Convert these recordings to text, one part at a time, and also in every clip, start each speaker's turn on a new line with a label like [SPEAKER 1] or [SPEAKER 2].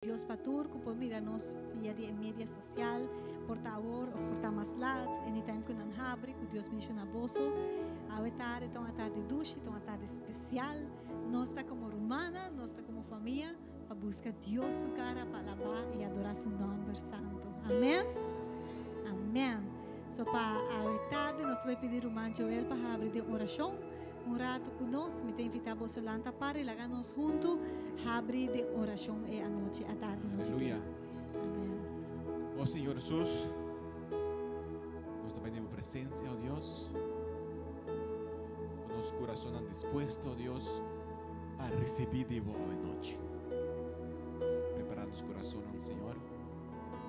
[SPEAKER 1] Dios pa tur ku por mira nos via di e media sosial, por ta awor of por ta mas lat, anytime ku nan habri, ku Dios bendiciona boso. Awe tarde ta un atardi dushi, ta un atardi spesial. Nos ta komo rumannan, nos ta komo famia pa buska Dios su kara, pa alabá i adorá su nòmber santu. Amen. Amen. So pa awe tarde nos ta bai pidi ruman Joel pa habri den orashon. Un ratu ku nos, mi ta invitá boso lanta para i laga nos huntu habri den orashon e anochi, atardi nochi
[SPEAKER 2] Aleluya.
[SPEAKER 1] Amen.
[SPEAKER 2] Oh Señor Jesús, nos ta bini den bo presencia, oh Dios, ku nos kurasonnan dispuesto, oh Dios, pa risibí di bo awe nochi. Prepará nos kurasonnan, Señor.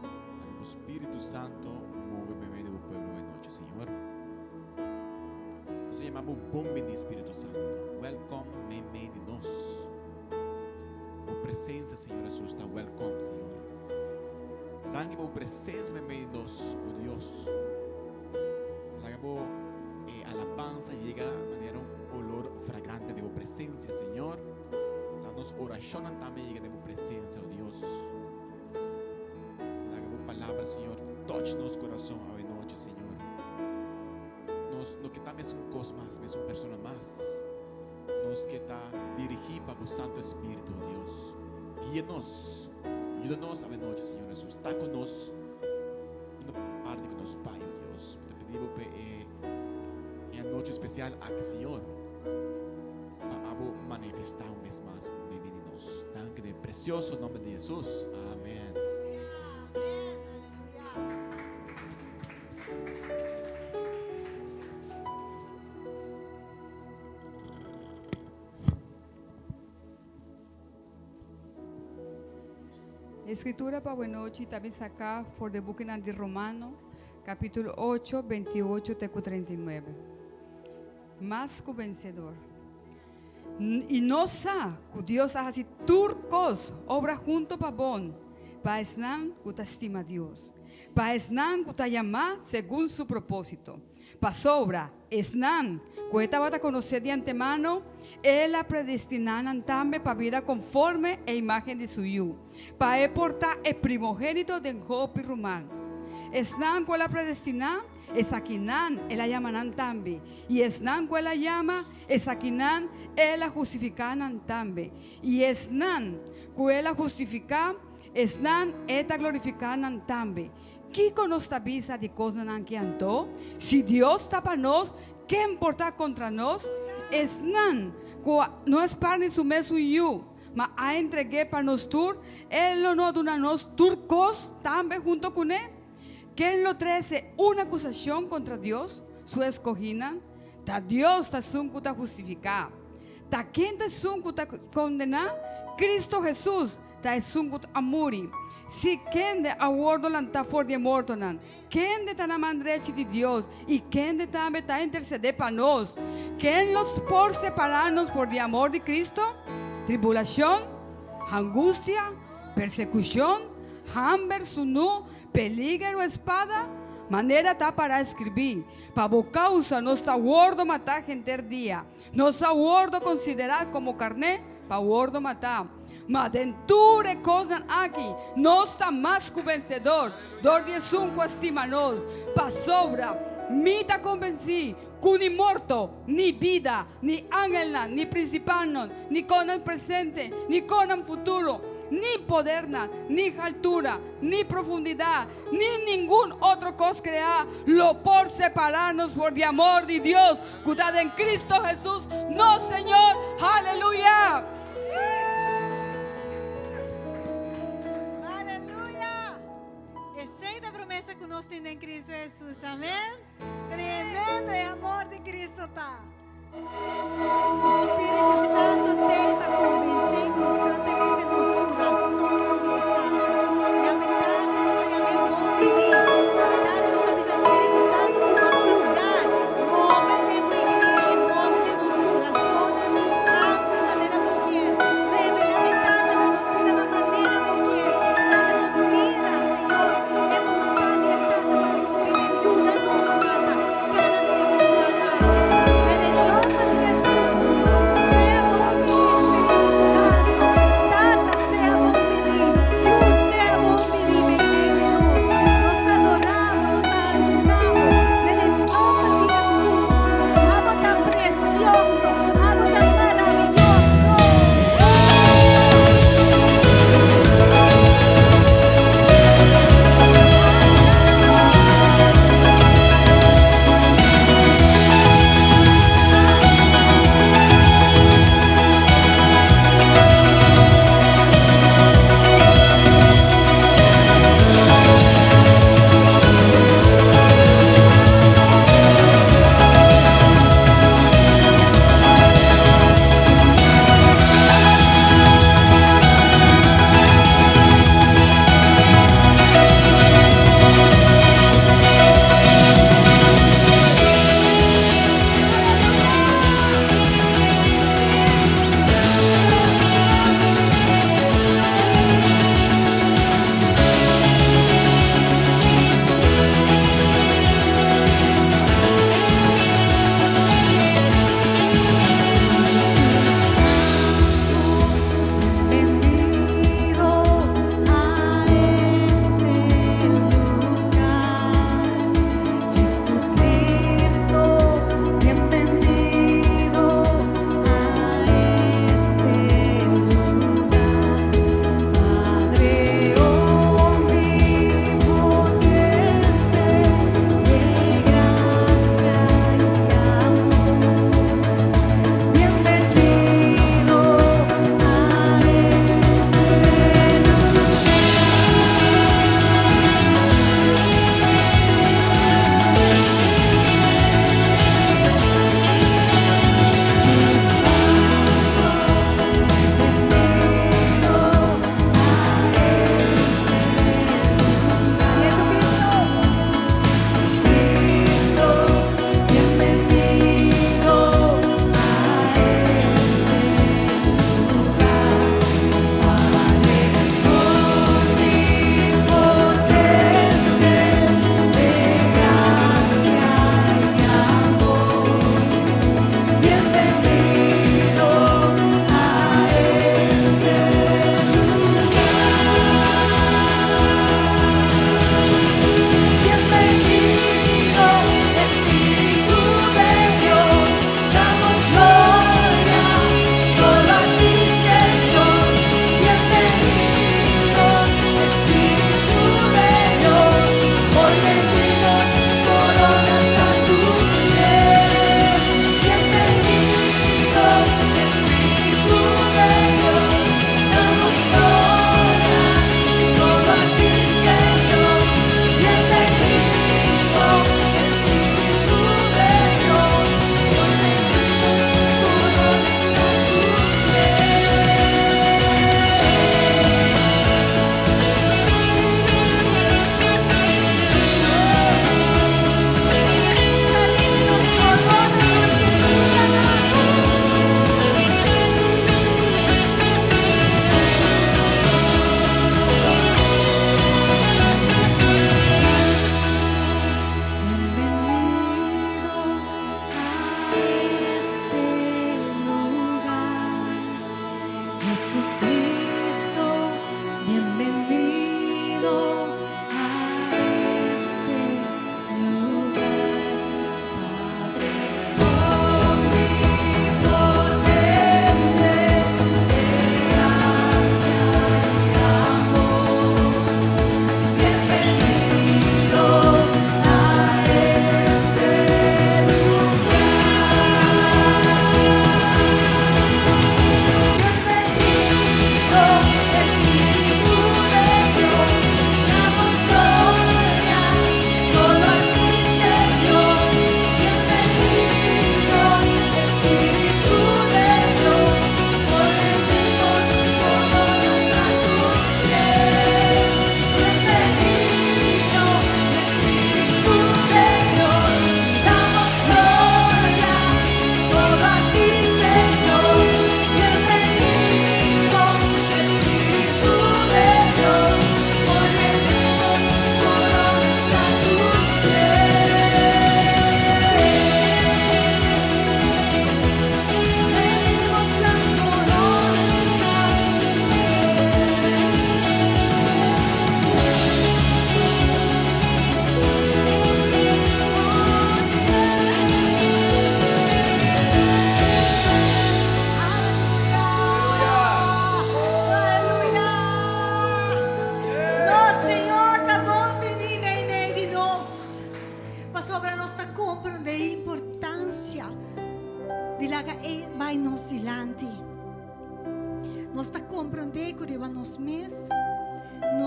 [SPEAKER 2] Laga bo Spiritu Santo move meimei di bo pueblo awe nochi, Señor. Nos a yama bo bon bini, Spiritu Santo. Welkom meimei di nos. Bo presencia, Señor Jesus, ta welkom, Señor. Danki pa bo presencia meimei di nos, o Dios. Laga bo eh, alabanza yega manera un olor fragrante di bo presencia, Señor. Laga nos oracionnan tambe yega den bo presencia, o Dios. Laga bo palabra, Señor, touch nos corazón awe noche, Señor. Nos no ke ta mesun cos mas, mesun persona mas. Nos ke ta dirigí pa bo Santo Espíritu, oh Dios. Guia nos, yuda nos awe noche, Señor Jesús. Ta con nos y no parte con nos bai, oh Dios. Mi ta pidi bo pe e, e anochi especial aki, Señor. Pa abo manifestá un bes mas meimei di nos. Danki den e precioso nomber di Jesus. Amen.
[SPEAKER 3] E Escritura pa awenochi ta bin saká for di e bukinan di Romano, capítulo 8, 28 te ku 39. Mas ku vensedor. I nos sa ku Dios a hasi tur kos obra hunto pa bon pa esnan ku ta stima Dios, pa esnan ku ta yamá segun su propósito. Pasobra esnan ku e tabata konosé di antemano, el a predestiná nan tambe pa bira konforme e imágen di su Yu, pa e por ta e primogénito den hopi ruman. Esnan ku el a predestiná, Esakinan el a yama nan tambe, i esnan ku el a yama, esakinan el a hustifiká nan tambe, i esnan ku el a hustifiká, esnan e ta glorifiká nan tambe. Kiko nos ta bisa di kosnan aki anto? Si Dios ta pa nos, ken por ta kontra nos? Esnan ku no a spar ni su mesun yu, ma a entreg'é pa nos tur, el lo no duna nos tur kos tambe hunto kuné? Ken lo trese un akusashon kontra Dios, su eskohínan? Ta Dios ta esun ku ta hustifiká. Ta ken ta esun ku ta kondená? Kristu Hesus ta esun ku a muri. Sí, kende a wòrdu lantá for di e mortonan? Kende ta na man drechi di Dios i kende tambe ta intersedé pa nos? Ken lo por separá nos for di amor di Kristu? Tribulashon? Angustia? Persekushon? Hamber, sunú, peliger o espada? Manera ta pará eskribí, Pa bo kousa nos ta wordo matá henter dia, nos a wordo konsiderá komo karné pa wordo matá. Ma den tur e kosnan aki nos ta mas ku vensedor dor di esun ku a stima nos. Pasobra mi ta konvensí ku ni morto, ni bida, ni angelnan, ni prinsipalnan, ni konan presente, ni konan futuro, ni podernan, ni haltura, ni profundidat, ni ningun otro kos kreá lo por separá nos for di amor di Dios ku ta den Kristu Hesus nos Señor. Haleluya!
[SPEAKER 1] Aleluya! Esei ta promesa ku nos tin den Kristu Hesus. Amen. Tremendo e amor di Cristo ta! Su Spiritu Santo t'ei pa convencé constantemente nos curazonnan di esaki. I awe tardi nos ta yam'é bon bini. Awe tardi nos ta bisa, Spiritu Santo, tuma bo lugar. Move den bo iglesia, move den nos curazonnan. Haci manera bo kier. Revela e Tata na nos bida na manera bo kier. Laga nos mira, Señor, e voluntad di e Tata pa cu nos bida. Yuda nos, Tata, cana den e voluntad aki. Den e nomber di Jesus, sea bon bini, Spiritu Santo.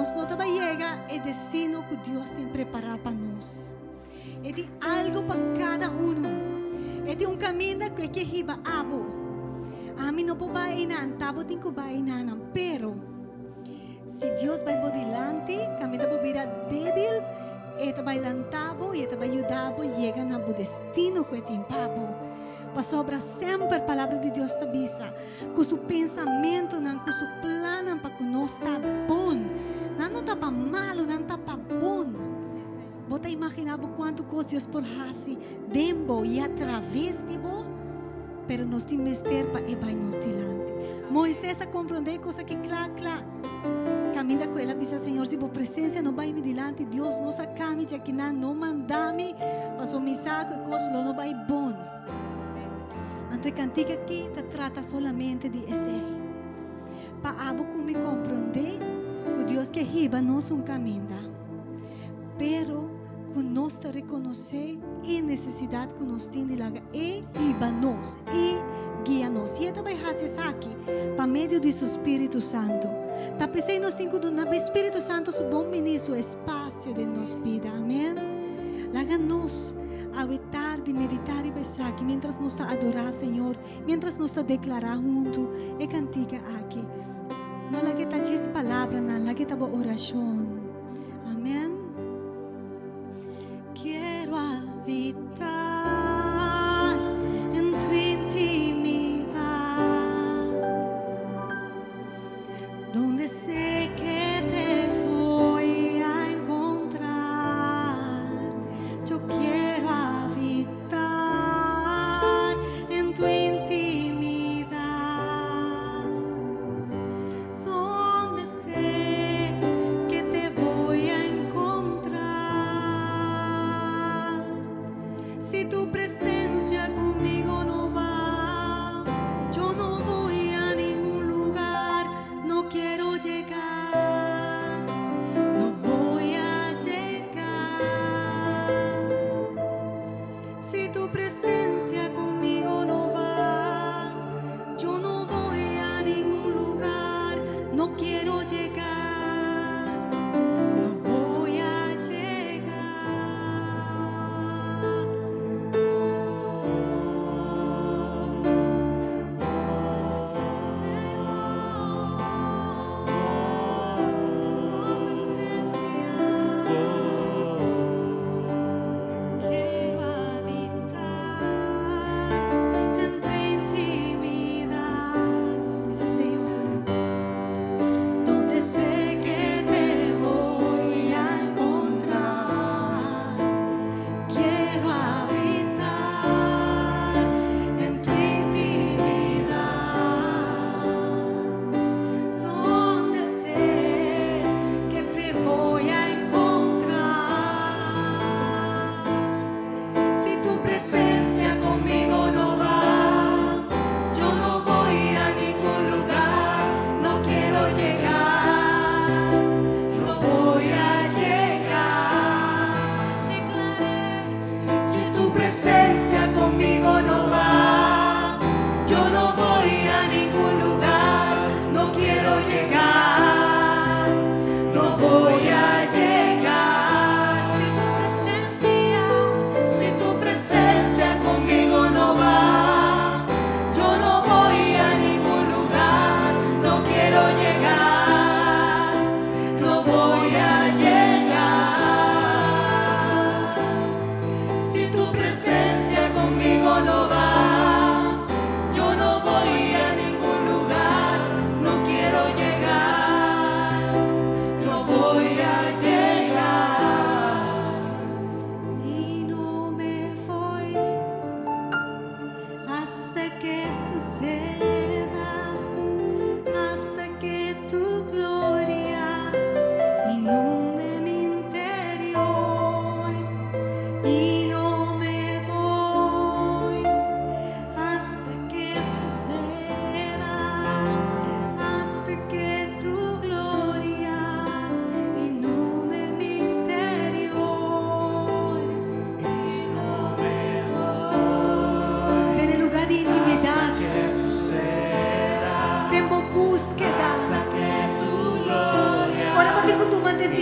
[SPEAKER 1] Nos no ta bai yega e destino ku Dios tin prepará pa nos. E tin algu pa kada unu. E tin un kaminda ku e ke hiba abo. Ami no por bai einan, ta bo tin ku bai einanan. Pero, si Dios bai bo dilanti, kaminda bo bira débil, e ta bai lanta bo i e ta bai yuda bo yega na bo destino ku e tin pa bo. Pasobra semper Palabra di Dios ta bisa ku su pensamentunan, ku su plannan pa ku nos ta bon. Nan no ta pa malu, nan ta pa bon. Bo ta imaginá bo kuantu kos Dios por hasi den bo i atraves di bo? Pero nos tin mester pa e bai nos dilanti. Moises a komprondé e kos aki kla kla. Kaminda ku el a bisa, Señor, si bo presensia no bai mi dilanti, Dios no saka mi djakinan, no manda mi, pasobra mi sa ku e kos lo no bai bon. Anto e kantika aki ta trata solamente di esei. Pa abo ku mi komprondé ku Dios ke hiba nos un kaminda. Pero ku nos ta rekonosé e nesesidat ku nos tin di laga E hiba nos i guia nos. I E ta bai hasi esaki pa medio di Su Spiritu Santu. Ta p'esei nos tin ku duna e Spiritu Santu su bon bini, su espasio den nos bida. Amen. Laga nos awe tardi meditá riba esaki miéntras nos ta adorá Señor, miéntras nos ta deklará huntu e kantika aki. No laga e ta djis palabranan, laga e ta bo orashon. Amén. Quiero habitar en tu intimidad, donde sé que te voy a encontrar. Yo quiero habitar en tu intimidad, donde sé que te voy.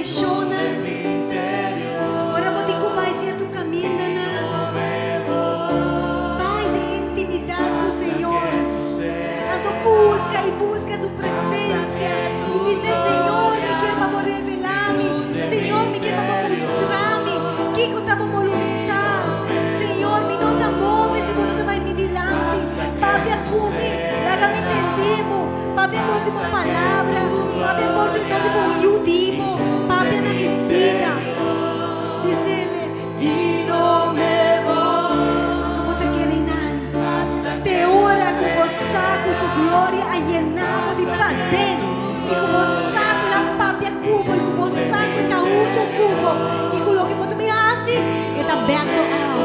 [SPEAKER 1] direkshonnan, ora bo tin ku bai sierto kamindanan, bai den intimidat ku Señor. Anto buska i buska Su presensia i bisa, Señor, mi kier pa Bo revelá mi. Señor, mi kier pa Bo mustra mi kiko ta Bo boluntat. Señor, mi no ta move si Bo no ta bai mi dilanti. Papia ku mi, laga mi tende Bo. Papia dor di Bo palabra, papia dor di dor di Bo Yu di Bo, papia na mi bida. Bisele. Anto bo ta keda einan te ora ku bo sa ku Su gloria a yena bo di paden i ku bo sa ku El a papia ku bo i ku bo sa ku E ta huntu ku bo i ku loke bo ta bin hasi E ta bek bo up.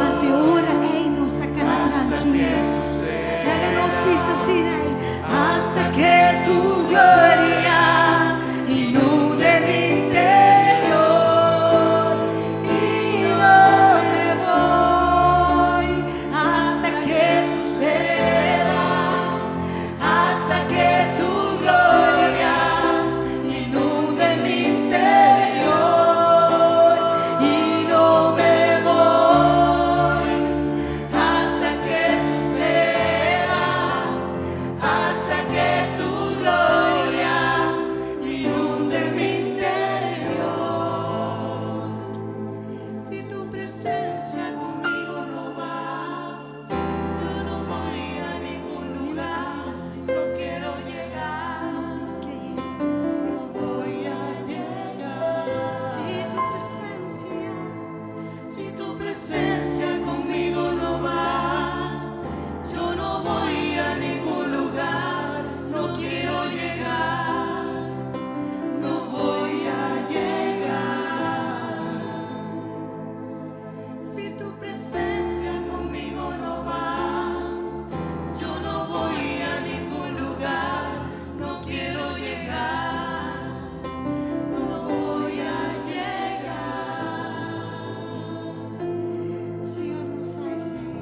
[SPEAKER 1] Anto e ora ei nos ta kana trankil. Laga nos bisa asina ei.
[SPEAKER 4] Hasta que tu gloria inunde mi interior y no me voy hasta que suceda, hasta que tu gloria inunde mi interior y no me voy hasta que suceda, hasta que tu gloria inunde mi interior. Si tu presencia conmigo no va, yo no voy a ningún lugar. No quiero llegar,
[SPEAKER 1] No nos ke yega.
[SPEAKER 4] no voy a llegar.
[SPEAKER 1] Si tu presensia,
[SPEAKER 4] Si tu presencia conmigo no va, yo no voy a ningún lugar. No quiero llegar, no voy a llegar. Si tu presencia conmigo no va, yo no voy a ningún lugar. No quiero llegar, no voy a llegar.
[SPEAKER 1] Señor, nos sa esei.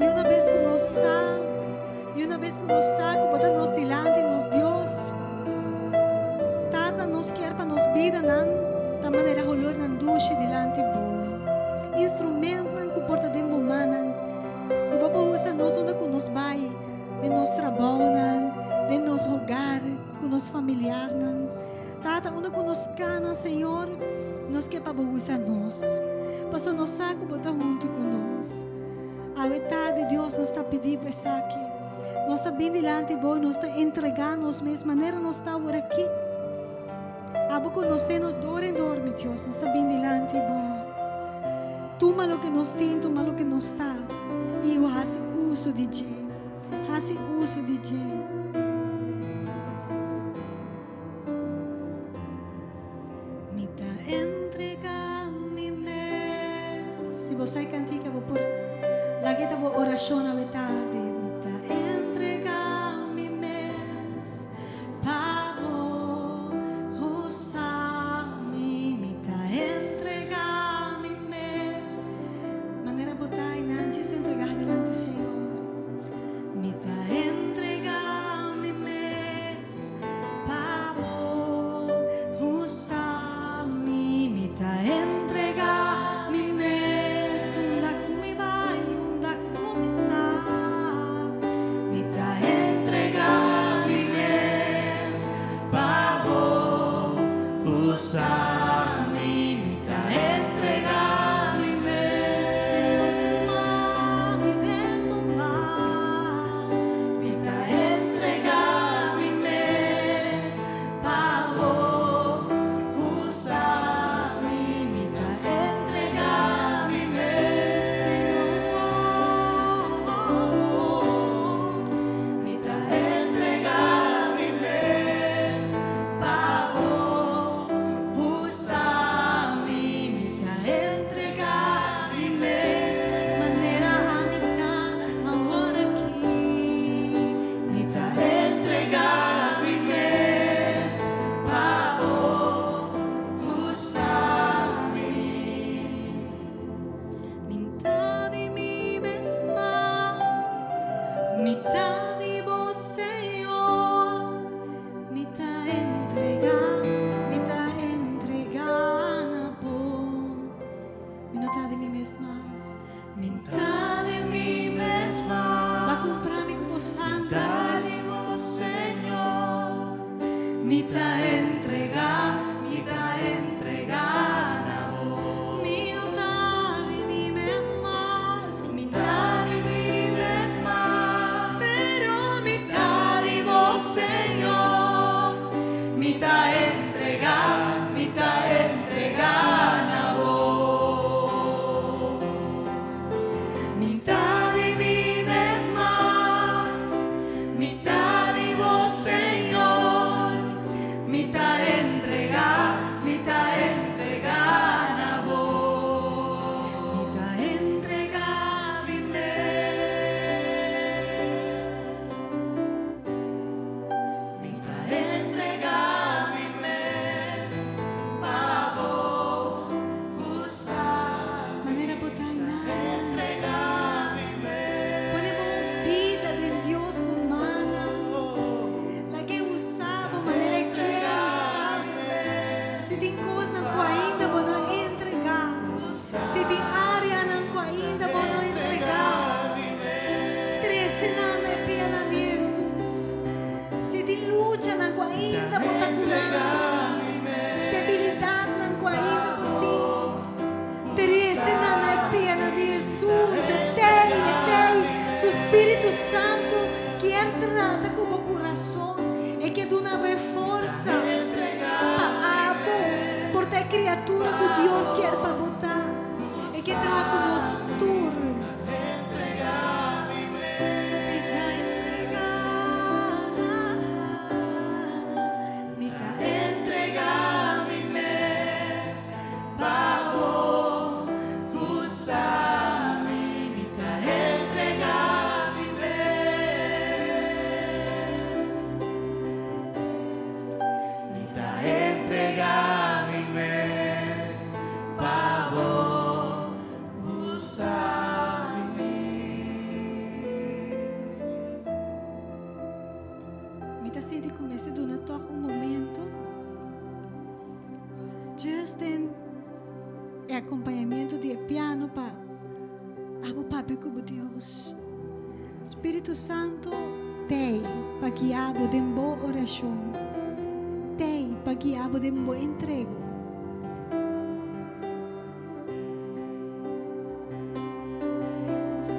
[SPEAKER 1] I un bes ku nos sa, i un bes ku nos sa, ku bo ta nos dilanti, nos Dios. Tata, nos ke pa nos bidanan, ta manera holornan dushi dilanti bo. Instrumentonan ku por ta den bo mannan, ku bo por usa nos unda ku nos bai, den nos trabounan, den nos hogar, ku nos familiarnan. Tata, unda ku nos kana, Señor, nos ke pa bo usa nos. Paso nos sa ku bo ta huntu ku nos. Awe tardi, Dios, nos ta pidi esaki. Nos ta bin dilanti bo, nos ta entregá nos mes, manera nos ta awor aki. Abo konosé nos dor en dor, mi Dios, nos ta bin dilanti bo. Tuma loke nos tin, tuma loke nos ta. I hasi uso di dje. Hasi uso di dje. Mi ta entregá mi mes. Si bo sa e kantika, bo por lag'é ta bo orashon awe tardi. Mi ta entregá mi mes pa bo usa mi. Mi ta entregá mi mes. Manera bo ta einan, djis entregá dilanti Señor. Mi ta entregá mi mes pa bo usa mi. Mi ta entregá mi mes. Unda ku mi bai, unda ku mi ta.
[SPEAKER 4] Mi ta entregá, mi ta entregá na bo. Mi no ta di mi mes mas, mi ta di mi mes mas, pero mi ta di bo, Señor. Mi ta entregá, mi ta entregá na bo. Mi ta di mi mes mas, mi ta di bo, Señor. Mi ta entregá, mi ta entregá na bo. Mi ta entregá mi mes. Mi ta entregá mi mes pa bo usa.
[SPEAKER 1] Manera bo ta einan. Pone bo bida den Dios su man. Lag'é usa bo manera E kier usa bo. Si tin kosnan ku ainda bo no entregá. Si tin áreanan ku ainda bo no entregá. Trese nan na e pianan di Jesus. Si tin luchanan ku ainda bo ta ku nan. Debilidatnan ku ainda bo tin. Trese nan na e pianan di Jesus. E t'ei, e t'ei. Su Spiritu Santu kier trata ku bo kurason. E ke duna bo forsa pa abo por ta e kriatura ku Dios kier pa bo ta. E ke traha ku nos tur. Mi ta entregá,
[SPEAKER 4] Mi ta entregá mi mes pa bo usa mi. Mi ta entregá mi mes. Mi ta entregá mi mes pa bo usa mi.
[SPEAKER 1] Mi ta sinti ku mester duna toch un momento. Just den e akompañamentu di piano pa abo papia ku Dios. Spiritu Santu t'ei pa guia bo den bo orashon. T'ei pa guia bo den bo entrego. Señor, nos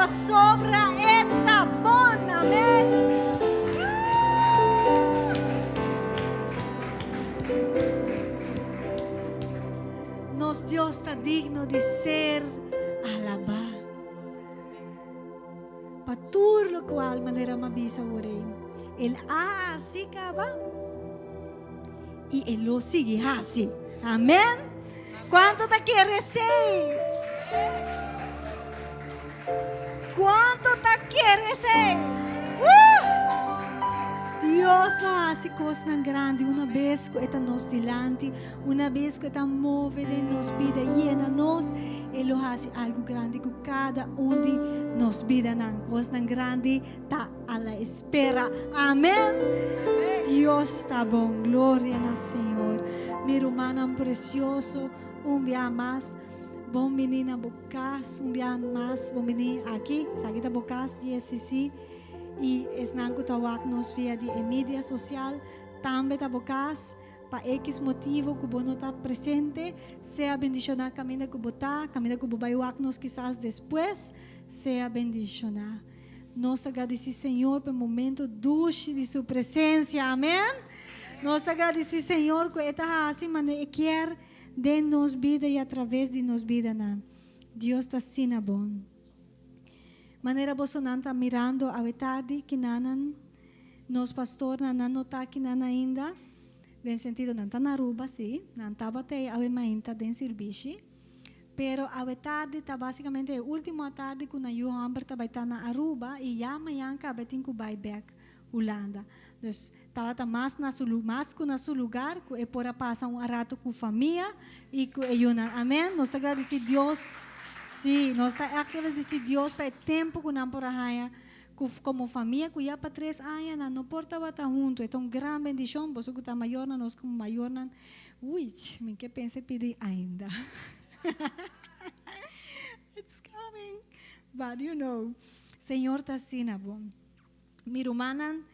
[SPEAKER 1] Pasobra e ta bon. Amén. Nos Dios ta digno di ser alabá. Pa tur locual manera m'a bisa awor ei, El a haci caba y E lo sigui haci. Amen. Cuanto ta kere esey? Cuanto ta kere esey? Woo! Dios lo haci cosnan grandi una bes cu E ta nos dilanti, una bes cu E ta move den nos bida, yena nos, E lo haci algo grandi cu cada un di nos bidanan. Cosnan grandi ta a la espera. Amen. Dios ta bon. Gloria na Señor. Mi rumannan precioso, un bia mas, bon bini na bo cas. Un bia mas, bon bini aki. Esaki ta bo cas, JSCC. Y esnan cu ta wak nos via di e media social, tambe ta bo cas. Pa ekis motivo ku bo no ta presente, sea bendishoná kaminda ku bo ta, kaminda ku bo bai wak nos kisas despues, sea bendishoná. Nos ta gradisí Señor pa e momento dushi di Su presensia. Amén! Nos ta gradisí Señor ku E ta hasi manera E kier den nos bida i atraves di nos bidanan. Dios ta asina bon. Manera bosonan ta mirando awe tardi, kinanan nos pastornan nan no ta kinan ainda, den sentido nan ta na Aruba si, nan tabata ei awe mainta den sirbishi, pero awe tardi ta basicamente e ultimo atardi cu nan yu homber ta bai ta na Aruba y ya mañan caba e tin cu bai bek Hulanda. Dus tabata mas na su mas cu na su lugar cu e por a pasa un rato cu famia y cu e yunan. Amen. Nos ta gradici Dios. Sí, nos ta echt gradici Dios pa e tempo cu nan por a haña cu como famia cu ya pa tres aña nan no por tabata hunto. E ta un gran bendicion. Boso cu ta mayornan, nos como mayornan, uy, mi ke pensa e pidi ainda. It's coming. But you know, Señor ta asina bon. Mi rumannan,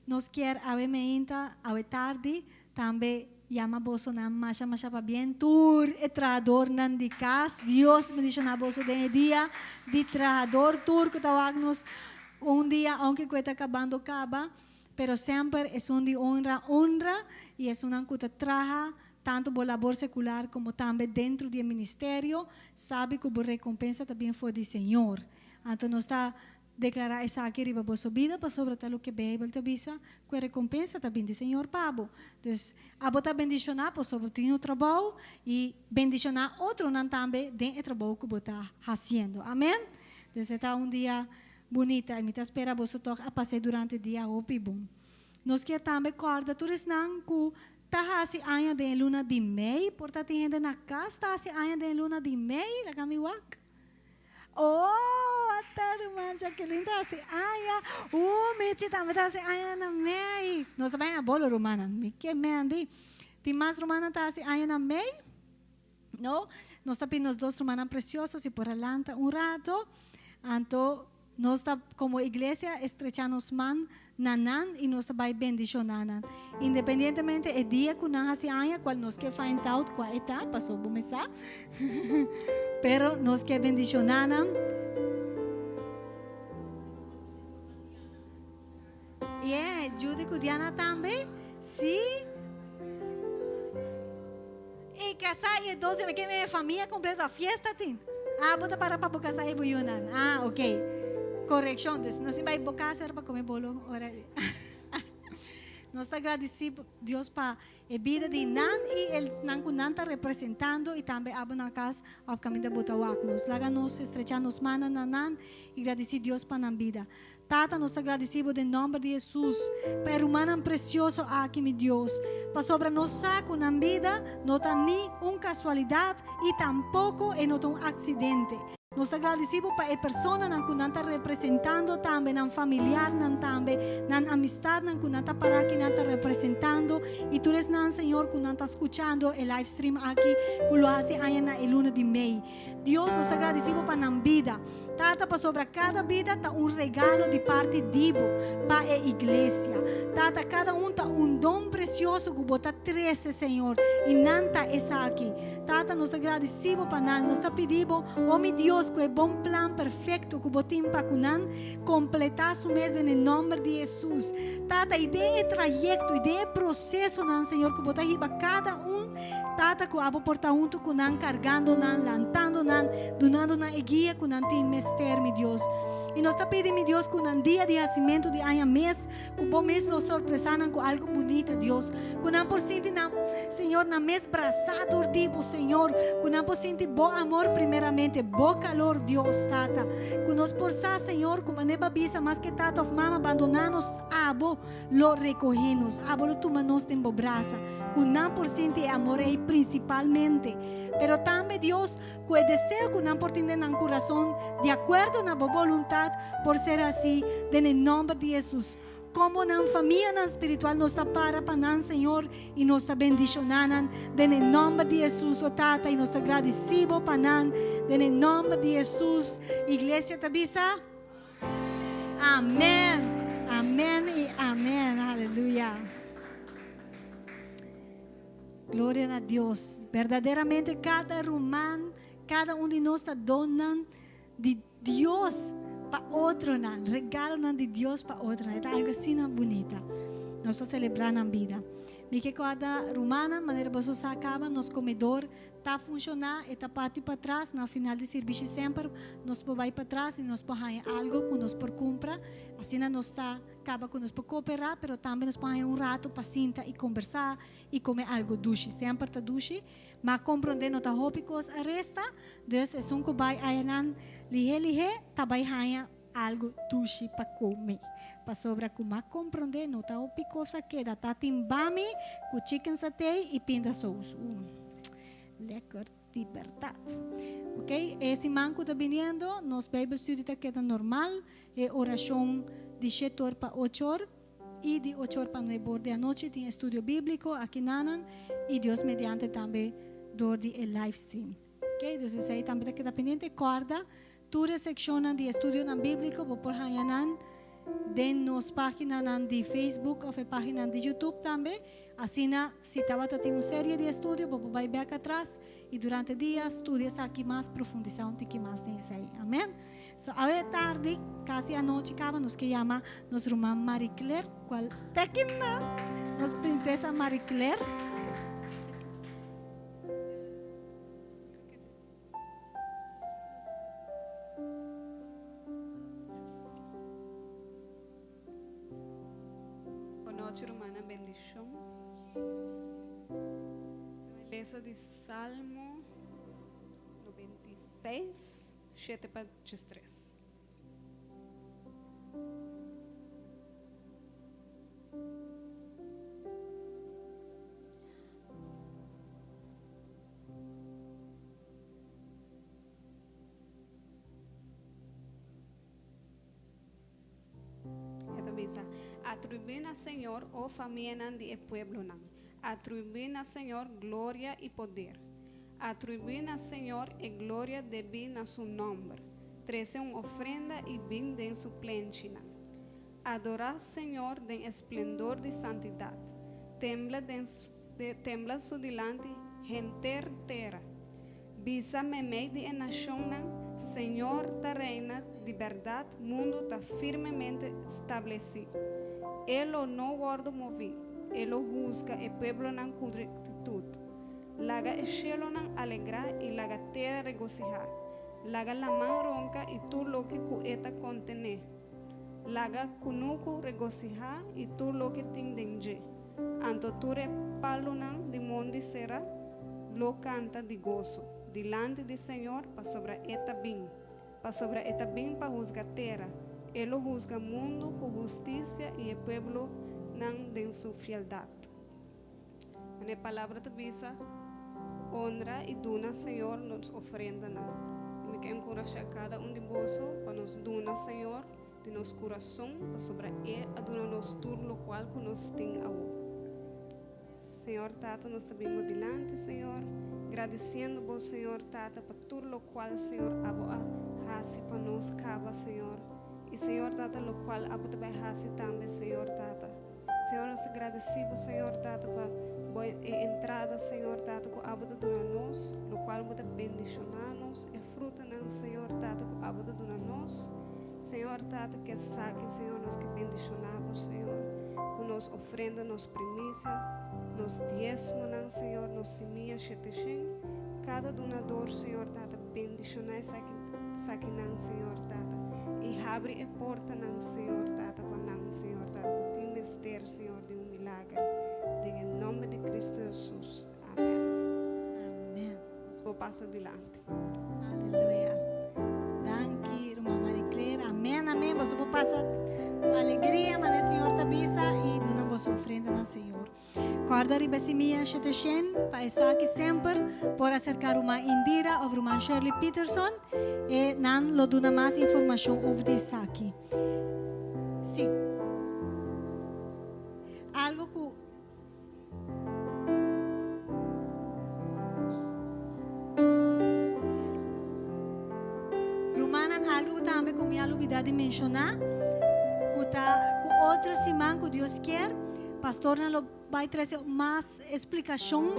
[SPEAKER 1] nos kier awe meinta, awe tardi, tambe yama bosonan masha masha pabien, tur e trahadornan di cas. Dios bendiciona boso den e dia di trahador, tur cu ta wak nos un dia, aunke cu e ta cabando caba, pero semper esun di honra, honra, y esunnan cu ta traha tanto bo labor secular como tambe dentro di e ministerio, sabi cu bo recompensa ta bien for di Señor. Anto nos ta Deklará esaki riba boso bida pasobra ta loke Beibel ta bisa, ku e rekompensa ta bin di Señor pa bo. Dus, abo ta bendishoná pasobra tin un trabou i bendishoná otronan tambe den e trabou ku bo ta hasiendo. Amen? Dus e ta un dia bunita i mi ta spera boso tòg a pas'é durante dia hopi bon. Nos kier tambe kòrda tur esnan ku ta hasi aña den e luna di mei. Por ta tin hende na kas ta hasi aña den e luna di mei? Laga mi wak. Oh, ata ruman Jacqueline ta hasi aña. Mitzi tambe ta hasi aña na mei. Nos ta bai na bolo rumannan. Mi ke mendi. Tin mas rumannan ta hasi aña na mei? No? Nos ta pidi nos dos rumannan precioso si por a lanta un rato. Anto nos ta como iglesia estrecha nos man na nan y nos ta bai bendiciona nan. Independientemente e dia cu nan haci aña, cual nos ke find out cua e ta, paso bo mes sa, pero nos ke bendiciona nan. Yeah, Judy cu Diana tambe, si. E casa y e dos, me ke e famia completo, a fiesta tin. Ah, bo ta para pa bo casa y bo yunan. Ah, ok. Correccion. Dus nos tin bai bo casa ora pa come bolo ora. Nos ta agradeci Dios pa e bida di nan y el nan cu nan ta representando y tambe abo na cas of caminda bo ta wak nos. Laga nos estrecha nos manan na nan y gradici Dios pa nan bida. Tata, nos ta gradisí Bo den nòmber di Hesus pa e rumannan presioso aki, mi Dios, pasobra nos sa ku nan bida no ta ni un kasualidat i tampoko e no ta un aksidente. Nos ta gradisí Bo pa e personanan ku nan ta representando tambe, nan familiarnan tambe, nan amistatnan ku nan ta pará aki nan ta representando i tur esnan, Señor, ku nan ta skuchando e livestream aki ku lo hasi aña na e luna di mei. Dios, nos ta gradisí Bo pa nan bida. Tata, pasobra kada bida ta un regalo di parti di Bo pa e iglesia. Tata, kada un ta un don presioso ku Bo ta trese, Señor, i nan ta esaki. Tata, nos ta gradisí Bo pa nan. Nos ta pidi Bo, o mi Dios. Dios, ku e bon plan perfekto ku Bo tin pa ku nan kompletá su mes den e nòmber di Hesus. Tata, i den e trayekto i den e prosesonan, Señor, ku Bo ta hiba kada un, Tata, ku abo por ta huntu ku nan, kargando nan, lantando nan, dunando nan e guia ku nan tin mester, mi Dios. I nos ta pidi, mi Dios, ku nan dia di hasimentu di aña mes, Ku bo mes lo sorpresá nan ku algu bunita, Dios. Ku nan por sinti nan, Señor, nan mes brasá dor di bo, Señor. Ku nan por sinti bo amor primeramente, bo kalor, Dios, Tata. Ku nos por sa, Señor, ku manera bo a bisa, maske tata òf mama bandoná nos, abo lo rekohé nos, abo lo tuma nos den bo brasa. Ku nan por sinti e amor ei prinsipalmente. Pero tambe, Dios, Ku e deseo ku nan por tin den nan kurason di akuerdo na bo boluntat por ser hasi den e nòmber di Hesus. Komo nan famianan spiritual nos ta para pa nan, Señor, i nos ta bendishoná nan den e nòmber di Hesus, o Tata, i nos ta gradisí bo pa nan den e nòmber di Hesus. Iglesia ta bisa? Amèn! Amèn i amèn. Aleluya! Gloria na Dios. Berdaderamente cada ruman, cada un di nos ta donnan di Dios pa otronan, regalonan di Dios pa otronan. E ta algo asina bunita. Nos ta celebra nan bida. Mi ke corda rumannan, manera boso sa caba, nos comedor ta funciona, e ta parti patras, na final di sirbishi semper nos por bay patras y nos por haña algo cu nos por cumpra. Asina nos ta caba cu nos por coopera, pero tambe nos por haña un rato pa sinta y combersa y come algo dushi. Semper ta dushi, ma comprende no ta hopi cos a resta, dus esun cu bay ayanan lihe lihe ta bay haña algo dushi pa come. Pasobra cu ma comprende no ta hopi cos a keda, ta tin bami cu chicken satay y pinda sous. Uuh, lekker di berdad. Ok, e siman cu ta biniendo nos Bijbelstudie ta keda normal, e oracion di shete or pa ocho or. I di ocho or pa nuebe or di anochi tin estudio bíbliko aki nanan i Dios mediante tambe dor di e live stream. Ok, dus esei tambe ta keda pendiente. Kòrda tur e sekshonnan di estudionan bíbliko bo por haña nan den nos páginanan di Facebook òf e páginanan di YouTube tambe. Asina si tabata tin un serie di estudio bo por bai bèk atras i durante dia studia esaki mas, profundisá un tiki mas den esei. Amèn. So awe tardi, casi anochi caba, nos ke yama nos ruman Marie Claire, cual ta kinan? Nos princesa Marie Claire.
[SPEAKER 5] Bonochi rumannan bendishon. Lesa di Salmo 96. Shete pa djestres. E ta bisa, Atribuí na Señor, o famianan di e pueblonan, atribuí na Señor gloria i poder. Atribuí na Señor e gloria debí na su nòmber, trese un ofrenda i bin den su plenchinan. Adorá Señor den e splendor di santidat, tembla den tembla su dilanti henter tera. Bisa meimei di e nashonnan, Señor ta reina di bèrdat, mundu ta firmemente stablesí. E lo no wòrdu moví, e lo husga e pueblonan ku rektitut. Laga e shelonan alegrá i laga tera regosihá. Laga laman ronka i tur loke ku e ta kontené. Laga kunuku regosihá i tur loke tin den dje. Anto tur e palunan di mondi sera lo kanta di goso dilanti di Señor, pasobra e ta bin. Pasobra e ta bin pa husga tera. E lo husga mundu ku hustisia i e pueblonan den su fieldat. En e palabra ta bisa, Honra i duna Señor nos ofrendanan. I mi ke enkurashá kada un di boso pa nos duna Señor di nos kurason, pasobra E a duna nos tur lokual ku nos tin awor. Señor Tata, nos ta bin bo dilanti, Señor, gradisiendo bo, Señor Tata, pa tur lokual, Señor, abo a hasi pa nos kaba, Señor. I, Señor Tata, lokual abo ta bai hasi tambe, Señor Tata. Señor, nos ta gradeci bo, Señor Tata, pa bo e entrada, Señor Tata, cu abo ta duna nos, locual. kual Bo ta bendishoná nos, e frutanan, Señor Tata, ku Abo ta duna nos. Señor Tata, ku esaki, Señor, nos ke bendishoná Bo, Señor, ku nos ofrenda, nos primisia, nos diesmonan, Señor, nos simia sheteshen. Kada dunador, Señor Tata, bendishoná esaki, esakinan, Señor Tata, i habri e portanan, Señor Tata, pa nan, Señor Tata, ku tin mester, Señor, di un milager. Den e nomber di Cristo Jesus. Amen.
[SPEAKER 1] Amen.
[SPEAKER 5] Nos por pasa dilanti.
[SPEAKER 1] Aleluya. Danki, ruman Marie Claire. Amen, amen. Boso por pasa ku alegria, mane Señor ta bisa i duna boso ofrenda na Señor. Kòrda riba e simia sheteshen pa esaki semper por aserká ruman Indira òf ruman Shirley Peterson e nan lo duna mas informashon over di esaki. Sí. Algo ku. Rumannan, algu ku tambe ku mi a lubidá di menshoná, ku ta ku otro siman ku Dios kier, pastornan lo bai trese mas esplikashon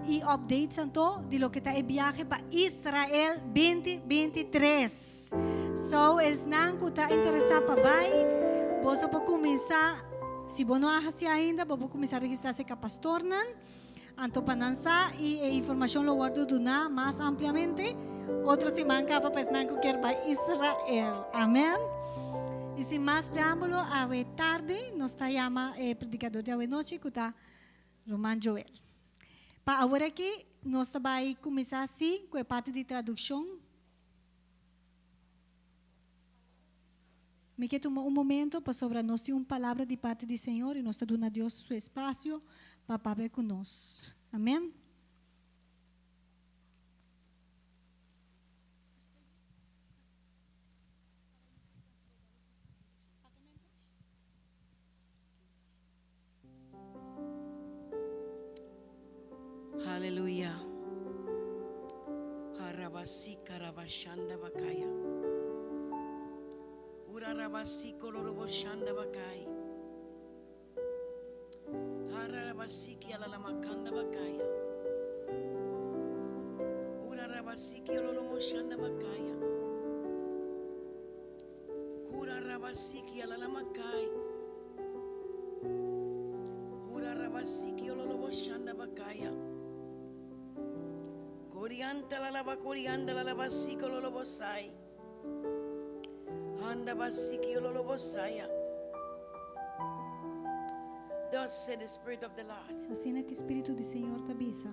[SPEAKER 1] i updates anto di loke ta e biahe pa Israel binti binti tres. So, esnan ku ta interesá pa bai, boso por kuminsá. Si bo no a hasi ainda, bo por kuminsá registrá serka pastornan, anto pa nan sa i e informashon lo wòrdu duná mas ampliamente otro siman kaba pa esnan ku kier bai Israel. Amèn. I sin mas preámbulo, awe tardi nos ta yama e predikador di awe nochi ku ta Ruman Joel. Pa aworakí nos ta bai kuminsá sí ku e parti di tradukshon. Mi ke tuma un momento pasobra nos tin un palabra di parti di Señor i nos ta duna Dios su espasio pa papia ku nos. Amen.
[SPEAKER 6] Aleluya. Harabasi karabashanda bakaya. Urarabasi koloroboshanda bakai. Hararabasi ki alalamakanda bakaya. Urarabasi ki ololomoshanda bakaya. Kurarabasiki alalamakai. Kurarabasiki ololoboshanda bakaya. Korianta lalaba korianda lalabasiko lolobosai. Handa basiki ololobosaya. Thus said the Spirit of the Lord
[SPEAKER 1] Asina ku Spiritu di Señor ta bisa.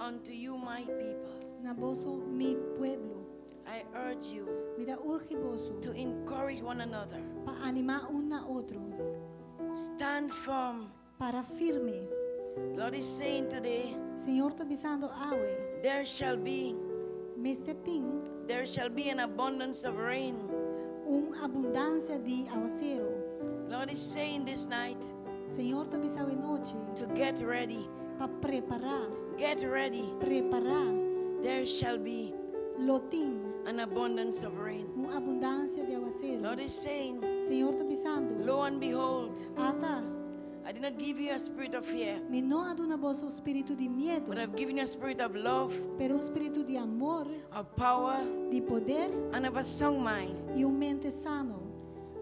[SPEAKER 6] unto you, my people.
[SPEAKER 1] Na boso, mi pueblo.
[SPEAKER 6] I urge you
[SPEAKER 1] Mi ta urgi boso
[SPEAKER 6] to encourage one another.
[SPEAKER 1] pa animá un na otro.
[SPEAKER 6] Stand firm.
[SPEAKER 1] Para firme.
[SPEAKER 6] The Lord is saying today,
[SPEAKER 1] Señor ta bisando awe.
[SPEAKER 6] there shall be
[SPEAKER 1] Mester tin
[SPEAKER 6] there shall be an abundance of rain.
[SPEAKER 1] un abundansia di awaseru.
[SPEAKER 6] Lord is saying this night
[SPEAKER 1] Señor ta bisa awe nochi
[SPEAKER 6] to get ready.
[SPEAKER 1] pa prepará.
[SPEAKER 6] Get ready.
[SPEAKER 1] Prepará.
[SPEAKER 6] There shall be
[SPEAKER 1] Lo tin
[SPEAKER 6] an abundance of rain.
[SPEAKER 1] un abundansia di awaseru.
[SPEAKER 6] Lord is saying,
[SPEAKER 1] Señor ta bisando,
[SPEAKER 6] Lo and behold,
[SPEAKER 1] Ata,
[SPEAKER 6] I did not give you a spirit of fear,
[SPEAKER 1] mi no a duna boso spiritu di miedu,
[SPEAKER 6] but I've given you a spirit of love,
[SPEAKER 1] pero un spiritu di amor,
[SPEAKER 6] of power,
[SPEAKER 1] di poder
[SPEAKER 6] and of a sound mind.
[SPEAKER 1] i un mente sano.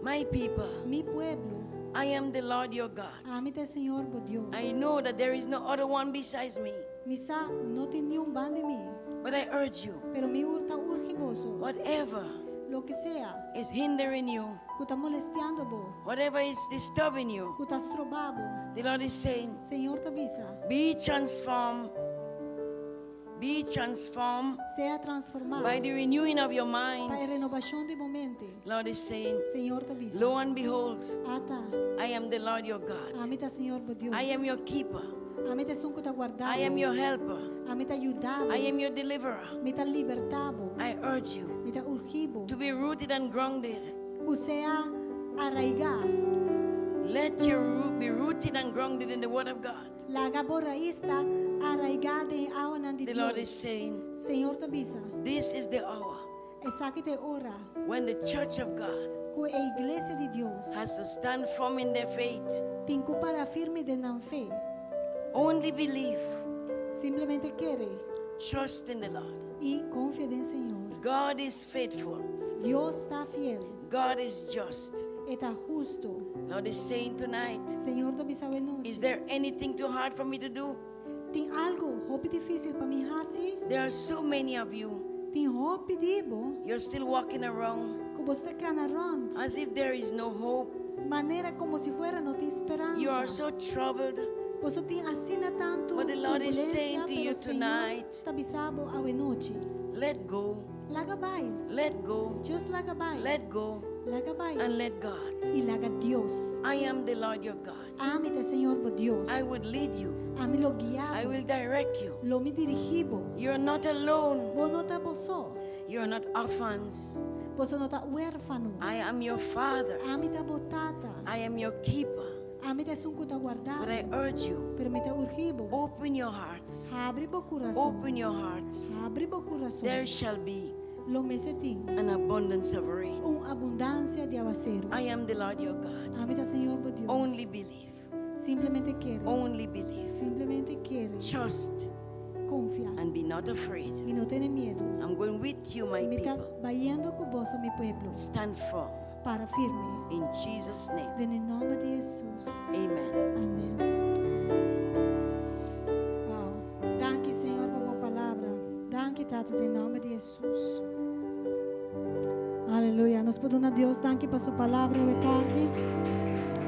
[SPEAKER 6] My people,
[SPEAKER 1] Mi pueblo,
[SPEAKER 6] I am the Lord your God.
[SPEAKER 1] ami ta e Señor bo Dios.
[SPEAKER 6] I know that there is no other one besides me.
[SPEAKER 1] Mi sa ku no tin niun banda di mi.
[SPEAKER 6] But I urge you,
[SPEAKER 1] Pero mi ta urgi boso.
[SPEAKER 6] Whatever
[SPEAKER 1] Loke sea.
[SPEAKER 6] is hindering you,
[SPEAKER 1] Ku ta molestiando bo.
[SPEAKER 6] Whatever is disturbing you,
[SPEAKER 1] Ku ta stroba bo.
[SPEAKER 6] The Lord is saying,
[SPEAKER 1] Señor ta bisa.
[SPEAKER 6] Be transformed. Be transformed.
[SPEAKER 1] Sea transformá.
[SPEAKER 6] By the renewing of your
[SPEAKER 1] Pa e
[SPEAKER 6] minds.
[SPEAKER 1] renobashon di bo mente.
[SPEAKER 6] Lord is saying,
[SPEAKER 1] Señor ta bisa.
[SPEAKER 6] Lo and behold,
[SPEAKER 1] Ata.
[SPEAKER 6] I am the Lord your God.
[SPEAKER 1] Ami ta Señor bo Dios.
[SPEAKER 6] I am your keeper.
[SPEAKER 1] Ami ta esun ku ta warda
[SPEAKER 6] I am your helper.
[SPEAKER 1] Ami ta yuda bo.
[SPEAKER 6] I am your deliverer.
[SPEAKER 1] Mi ta libertá bo.
[SPEAKER 6] I urge you
[SPEAKER 1] Mi ta urgi bo.
[SPEAKER 6] to be rooted and grounded.
[SPEAKER 1] Ku sea arraigá.
[SPEAKER 6] Let your root be rooted and grounded in the Word of God.
[SPEAKER 1] Laga bo rais ta arraigá den e awanan di
[SPEAKER 6] The Lord is
[SPEAKER 1] Dios.
[SPEAKER 6] saying,
[SPEAKER 1] Señor ta bisa.
[SPEAKER 6] This is the hour.
[SPEAKER 1] Esaki ta e ora.
[SPEAKER 6] When the church of God
[SPEAKER 1] Ku e iglesia di Dios.
[SPEAKER 6] has to stand firm in their faith.
[SPEAKER 1] Tin ku para firme den nan fe.
[SPEAKER 6] Only believe.
[SPEAKER 1] Simplemente kere.
[SPEAKER 6] Trust in the Lord.
[SPEAKER 1] I konfia den Señor.
[SPEAKER 6] God is faithful.
[SPEAKER 1] Dios ta fiel.
[SPEAKER 6] God is just.
[SPEAKER 1] E ta hustu.
[SPEAKER 6] Lord is saying tonight,
[SPEAKER 1] Señor ta bisa
[SPEAKER 6] is
[SPEAKER 1] anochi.
[SPEAKER 6] there anything too hard for me to do?
[SPEAKER 1] Tin algu hopi difísil pa mi hasi?
[SPEAKER 6] There are so many of you.
[SPEAKER 1] Tin hopi di bo
[SPEAKER 6] You're still walking around
[SPEAKER 1] ku boso ta kana rònt.
[SPEAKER 6] as if there is no hope.
[SPEAKER 1] Manera komo si fuera no tin
[SPEAKER 6] You are
[SPEAKER 1] speransa.
[SPEAKER 6] so troubled.
[SPEAKER 1] Boso tin asina tantu
[SPEAKER 6] But the Lord is saying
[SPEAKER 1] turbulensia,
[SPEAKER 6] to
[SPEAKER 1] pero
[SPEAKER 6] you
[SPEAKER 1] Señor
[SPEAKER 6] tonight,
[SPEAKER 1] ta bisa bo awe nochi.
[SPEAKER 6] Let go,
[SPEAKER 1] Laga bai.
[SPEAKER 6] let go,
[SPEAKER 1] Just laga bai.
[SPEAKER 6] let go,
[SPEAKER 1] Laga bai.
[SPEAKER 6] and let God.
[SPEAKER 1] I laga Dios.
[SPEAKER 6] I am the Lord your God.
[SPEAKER 1] Ami ta Señor bo Dios.
[SPEAKER 6] I would lead you.
[SPEAKER 1] Ami lo
[SPEAKER 6] I
[SPEAKER 1] guia bo.
[SPEAKER 6] will direct you.
[SPEAKER 1] Lo mi dirigí bo.
[SPEAKER 6] You're not alone.
[SPEAKER 1] Bo no ta bo so.
[SPEAKER 6] You're not orphans.
[SPEAKER 1] Boso no ta huérfano.
[SPEAKER 6] I am your father.
[SPEAKER 1] Ami ta bo tata.
[SPEAKER 6] I am your keeper.
[SPEAKER 1] Ami ta esun ku ta
[SPEAKER 6] But I
[SPEAKER 1] warda bo.
[SPEAKER 6] urge you,
[SPEAKER 1] Pero mi ta urgi bo.
[SPEAKER 6] open your hearts.
[SPEAKER 1] Habri bo kurason.
[SPEAKER 6] Open your hearts.
[SPEAKER 1] Habri bo kurason.
[SPEAKER 6] There shall be
[SPEAKER 1] Lo mester tin
[SPEAKER 6] an abundance of rain.
[SPEAKER 1] un abundansia di áwaseru.
[SPEAKER 6] I am the Lord your God.
[SPEAKER 1] Ami ta Señor bo Dios.
[SPEAKER 6] Only believe.
[SPEAKER 1] Simplemente kere.
[SPEAKER 6] Only believe.
[SPEAKER 1] Simplemente kere.
[SPEAKER 6] Trust
[SPEAKER 1] Konfia.
[SPEAKER 6] and be not afraid.
[SPEAKER 1] I no tene miedu.
[SPEAKER 6] I'm going with you, my
[SPEAKER 1] Mi ta
[SPEAKER 6] people.
[SPEAKER 1] bayendo ku boso, mi pueblo.
[SPEAKER 6] Stand firm.
[SPEAKER 1] Para firme.
[SPEAKER 6] In Jesus' name.
[SPEAKER 1] Den nòmber di Hesus.
[SPEAKER 6] Amen.
[SPEAKER 1] Amèn. Wow. Danki, Señor, pa bo palabra. Danki, Tata, den nòmber di Hesus. Aleluya. Nos por duna Dios danki pa su palabra awe tardi.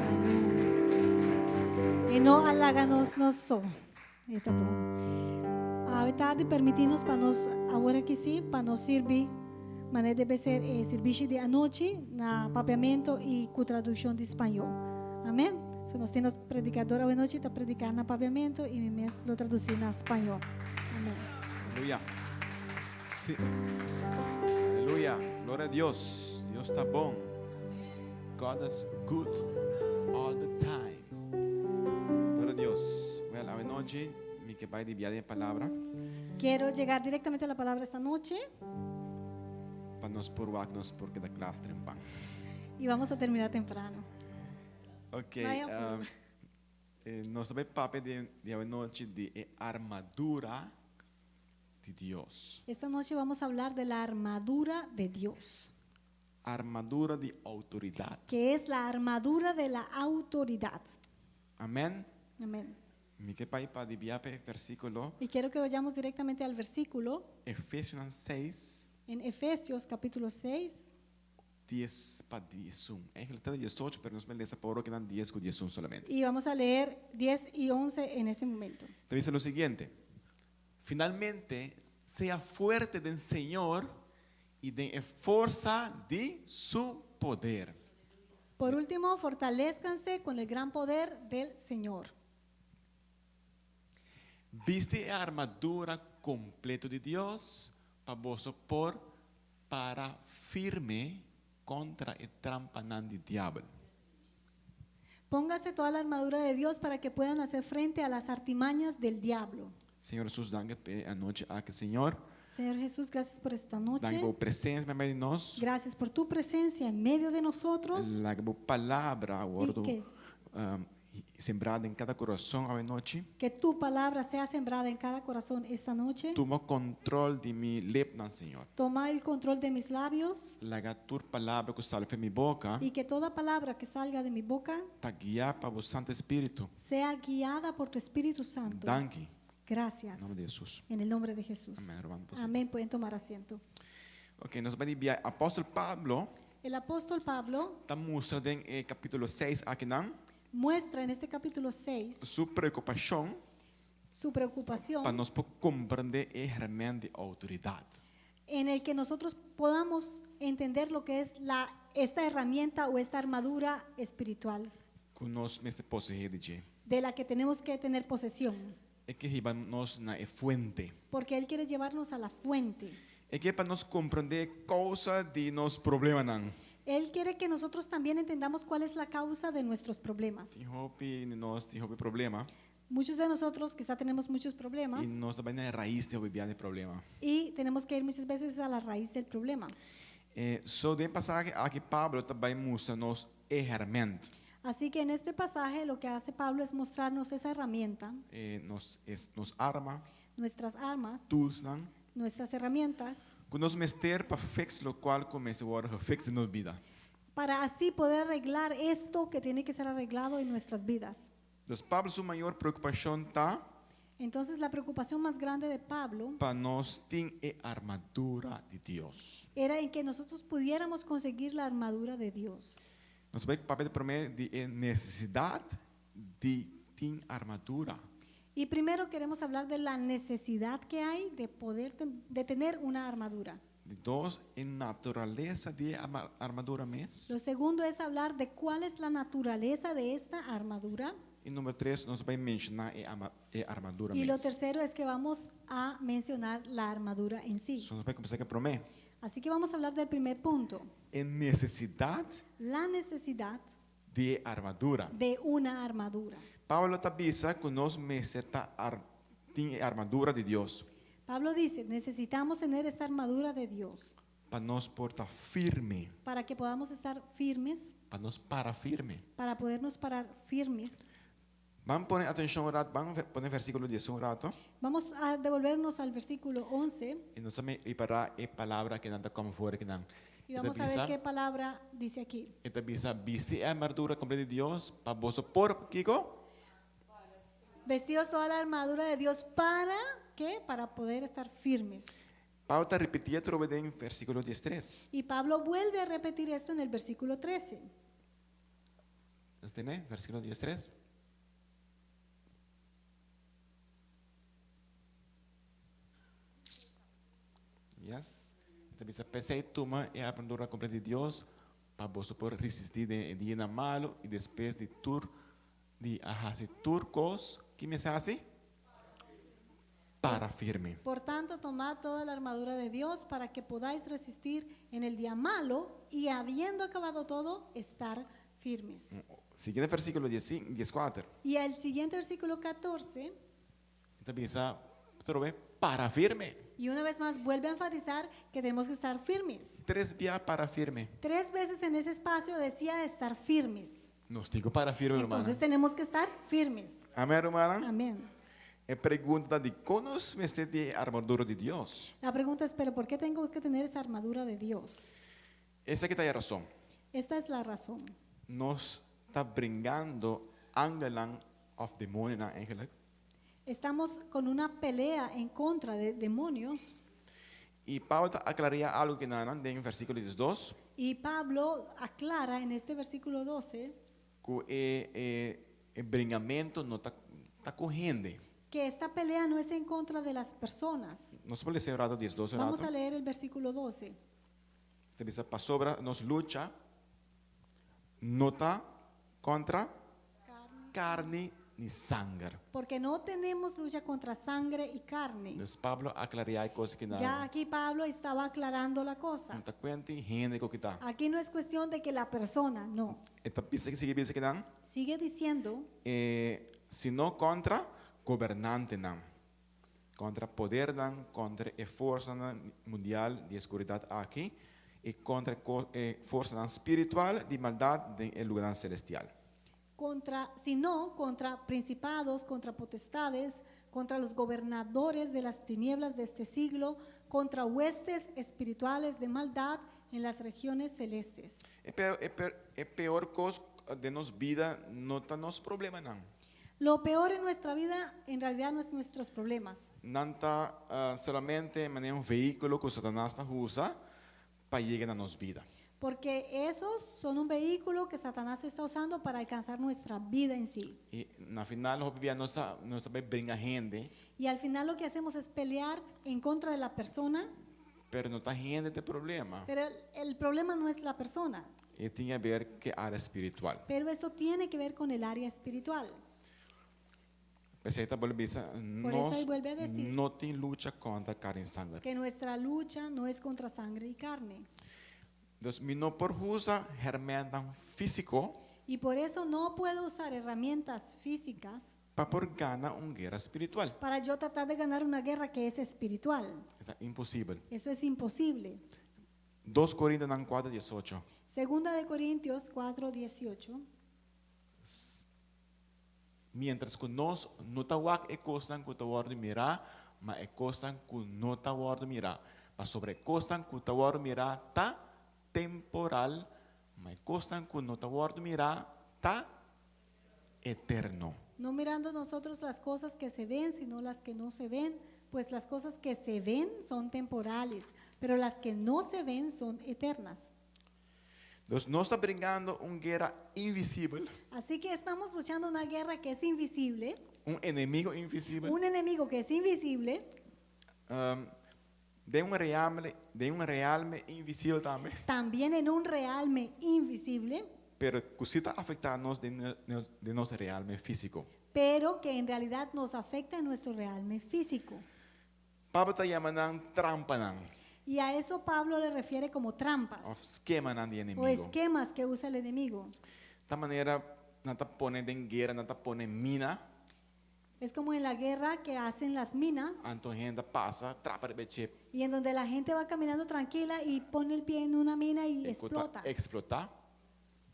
[SPEAKER 1] Amèn. I no a laga nos nos so. E ta bon. Awe tardi permití nos pa nos awor aki sí, pa nos sirbi manera debe ser e sirbishi di anochi na papiamentu i ku tradukshon di spañó. Amèn. So nos tin nos predikador awe nochi ta prediká na papiamentu i mi mes lo tradusí na spañó. Amèn.
[SPEAKER 2] Aleluya. Sí. Aleluya. Gloria a Dios. Dios ta bon. God is good all the time. Gloria a Dios. Well, awe nochi, mi ke bai di biaha den palabra.
[SPEAKER 1] Quiero llegar directamente a la palabra esta noche
[SPEAKER 2] Pa nos por wak nos por keda kla trempan.
[SPEAKER 1] y vamos a terminar temprano.
[SPEAKER 2] Ok.
[SPEAKER 1] Vaya por.
[SPEAKER 2] Nos ta bai papia den di awe nochi di e armadura di Dios.
[SPEAKER 1] Esta noche vamos a hablar de la armadura de Dios.
[SPEAKER 2] Armadura di outoridat.
[SPEAKER 1] Que es la armadura de la autoridad.
[SPEAKER 2] Amèn.
[SPEAKER 1] Amén.
[SPEAKER 2] Mi ke bai pa di bia pa e versíkulo.
[SPEAKER 1] Y quiero que vayamos directamente al versículo.
[SPEAKER 2] Efesionan 6.
[SPEAKER 1] En Efesios capítulo 6.
[SPEAKER 2] 10 pa 11. Eigenlijk ta 18, pero nos ta lesa pa awor aki nan 10 ku 11 solamente.
[SPEAKER 1] Y vamos a leer 10 y 11 en este momento.
[SPEAKER 2] Ta bisa lo siguiente. Finalmente, sea fuerte den Señor y den e forsa di su poder.
[SPEAKER 1] Por último, fortalezcanse con el gran poder del Señor.
[SPEAKER 2] Bisti e armadura kompleto di Dios pa boso por para firme kontra e trampanan di diabel.
[SPEAKER 1] Póngase toda la armadura de Dios para que puedan hacer frente a las artimañas del diablo.
[SPEAKER 2] Señor Jesus, danki pa e anochi aki, Señor.
[SPEAKER 1] Señor Jesús, gracias por esta noche.
[SPEAKER 2] Danki pa bo presensia meimei di nos.
[SPEAKER 1] Gracias por tu presencia en medio de nosotros.
[SPEAKER 2] Laga bo palabra wòrdu
[SPEAKER 1] ke
[SPEAKER 2] sembrá den kada kurason awe nochi.
[SPEAKER 1] Que tu palabra sea sembrada en cada corazón esta noche.
[SPEAKER 2] Tuma kontrol di mi lepnan, Señor.
[SPEAKER 1] Toma el control de mis labios.
[SPEAKER 2] Laga tur palabra ku sali for mi boka.
[SPEAKER 1] Y que toda palabra que salga de mi boca.
[SPEAKER 2] Ta guiá pa bo Santu Spiritu.
[SPEAKER 1] Sea guiada por tu Espíritu Santo.
[SPEAKER 2] Danki.
[SPEAKER 1] Gracias.
[SPEAKER 2] En nombre de Jesús.
[SPEAKER 1] En el nombre de Jesús.
[SPEAKER 2] Amén, hermano. Pues,
[SPEAKER 1] Amén. Pueden tomar asiento.
[SPEAKER 2] Ok, nos ta bai Apòstel Pablo.
[SPEAKER 1] El apóstol Pablo.
[SPEAKER 2] Ta mustra den e kapítulo 6 akinan.
[SPEAKER 1] Muestra en este capítulo 6.
[SPEAKER 2] Su preokupashon.
[SPEAKER 1] Su preocupación.
[SPEAKER 2] Pa nos por komprendé e hèrmènt di outoridat.
[SPEAKER 1] En el que nosotros podamos entender lo que es la, esta herramienta o esta armadura espiritual.
[SPEAKER 2] Ku nos mester poseé di dje.
[SPEAKER 1] De la que tenemos que tener posesión.
[SPEAKER 2] E ke hiba nos na e fuente.
[SPEAKER 1] Porque Él quiere llevarnos a la fuente.
[SPEAKER 2] E ke pa nos komprendé kousa di nos problemanan.
[SPEAKER 1] Él quiere que nosotros también entendamos cuál es la causa de nuestros problemas.
[SPEAKER 2] Tin hopi di nos tin hopi problema.
[SPEAKER 1] Muchos de nosotros quizá tenemos muchos problemas.
[SPEAKER 2] I nos ta bai na e rais di hopi bia di problema.
[SPEAKER 1] Y tenemos que ir muchas veces a la raíz del problema.
[SPEAKER 2] E so den pasahe aki Pablo ta bai mustra nos e hèrmènt.
[SPEAKER 1] Así que en este pasaje lo que hace Pablo es mostrarnos esa herramienta.
[SPEAKER 2] E nos es nos arma.
[SPEAKER 1] Nuestras armas,
[SPEAKER 2] toolsnan,
[SPEAKER 1] nuestras herramientas,
[SPEAKER 2] ku nos mester pa fix lokual ku mester wòrdu gefixt den nos bida.
[SPEAKER 1] Para así poder arreglar esto que tiene que ser arreglado en nuestras vidas.
[SPEAKER 2] Dus Pablo su mayor preokupashon ta
[SPEAKER 1] Entonces la preocupación más grande de Pablo
[SPEAKER 2] pa nos tin e armadura di Dios.
[SPEAKER 1] Era en que nosotros pudiéramos conseguir la armadura de Dios.
[SPEAKER 2] Nos ta bai papia promé di e nesesidat di tin armadura.
[SPEAKER 1] Y primero queremos hablar de la necesidad que hay de poder ten- de tener una armadura.
[SPEAKER 2] Di dos, e naturalesa di e armadura mes.
[SPEAKER 1] Lo segundo es hablar de cuál es la naturaleza de esta armadura.
[SPEAKER 2] I number tres, nos ta bai menshoná e e armadura
[SPEAKER 1] Y lo
[SPEAKER 2] mes.
[SPEAKER 1] Tercero es que vamos a mencionar la armadura en sí.
[SPEAKER 2] So nos ta bai kuminsá ku e promé.
[SPEAKER 1] Así que vamos a hablar del primer punto.
[SPEAKER 2] E nesesidat
[SPEAKER 1] La necesidad
[SPEAKER 2] di e armadura.
[SPEAKER 1] De una armadura.
[SPEAKER 2] Pablo ta bisa ku nos mester ta ar, tin e armadura di Dios.
[SPEAKER 1] Pablo dice, necesitamos tener esta armadura de Dios
[SPEAKER 2] Pa nos por ta firme.
[SPEAKER 1] Para que podamos estar firmes,
[SPEAKER 2] Pa nos para firme.
[SPEAKER 1] Para podernos parar firmes.
[SPEAKER 2] Ban pone atenshon un rato, ban pone versíkulo 11 un rato.
[SPEAKER 1] Vamos a devolvernos al versículo 11
[SPEAKER 2] I nos ta ripará e palabra ku nan ta kòm for akinan.
[SPEAKER 1] Y vamos a ver qué palabra dice aquí.
[SPEAKER 2] E ta bisa, bisti e armadura kompleto di Dios pa boso por, kiko?
[SPEAKER 1] Vestidos toda la armadura de Dios para ¿qué? Para poder estar firmes.
[SPEAKER 2] Pablo ta ripití atrobe den versíkulo 13.
[SPEAKER 1] Y Pablo vuelve a repetir esto en el versículo 13.
[SPEAKER 2] Nos tene? Versíkulo 13. Yes. E ta bisa, P'esei tuma e armadura kompleto di Dios pa boso por resistí den e dianan malu i despues di tur di a hasi tur kos ki mester hasi, para firme.
[SPEAKER 1] Por tanto, tomad toda la armadura de Dios para que podáis resistir en el día malo y habiendo acabado todo, estar firmes.
[SPEAKER 2] Siguiente versíkulo 14.
[SPEAKER 1] Y el siguiente versículo 14,
[SPEAKER 2] E ta bisa, Trobe, para firme.
[SPEAKER 1] Y una vez más vuelve a enfatizar que tenemos que estar firmes.
[SPEAKER 2] Tres bia para firme.
[SPEAKER 1] Tres veces en ese espacio decía estar firmes.
[SPEAKER 2] Nos tin ku para firme,
[SPEAKER 1] Entonces
[SPEAKER 2] rumannan.
[SPEAKER 1] tenemos que estar firmes.
[SPEAKER 2] Amén, rumannan?
[SPEAKER 1] Amén.
[SPEAKER 2] E pregunta ta, dikon nos mester di e armadura di Dios?
[SPEAKER 1] La pregunta es, pero ¿por qué tengo que tener esa armadura de Dios?
[SPEAKER 2] Esaki ta e rason.
[SPEAKER 1] Esta es la razón.
[SPEAKER 2] Nos ta bringando angelnan òf demonionan eigenlijk.
[SPEAKER 1] Estamos con una pelea en contra de demonios.
[SPEAKER 2] I Pablo ta aklaria algu ku nan den versíkulo diesdos.
[SPEAKER 1] Y Pablo aclara en este versículo 12
[SPEAKER 2] Ku e e bringamentu no ta ta ku hende.
[SPEAKER 1] Que esta pelea no es en contra de las personas.
[SPEAKER 2] Nos por lesa un rato diesdos un
[SPEAKER 1] Vamos
[SPEAKER 2] rato.
[SPEAKER 1] a leer el versículo 12.
[SPEAKER 2] Ta bisa pasobra nos lucha no ta kontra karni ni sanger.
[SPEAKER 1] Porque no tenemos lucha contra sangre y carne.
[SPEAKER 2] Dus Pablo a aclaria e cosa ki nan.
[SPEAKER 1] Ya aquí Pablo estaba aclarando la cosa.
[SPEAKER 2] No ta cuenta hende cu kita.
[SPEAKER 1] Aquí no es cuestión de que la persona, no.
[SPEAKER 2] E ta bisa sigui bisa kinan.
[SPEAKER 1] Sigue diciendo.
[SPEAKER 2] E sino contra gobernantenan, contra podernan, contra e forsanan mundial di e scuridad aki y contra e forsanan spiritual di maldad den e lugarnan celestial.
[SPEAKER 1] Contra, sino contra principados, contra potestades, contra los gobernadores de las tinieblas de este siglo, contra huestes espirituales de maldad en las regiones celestes.
[SPEAKER 2] E peor, e peor, e peor cos den nos bida no ta nos problemanan.
[SPEAKER 1] Lo peor en nuestra vida en realidad no es nuestros problemas.
[SPEAKER 2] Nan ta solamente manera un vehículo cu Satanas ta usa pa yega na nos bida.
[SPEAKER 1] Porque esos son un vehículo que Satanás está usando para alcanzar nuestra vida en sí.
[SPEAKER 2] Y na final hopi bia nos ta nos ta bay bringa hende.
[SPEAKER 1] Y al final lo que hacemos es pelear en contra de la persona.
[SPEAKER 2] Pero no ta hende ta e problema.
[SPEAKER 1] Pero el problema no es la persona.
[SPEAKER 2] E tin haber ku e área espiritual.
[SPEAKER 1] Pero esto tiene que ver con el área espiritual.
[SPEAKER 2] P'esei ta bolbe bisa,
[SPEAKER 1] Por eso
[SPEAKER 2] nos
[SPEAKER 1] él vuelve a decir
[SPEAKER 2] no tin lucha kontra karni i sanger.
[SPEAKER 1] que nuestra lucha no es contra sangre y carne.
[SPEAKER 2] Dus mi no por usa herramientan físiko.
[SPEAKER 1] Y por eso no puedo usar herramientas físicas
[SPEAKER 2] Pa por gana un guera spiritual.
[SPEAKER 1] Para yo tratar de ganar una guerra que es espiritual.
[SPEAKER 2] Ta imposibel.
[SPEAKER 1] Eso es imposible.
[SPEAKER 2] Dos Corintonan kuater diesocho.
[SPEAKER 1] Segunda de Corintios 4, 18.
[SPEAKER 2] Mientras ku nos no ta wak e kosnan ku ta wòrdu mirá, ma e kosnan ku no ta wòrdu mirá. Pasobra e kosnan ku ta wòrdu mirá ta temporal, ma e kosnan ku no ta wòrdu mirá ta eterno.
[SPEAKER 1] No mirando nosotros las cosas que se ven, sino las que no se ven, pues las cosas que se ven son temporales, pero las que no se ven son eternas.
[SPEAKER 2] Dus nos ta bringando un guera invisibel.
[SPEAKER 1] Así que estamos luchando una guerra que es invisible,
[SPEAKER 2] Un enemigu invisibel.
[SPEAKER 1] un enemigo que es invisible,
[SPEAKER 2] Den un realme, den un realme invisibel tambe.
[SPEAKER 1] También en un realme invisible.
[SPEAKER 2] Pero ku sí ta afektá nos den den nos realme físiko.
[SPEAKER 1] Pero que en realidad nos afecta en nuestro realme físico.
[SPEAKER 2] Pablo ta yama nan trampanan.
[SPEAKER 1] Y a eso Pablo le refiere como trampas.
[SPEAKER 2] Òf skemanan di
[SPEAKER 1] O
[SPEAKER 2] enemigu.
[SPEAKER 1] esquemas que usa el enemigo.
[SPEAKER 2] Ta manera nan ta pone den guera, nan ta pone mina.
[SPEAKER 1] Es como en la guerra que hacen las minas.
[SPEAKER 2] Anto hende ta pasa, trapa riba e chip.
[SPEAKER 1] Y en donde la gente va caminando tranquila y pone el pie en una mina y
[SPEAKER 2] E ku ta
[SPEAKER 1] explota.
[SPEAKER 2] eksplotá.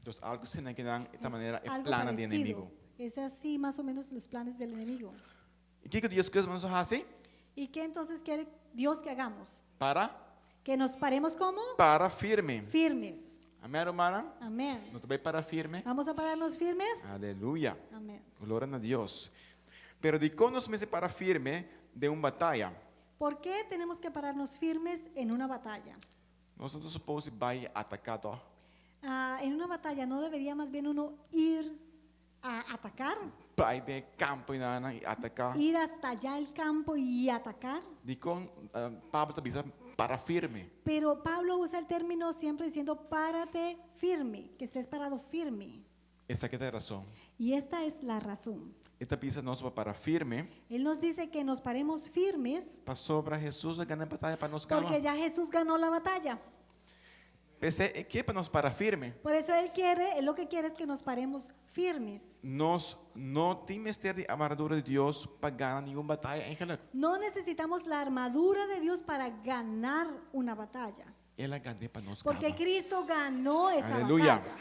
[SPEAKER 2] Dus algu asina ke nan ta
[SPEAKER 1] Es
[SPEAKER 2] manera e
[SPEAKER 1] algo
[SPEAKER 2] plannan di
[SPEAKER 1] parecido.
[SPEAKER 2] enemigu.
[SPEAKER 1] Es así más o menos los planes del enemigo.
[SPEAKER 2] I kiko Dios ke nos hasi?
[SPEAKER 1] ¿Y qué entonces quiere Dios que hagamos?
[SPEAKER 2] Para?
[SPEAKER 1] Que nos paremos como?
[SPEAKER 2] Para firme.
[SPEAKER 1] Firmes.
[SPEAKER 2] Amén, rumannan?
[SPEAKER 1] Amén.
[SPEAKER 2] Nos ta bai para firme?
[SPEAKER 1] ¿Vamos a pararnos firmes?
[SPEAKER 2] Aleluya.
[SPEAKER 1] Amén.
[SPEAKER 2] Gloria na Dios. Pero dikon nos mester para firme den un bataya?
[SPEAKER 1] ¿Por qué tenemos que pararnos firmes en una batalla?
[SPEAKER 2] Nos no ta supos bai ataká tòg?
[SPEAKER 1] Ah, en una batalla no debería más bien uno ir a atacar,
[SPEAKER 2] Bai den e kampo einan i ataká.
[SPEAKER 1] ir hasta allá al campo y atacar.
[SPEAKER 2] Dikon Pablo ta bisa para firme?
[SPEAKER 1] Pero Pablo usa el término siempre diciendo párate firme, que estés parado firme.
[SPEAKER 2] Esaki ta e rason.
[SPEAKER 1] Y esta es la razón.
[SPEAKER 2] E ta bisa nos pa para firme.
[SPEAKER 1] Él nos dice que nos paremos firmes.
[SPEAKER 2] Pasobra Hesus a gana e bataya pa nos kaba.
[SPEAKER 1] Porque ya Jesús ganó la batalla.
[SPEAKER 2] P'esei e ke pa nos para firme.
[SPEAKER 1] Por eso él quiere, él lo que quiere es que nos paremos firmes.
[SPEAKER 2] Nos no tin mester di armadura di Dios pa gana ningun bataya eigenlijk.
[SPEAKER 1] No necesitamos la armadura de Dios para ganar una batalla.
[SPEAKER 2] El a gan'é pa nos kaba.
[SPEAKER 1] Porque Cristo ganó esa
[SPEAKER 2] Aleluya.
[SPEAKER 1] batalla.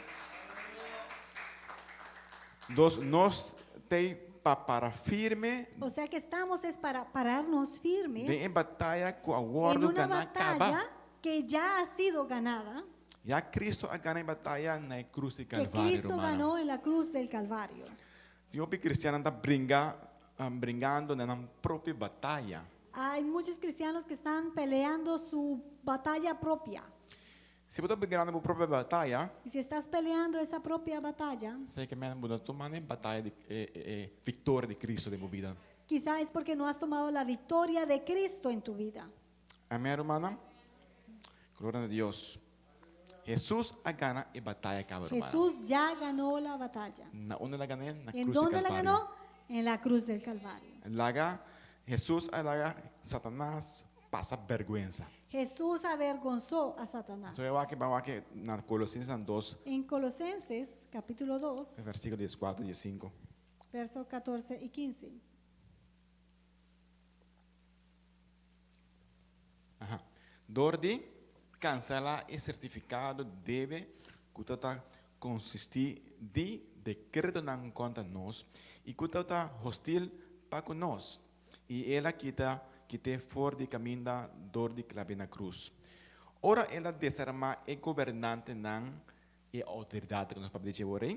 [SPEAKER 2] Dos nos tei pa para firme.
[SPEAKER 1] O sea que estamos es para pararnos firmes.
[SPEAKER 2] Den e bataya ku a
[SPEAKER 1] En
[SPEAKER 2] wòrdu
[SPEAKER 1] una
[SPEAKER 2] ganá kaba.
[SPEAKER 1] batalla que ya ha sido ganada.
[SPEAKER 2] Ya Cristo a gana e bataya na e krus di
[SPEAKER 1] Que
[SPEAKER 2] Calvario,
[SPEAKER 1] Cristo
[SPEAKER 2] rumannan.
[SPEAKER 1] ganó en la cruz del Calvario.
[SPEAKER 2] Tin hopi kristiannan ta bringa, bringando na nan propio bataya.
[SPEAKER 1] Hay muchos cristianos que están peleando su batalla propia.
[SPEAKER 2] Si bo ta bringando bo propio bataya,
[SPEAKER 1] Y si estás peleando esa propia batalla,
[SPEAKER 2] esei ke men bo no tuma e bataya di e, e, e victoria di Cristo den bo bida.
[SPEAKER 1] Quizá es porque no has tomado la victoria de Cristo en tu vida.
[SPEAKER 2] Amén, rumannan? Gloria na Dios. Jesús a gana e bataya caba, rumannan.
[SPEAKER 1] Jesús ya ganó la batalla.
[SPEAKER 2] Na unda el a gan'é? Na
[SPEAKER 1] ¿En
[SPEAKER 2] cruz di
[SPEAKER 1] dónde la
[SPEAKER 2] Calvario.
[SPEAKER 1] ganó? En la cruz del Calvario.
[SPEAKER 2] Laga, Jesús a laga Satanás pasa bergüenza.
[SPEAKER 1] Jesús avergonzó a Satanás.
[SPEAKER 2] So, wak, ban wak na Colosenses 2,
[SPEAKER 1] En Colosenses, capítulo 2,
[SPEAKER 2] versículo 14 y 5.
[SPEAKER 1] Verso 14 y 15.
[SPEAKER 2] Aha. Dor di kanselá e sertifikado debe ku ta ta konsistí di dekretonan kontra nos i ku ta ta hostil pa ku nos, i el a kita kit'é for di kaminda dor di klab'é na krus. Ora el a desarmá e gobernantenan i e outoridatnan ku nos papia di dje wor ei,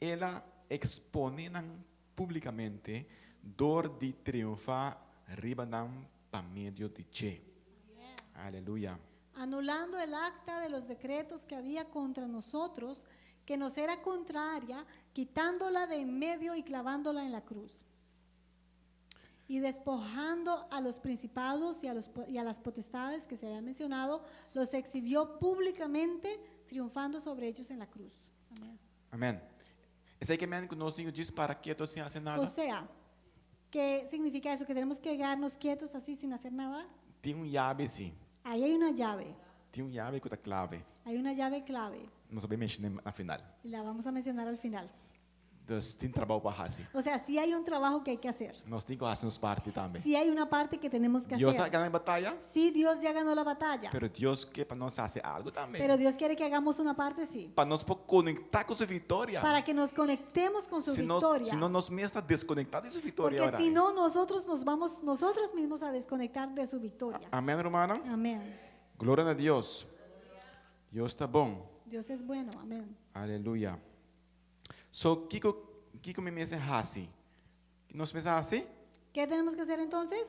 [SPEAKER 2] El a expone nan publicamente dor di triunfa riba nan pa medio di dje. Aleluya.
[SPEAKER 1] Anulando el acta de los decretos que había contra nosotros, que nos era contraria, quitándola de en medio y clavándola en la cruz. Y despojando a los principados y a, los, y a las potestades que se habían mencionado, los exhibió públicamente, triunfando sobre ellos en la cruz. Amén.
[SPEAKER 2] Amén. Esei ke men ku nos tin ku djis para keto sin hasi nada?
[SPEAKER 1] O sea, ¿qué significa eso? ¿Que tenemos que quedarnos quietos así sin hacer nada?
[SPEAKER 2] Tin un yabi si.
[SPEAKER 1] Ahí hay una llave.
[SPEAKER 2] Tin un yabi ku ta klave.
[SPEAKER 1] Hay una llave clave.
[SPEAKER 2] Nos ta bai menshoné na final.
[SPEAKER 1] Y la vamos a mencionar al final.
[SPEAKER 2] Dus tin trabou pa hasi.
[SPEAKER 1] O sea, sí hay un trabajo que hay que hacer.
[SPEAKER 2] Nos tin ku hasi nos parti tambe.
[SPEAKER 1] Sí hay una parte que tenemos que
[SPEAKER 2] Dios a
[SPEAKER 1] hacer.
[SPEAKER 2] gana e bataya,
[SPEAKER 1] Sí, Dios ya ganó la batalla.
[SPEAKER 2] pero Dios ke pa nos hasi algu tambe.
[SPEAKER 1] Pero Dios quiere que hagamos una parte, sí.
[SPEAKER 2] Pa nos por konektá ku su viktoria.
[SPEAKER 1] Para que nos conectemos con su
[SPEAKER 2] Si no,
[SPEAKER 1] victoria.
[SPEAKER 2] si no nos mes ta deskonektá di su viktoria
[SPEAKER 1] Porque
[SPEAKER 2] ora.
[SPEAKER 1] si no, nosotros nos vamos nosotros mismos a desconectar de su victoria.
[SPEAKER 2] Amèn, rumannan.
[SPEAKER 1] Amén.
[SPEAKER 2] Gloria na Dios. Dios ta bon.
[SPEAKER 1] Dios es bueno. Amén.
[SPEAKER 2] Aleluya. So, kiko, kiko mi mester hasi? Nos mester hasi?
[SPEAKER 1] ¿Qué tenemos que hacer entonces?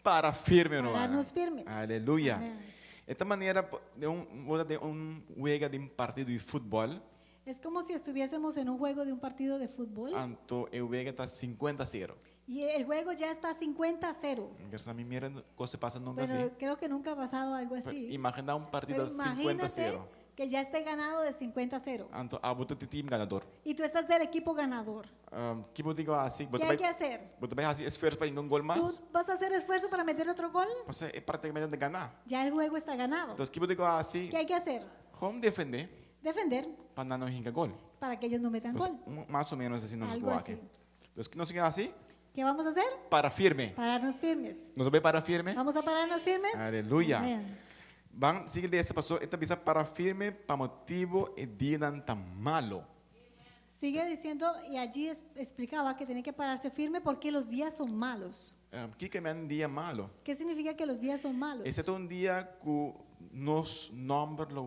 [SPEAKER 2] Para firme, rumannan.
[SPEAKER 1] Pararnos firmes.
[SPEAKER 2] Aleluya.
[SPEAKER 1] Amén.
[SPEAKER 2] E ta manera den un, den un wega di un partido di futbòl.
[SPEAKER 1] Es como si estuviésemos en un juego de un partido de fútbol
[SPEAKER 2] Anto e wega ta 50 0.
[SPEAKER 1] y el juego ya está 50 a 0.
[SPEAKER 2] Mi no a mira kos pasa nunka
[SPEAKER 1] Bueno,
[SPEAKER 2] asina.
[SPEAKER 1] creo que nunca ha pasado algo así.
[SPEAKER 2] Imaginá un partido
[SPEAKER 1] Pero
[SPEAKER 2] 50
[SPEAKER 1] imagínate
[SPEAKER 2] 0.
[SPEAKER 1] que ya esté ganado de 50 a 0
[SPEAKER 2] Anto abo ta di team ganador.
[SPEAKER 1] y tú estás del equipo ganador.
[SPEAKER 2] Um, ki bo tin ku hasi?
[SPEAKER 1] ¿Qué hay que hacer?
[SPEAKER 2] Bo ta bai hasi esfuerso pa hinka un gol
[SPEAKER 1] ¿Tú
[SPEAKER 2] mas?
[SPEAKER 1] vas a hacer esfuerzo para meter otro gol?
[SPEAKER 2] Pasobra e práktikamente a gana.
[SPEAKER 1] Ya el juego está ganado.
[SPEAKER 2] Entonces, ki bo tin ku hasi?
[SPEAKER 1] ¿Qué hay que hacer?
[SPEAKER 2] Kon defendé
[SPEAKER 1] Defender
[SPEAKER 2] pa nan no hinka gol.
[SPEAKER 1] para que ellos no metan
[SPEAKER 2] Entonces,
[SPEAKER 1] gol.
[SPEAKER 2] mas o menos asina nos
[SPEAKER 1] Algo
[SPEAKER 2] go
[SPEAKER 1] así.
[SPEAKER 2] aki. Entonces, nos tin ku hasi?
[SPEAKER 1] ¿Qué vamos a hacer?
[SPEAKER 2] Para firme.
[SPEAKER 1] Pararnos firmes.
[SPEAKER 2] Nos bai para firme?
[SPEAKER 1] ¿Vamos a pararnos firmes?
[SPEAKER 2] Aleluya.
[SPEAKER 1] Amén.
[SPEAKER 2] Ban sigui lesa paso e ta bisa para firme pa motibu e dianan ta malo.
[SPEAKER 1] Sigue diciendo, y allí explicaba que tiene que pararse firme porque los días son malos.
[SPEAKER 2] Kiko ke men dia malo?
[SPEAKER 1] ¿Qué significa que los días son malos?
[SPEAKER 2] Esei ta un dia ku nos nòmber lo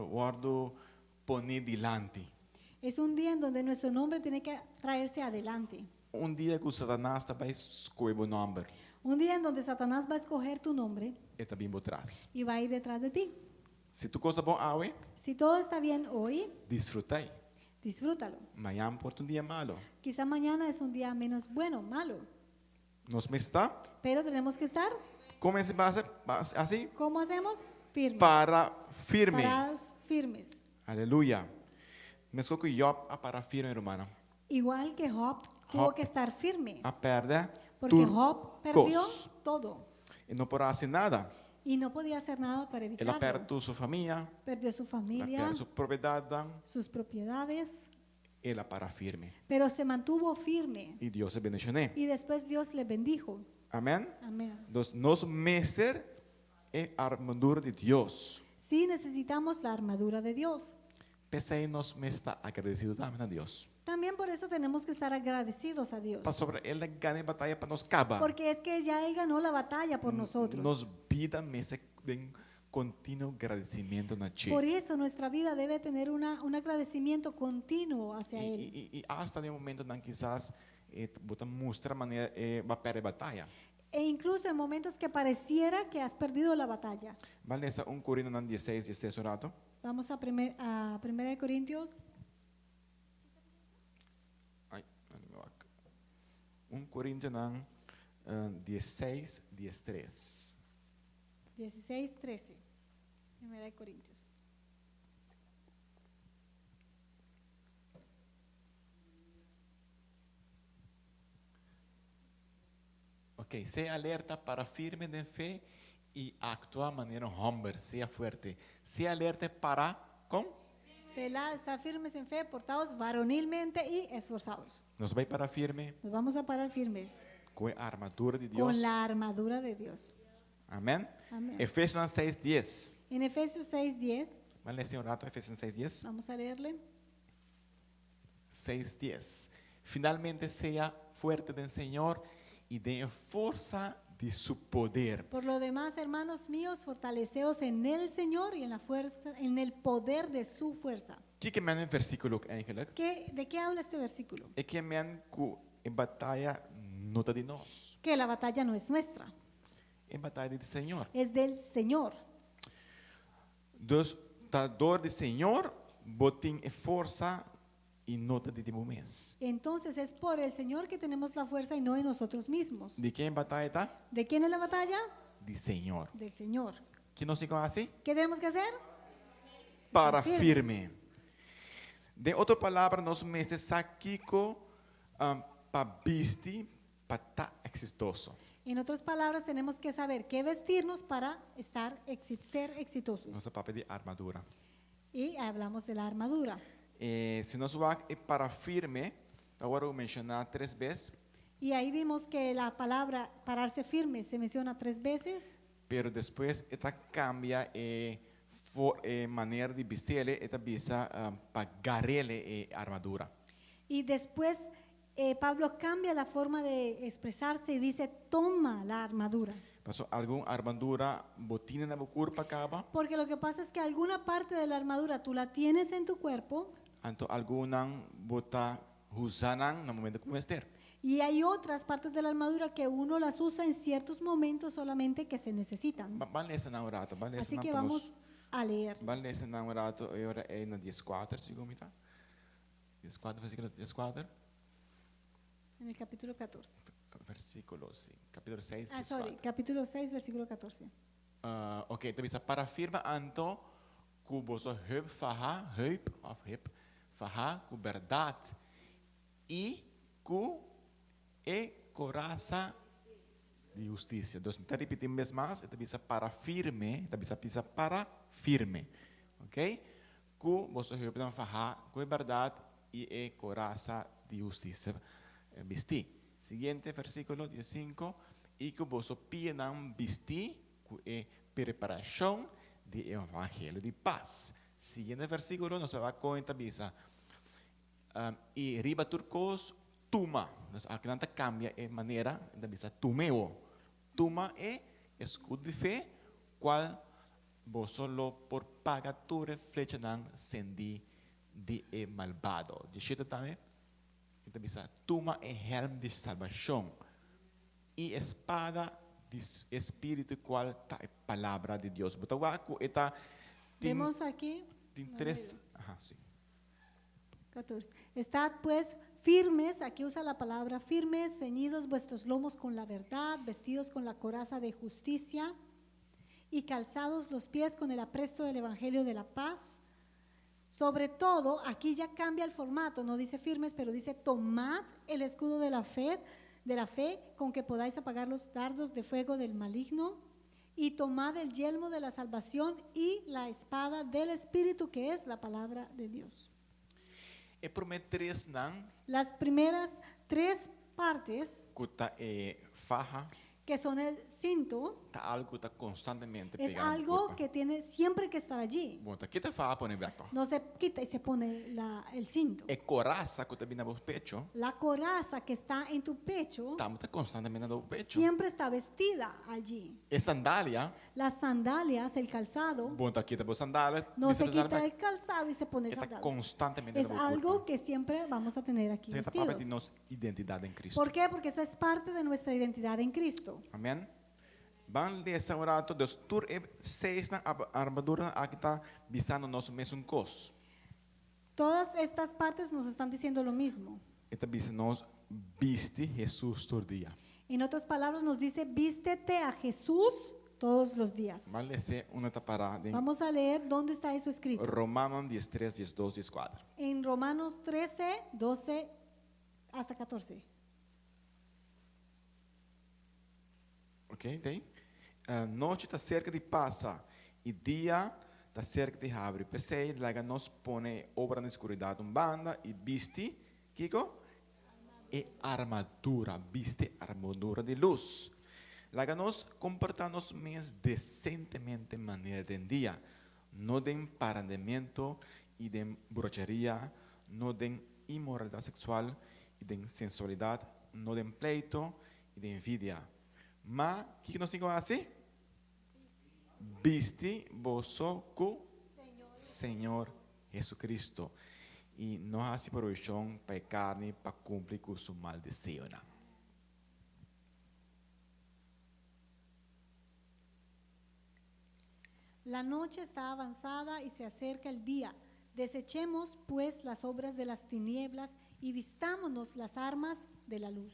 [SPEAKER 2] wòrdu poné dilanti.
[SPEAKER 1] Es un día en donde nuestro nombre tiene que traerse adelante.
[SPEAKER 2] Un dia ku Satanas ta bai skohe bo nòmber.
[SPEAKER 1] Un día en donde Satanás va a escoger tu nombre
[SPEAKER 2] E ta bin bo tras.
[SPEAKER 1] y va a ir detrás de ti.
[SPEAKER 2] Si tur kos ta bon awe,
[SPEAKER 1] Si todo está bien hoy,
[SPEAKER 2] disfrutá.
[SPEAKER 1] disfrútalo.
[SPEAKER 2] Mañan por ta un dia malo.
[SPEAKER 1] Quizá mañana es un día menos bueno, malo.
[SPEAKER 2] Nos mester ta?
[SPEAKER 1] Pero tenemos que estar,
[SPEAKER 2] Kon mester base hasi?
[SPEAKER 1] ¿cómo hacemos? Firmes.
[SPEAKER 2] Para firme.
[SPEAKER 1] Parados firmes.
[SPEAKER 2] Aleluya. Meskos ku Job a para firme, rumannan.
[SPEAKER 1] Igual que Job tuvo
[SPEAKER 2] Job
[SPEAKER 1] que estar firme.
[SPEAKER 2] A pèrdè
[SPEAKER 1] Porque
[SPEAKER 2] tur
[SPEAKER 1] Job perdió
[SPEAKER 2] kos.
[SPEAKER 1] todo
[SPEAKER 2] E no por a hasi nada.
[SPEAKER 1] y no podía hacer nada para
[SPEAKER 2] El a
[SPEAKER 1] evitarlo.
[SPEAKER 2] pèrdè tur su famia.
[SPEAKER 1] Perdió su
[SPEAKER 2] El a
[SPEAKER 1] familia,
[SPEAKER 2] pèrdè su propiedatnan.
[SPEAKER 1] sus propiedades,
[SPEAKER 2] El a para firme.
[SPEAKER 1] pero se mantuvo firme.
[SPEAKER 2] I Dios a bendishon'é.
[SPEAKER 1] Y después Dios le bendijo.
[SPEAKER 2] Amèn.
[SPEAKER 1] Amén.
[SPEAKER 2] Dus nos mester e armadura di Dios.
[SPEAKER 1] Sí necesitamos la armadura de Dios.
[SPEAKER 2] P'esei nos mester ta agradesido tambe na Dios.
[SPEAKER 1] También por eso tenemos que estar agradecidos a Dios.
[SPEAKER 2] Pasobra el a gana e bataya pa nos kaba.
[SPEAKER 1] Porque es que ya Él ganó la batalla por nosotros.
[SPEAKER 2] Nos bida mester den kontinuo gradisimentu na dje.
[SPEAKER 1] Por eso nuestra vida debe tener una, un agradecimiento continuo hacia
[SPEAKER 2] I,
[SPEAKER 1] Él.
[SPEAKER 2] i, i hasta den momentonan kisas eh, bo ta mustra manera eh, b'a pèrdè bataya.
[SPEAKER 1] E incluso en momentos que pareciera que has perdido la batalla.
[SPEAKER 2] Ban lesa 1 Korintonan 16, 13 un rato.
[SPEAKER 1] Vamos a, primer, a Primera de Corintios.
[SPEAKER 2] Ai, laat me wak. 1 Korintonan 16, 13.
[SPEAKER 1] 16, 13. Primera de Corintios.
[SPEAKER 2] Ok, sea alerta para firme den fe i aktua manera un hòmber, sea fuerte. Sea alerta para kon?
[SPEAKER 1] Velad, estar firmes en fe, portados varonilmente y esforzados.
[SPEAKER 2] Nos bai para firme
[SPEAKER 1] Nos vamos a parar firmes
[SPEAKER 2] ku e armadura di Dios.
[SPEAKER 1] con la armadura de Dios.
[SPEAKER 2] Amèn.
[SPEAKER 1] Amén.
[SPEAKER 2] Efesionan 6, 10.
[SPEAKER 1] En Efesios 6, 10,
[SPEAKER 2] Ban lesa un ratu Efesionan 6, 10.
[SPEAKER 1] vamos a leerle.
[SPEAKER 2] 6, 10. Finalmente sea fuerte den Señor i den forsa di su poder.
[SPEAKER 1] Por lo demás, hermanos míos, fortaleceos en el Señor y en la fuerza, en el poder de su fuerza.
[SPEAKER 2] Kiko ke men e versíkulo eigenlijk?
[SPEAKER 1] ¿Qué, ¿De qué habla este versículo?
[SPEAKER 2] E ke men ku e bataya no ta di nos.
[SPEAKER 1] Que la batalla no es nuestra,
[SPEAKER 2] E bataya ta di Señor.
[SPEAKER 1] es del Señor.
[SPEAKER 2] Dus ta dor di Señor bo tin e forsa i no ta di di bo mes.
[SPEAKER 1] Entonces es por el Señor que tenemos la fuerza y no en nosotros mismos.
[SPEAKER 2] Di ken e bataya ta?
[SPEAKER 1] ¿De quién es la batalla?
[SPEAKER 2] Di Señor.
[SPEAKER 1] Del Señor.
[SPEAKER 2] Ki nos tin ku hasi?
[SPEAKER 1] ¿Qué tenemos que hacer?
[SPEAKER 2] Para
[SPEAKER 1] Firmes.
[SPEAKER 2] firme. Den otro palabra, nos mester sa kiko pa bisti pa ta eksitoso.
[SPEAKER 1] En otras palabras, tenemos que saber qué vestirnos para estar, ser exitosos.
[SPEAKER 2] Nos a papia di armadura.
[SPEAKER 1] Y hablamos de la armadura.
[SPEAKER 2] Eh, si nos wak e para firme, ta wòrdu menshoná tres bes.
[SPEAKER 1] Y ahí vimos que la palabra pararse firme se menciona tres veces.
[SPEAKER 2] Pero despues e ta kambia e for e manera di bistele, e ta bisa pa garele e armadura.
[SPEAKER 1] Y después eh, Pablo cambia la forma de expresarse y dice, toma la armadura.
[SPEAKER 2] Paso algun armadura bo tine na bo kurpa kaba.
[SPEAKER 1] Porque lo que pasa es que alguna parte de la armadura tú la tienes en tu cuerpo.
[SPEAKER 2] Anto algunnan bo ta usa nan na momento ku mester.
[SPEAKER 1] Y hay otras partes de la armadura que uno las usa en ciertos momentos solamente que se necesitan.
[SPEAKER 2] Ban lesa nan un rato, ban lesa
[SPEAKER 1] Así
[SPEAKER 2] nan
[SPEAKER 1] que
[SPEAKER 2] pa nos.
[SPEAKER 1] vamos a leer.
[SPEAKER 2] Ban lesa nan un rato e ora ei na dieskuater, segun mi ta. Dieskuater, versíkulo dieskuater.
[SPEAKER 1] En el capítulo 14.
[SPEAKER 2] Versíkulo, sí. Capítulo 6,
[SPEAKER 1] Ah, sorry,
[SPEAKER 2] 14.
[SPEAKER 1] capítulo 6, versículo 14.
[SPEAKER 2] Uh, ok, ta bisa para firma anto ku boso heup faha, heup of hip, faha ku bèrdat i ku e korasa di hustisia. Dus mi ta ripití un bes mas, e ta bisa para firme, e ta bisa bisa para firme. Ok? Ku boso heupnan fahá ku e bèrdat i e korasa di hustisia bistí. Siguiente versíkulo, diesinku, I ku boso pianan bistí ku e preparashon di e evangelio di pas. Siguiente versíkulo, nos a wak kon e ta bisa, I riba tur kos tuma. Nos akinan ta kambia e manera, e ta bisa tum'e. Tuma e eskudo di fe, kual Boso lo por paga tur e flechanan sendí di e malbado. Dieshete tambe e ta bisa, Tuma e hèlm di salbashon i e spada di e spiritu kual ta e palabra di Dios. Bo ta wak ku e ta tin
[SPEAKER 1] Vemos aquí.
[SPEAKER 2] tin tres, aha, si.
[SPEAKER 1] 14. Estad pues firmes, aquí usa la palabra firmes, ceñidos vuestros lomos con la verdad, vestidos con la coraza de justicia y calzados los pies con el apresto del evangelio de la paz. Sobre todo, aquí ya cambia el formato, no dice firmes, pero dice tomad el escudo de la fe, de la fe con que podáis apagar los dardos de fuego del maligno y tomad el yelmo de la salvación y la espada del espíritu que es la palabra de Dios.
[SPEAKER 2] E promé tresnan.
[SPEAKER 1] Las primeras tres partes.
[SPEAKER 2] Ku ta e faha.
[SPEAKER 1] Que son el cinto.
[SPEAKER 2] Ta algu ku ta konstantemente
[SPEAKER 1] Es
[SPEAKER 2] pegá na bo
[SPEAKER 1] algo
[SPEAKER 2] kurpa.
[SPEAKER 1] que tiene siempre que estar allí.
[SPEAKER 2] Bo no ta kita e faha pone bèk tòg.
[SPEAKER 1] No se quita y se pone la, el cinto.
[SPEAKER 2] E korasa ku ta bini na bo pecho.
[SPEAKER 1] La coraza que está en tu pecho.
[SPEAKER 2] Tambe ta konstantemente na bo pecho.
[SPEAKER 1] Siempre está vestida allí.
[SPEAKER 2] E sandalia.
[SPEAKER 1] Las sandalias, el calzado.
[SPEAKER 2] Bo no ta kita bo sandalia.
[SPEAKER 1] No se quita el calzado y se pone
[SPEAKER 2] E ta
[SPEAKER 1] sandalias.
[SPEAKER 2] konstantemente
[SPEAKER 1] Es
[SPEAKER 2] na bo kurpa.
[SPEAKER 1] algo que siempre vamos a tener aquí
[SPEAKER 2] Esei ta papia di
[SPEAKER 1] vestidos.
[SPEAKER 2] nos identidat den Cristo.
[SPEAKER 1] ¿Por qué? Porque eso es parte de nuestra identidad en Cristo.
[SPEAKER 2] Amén. Ban lesa un rato, dus tur e seisnan armaduranan aki ta bisando nos mesun kos.
[SPEAKER 1] Todas estas partes nos están diciendo lo mismo.
[SPEAKER 2] E ta bisa nos bisti Hesus tur dia.
[SPEAKER 1] En otras palabras nos dice, vístete a Jesús todos los días.
[SPEAKER 2] Ban lesa unda ta pará den
[SPEAKER 1] Vamos a leer dónde está eso escrito.
[SPEAKER 2] Romanonan diestres, diesdos, dieskuater.
[SPEAKER 1] En Romanos 13, 12 hasta 14.
[SPEAKER 2] Ok, ta ei? Nochi ta serka di pasa i dia ta serka di habri. P'esei, laga nos pone e obranan di skuridat un banda i bisti, kiko? E armadura, bisti e armadura di lus. Laga nos komportá nos mes desentemente manera den dia, no den parandemiento i den brocheria, no den inmoralidat seksual i den sensualidat, no den pleito i den envidia. Ma, kiko nos tin ku hasi? Bisti boso ku Señor Jesucristo, i no hasi provishon pa e karni pa kumpli ku su mal deseonan.
[SPEAKER 1] La noche está avanzada y se acerca el día. Desechemos, pues, las obras de las tinieblas y vistámonos las armas de la luz.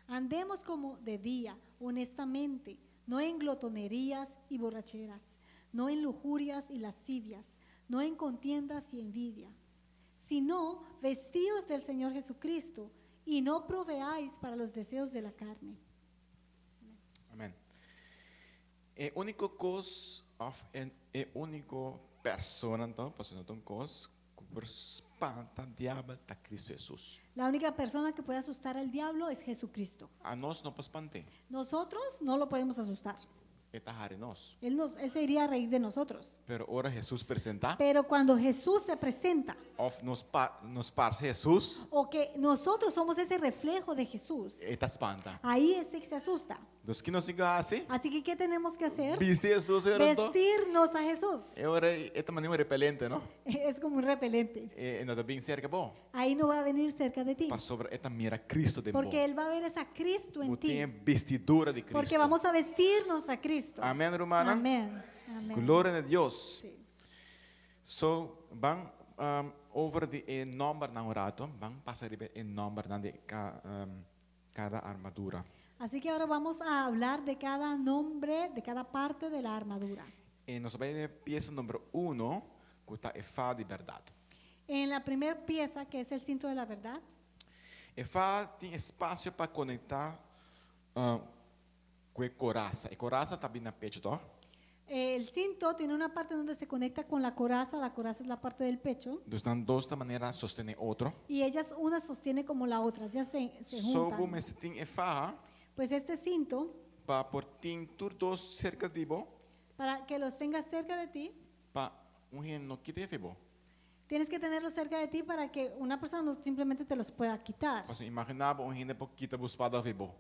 [SPEAKER 1] Andemos como de día, honestamente, no en glotonerías y borracheras, no en lujurias y lascivias, no en contiendas y envidia, sino vestíos del Señor Jesucristo y no proveáis para los deseos de la carne.
[SPEAKER 2] Amén. E úniko kos òf e úniko persona anto, pasobra no ta un kos, ku por spanta diabel ta Cristo Jesus.
[SPEAKER 1] La única persona que puede asustar al diablo es Jesucristo.
[SPEAKER 2] Anos no por spant'é.
[SPEAKER 1] Nosotros no lo podemos asustar.
[SPEAKER 2] E ta hari nos.
[SPEAKER 1] Él se iría a reír de nosotros.
[SPEAKER 2] Pero ora Jesus presentá,
[SPEAKER 1] Pero cuando Jesús se presenta,
[SPEAKER 2] òf nos pa, nos parse Jesus,
[SPEAKER 1] o que nosotros somos ese reflejo de Jesús,
[SPEAKER 2] e ta spanta.
[SPEAKER 1] ahí es que se asusta.
[SPEAKER 2] Dus ki nos tin ku hasi?
[SPEAKER 1] Así que, ¿qué tenemos que hacer?
[SPEAKER 2] Bisti Jesus anto.
[SPEAKER 1] Vestirnos a Jesús.
[SPEAKER 2] E ora e ta manera un repelente, no?
[SPEAKER 1] Es como un repelente.
[SPEAKER 2] E no ta bin serka bo.
[SPEAKER 1] Ahí no va a venir cerca de ti.
[SPEAKER 2] Pasobra e ta mira Cristo den bo.
[SPEAKER 1] Porque Él va a ver es a Cristo en
[SPEAKER 2] Bo
[SPEAKER 1] ti.
[SPEAKER 2] tin bestidura di
[SPEAKER 1] Porque
[SPEAKER 2] Cristo.
[SPEAKER 1] vamos a vestirnos a Cristo.
[SPEAKER 2] Amèn, rumannan.
[SPEAKER 1] Amén. Amén.
[SPEAKER 2] Gloria na Dios.
[SPEAKER 1] Sí.
[SPEAKER 2] So, ban um, over di e nòmbernan un rato, ban pasa riba e nòmbernan di ka, um, kada armadura.
[SPEAKER 1] Así que ahora vamos a hablar de cada nombre, de cada parte de la armadura.
[SPEAKER 2] I nos ta bai den piesa number uno, ku ta e faha di bèrdat.
[SPEAKER 1] En la primera pieza, que es el cinto de la verdad,
[SPEAKER 2] E faha tin espasio pa konektá ku e korasa. E korasa ta bin na pechu, tòg?
[SPEAKER 1] El cinto tiene una parte donde se conecta con la coraza, la coraza es la parte del pecho,
[SPEAKER 2] Dus nan dos ta manera sostené otro.
[SPEAKER 1] y ellas una sostiene como la otra, ya se
[SPEAKER 2] So bo
[SPEAKER 1] juntan.
[SPEAKER 2] mester tin e faha
[SPEAKER 1] Pues este cinto,
[SPEAKER 2] pa por tin tur dos serka di bo,
[SPEAKER 1] para que los tengas cerca de ti,
[SPEAKER 2] pa un hende no kita e fe bo.
[SPEAKER 1] tienes que tenerlos cerca de ti para que una persona no simplemente te los pueda quitar.
[SPEAKER 2] Pasobra imaginá bo un hende por kita bo spada fe bo.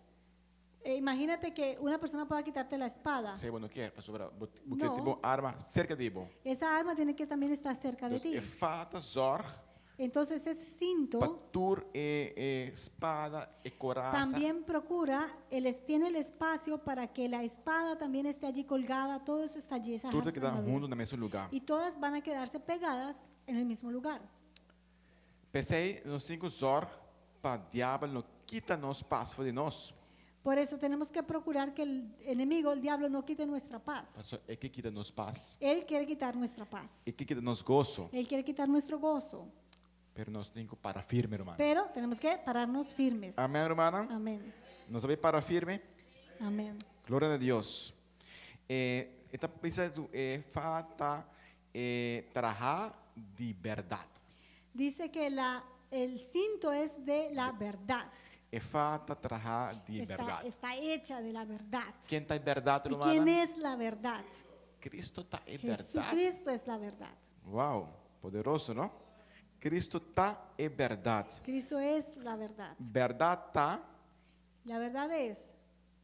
[SPEAKER 1] Imagínate que una persona pueda quitarte la espada.
[SPEAKER 2] Esei bo no kier, pasobra bo bo kier
[SPEAKER 1] No.
[SPEAKER 2] tin bo arma serka di bo.
[SPEAKER 1] Esa arma tiene que también estar cerca de
[SPEAKER 2] Dus
[SPEAKER 1] ti.
[SPEAKER 2] e faha ta zòrg
[SPEAKER 1] Entonces ese cinto
[SPEAKER 2] pa tur e e spada, e korasa.
[SPEAKER 1] también procura, él tiene el espacio para que la espada también esté allí colgada, todo eso está allí, esa
[SPEAKER 2] Tur ta keda
[SPEAKER 1] armadura.
[SPEAKER 2] huntu na mesun lugá.
[SPEAKER 1] Y todas van a quedarse pegadas en el mismo lugar.
[SPEAKER 2] P'esei nos tin ku zòrg pa diabel no kita nos pas for di nos.
[SPEAKER 1] Por eso tenemos que procurar que el enemigo, el diablo, no quite nuestra paz.
[SPEAKER 2] Pasobra e ke kita nos pas.
[SPEAKER 1] Él quiere quitar nuestra paz.
[SPEAKER 2] E ke kita nos goso.
[SPEAKER 1] Él quiere quitar nuestro gozo.
[SPEAKER 2] Pero nos tin ku para firme, ruman.
[SPEAKER 1] Pero tenemos que pararnos firmes.
[SPEAKER 2] Amén, rumannan.
[SPEAKER 1] Amén.
[SPEAKER 2] Nos ta bai para firme.
[SPEAKER 1] Amén.
[SPEAKER 2] Gloria na Dios. E, e ta bisa ku e faha ta e traha di bèrdat.
[SPEAKER 1] Dice que la, el cinto es de la verdad.
[SPEAKER 2] E faha ta traha di
[SPEAKER 1] Está,
[SPEAKER 2] bèrdat.
[SPEAKER 1] está hecha de la verdad.
[SPEAKER 2] Ken ta e bèrdat,
[SPEAKER 1] ¿Y
[SPEAKER 2] rumannan?
[SPEAKER 1] quién es la verdad?
[SPEAKER 2] Cristo ta e bèrdat.
[SPEAKER 1] Jesucristo es la verdad.
[SPEAKER 2] Wow, poderoso, no? Cristo ta e bèrdat.
[SPEAKER 1] Cristo es la verdad.
[SPEAKER 2] Bèrdat ta
[SPEAKER 1] La verdad es,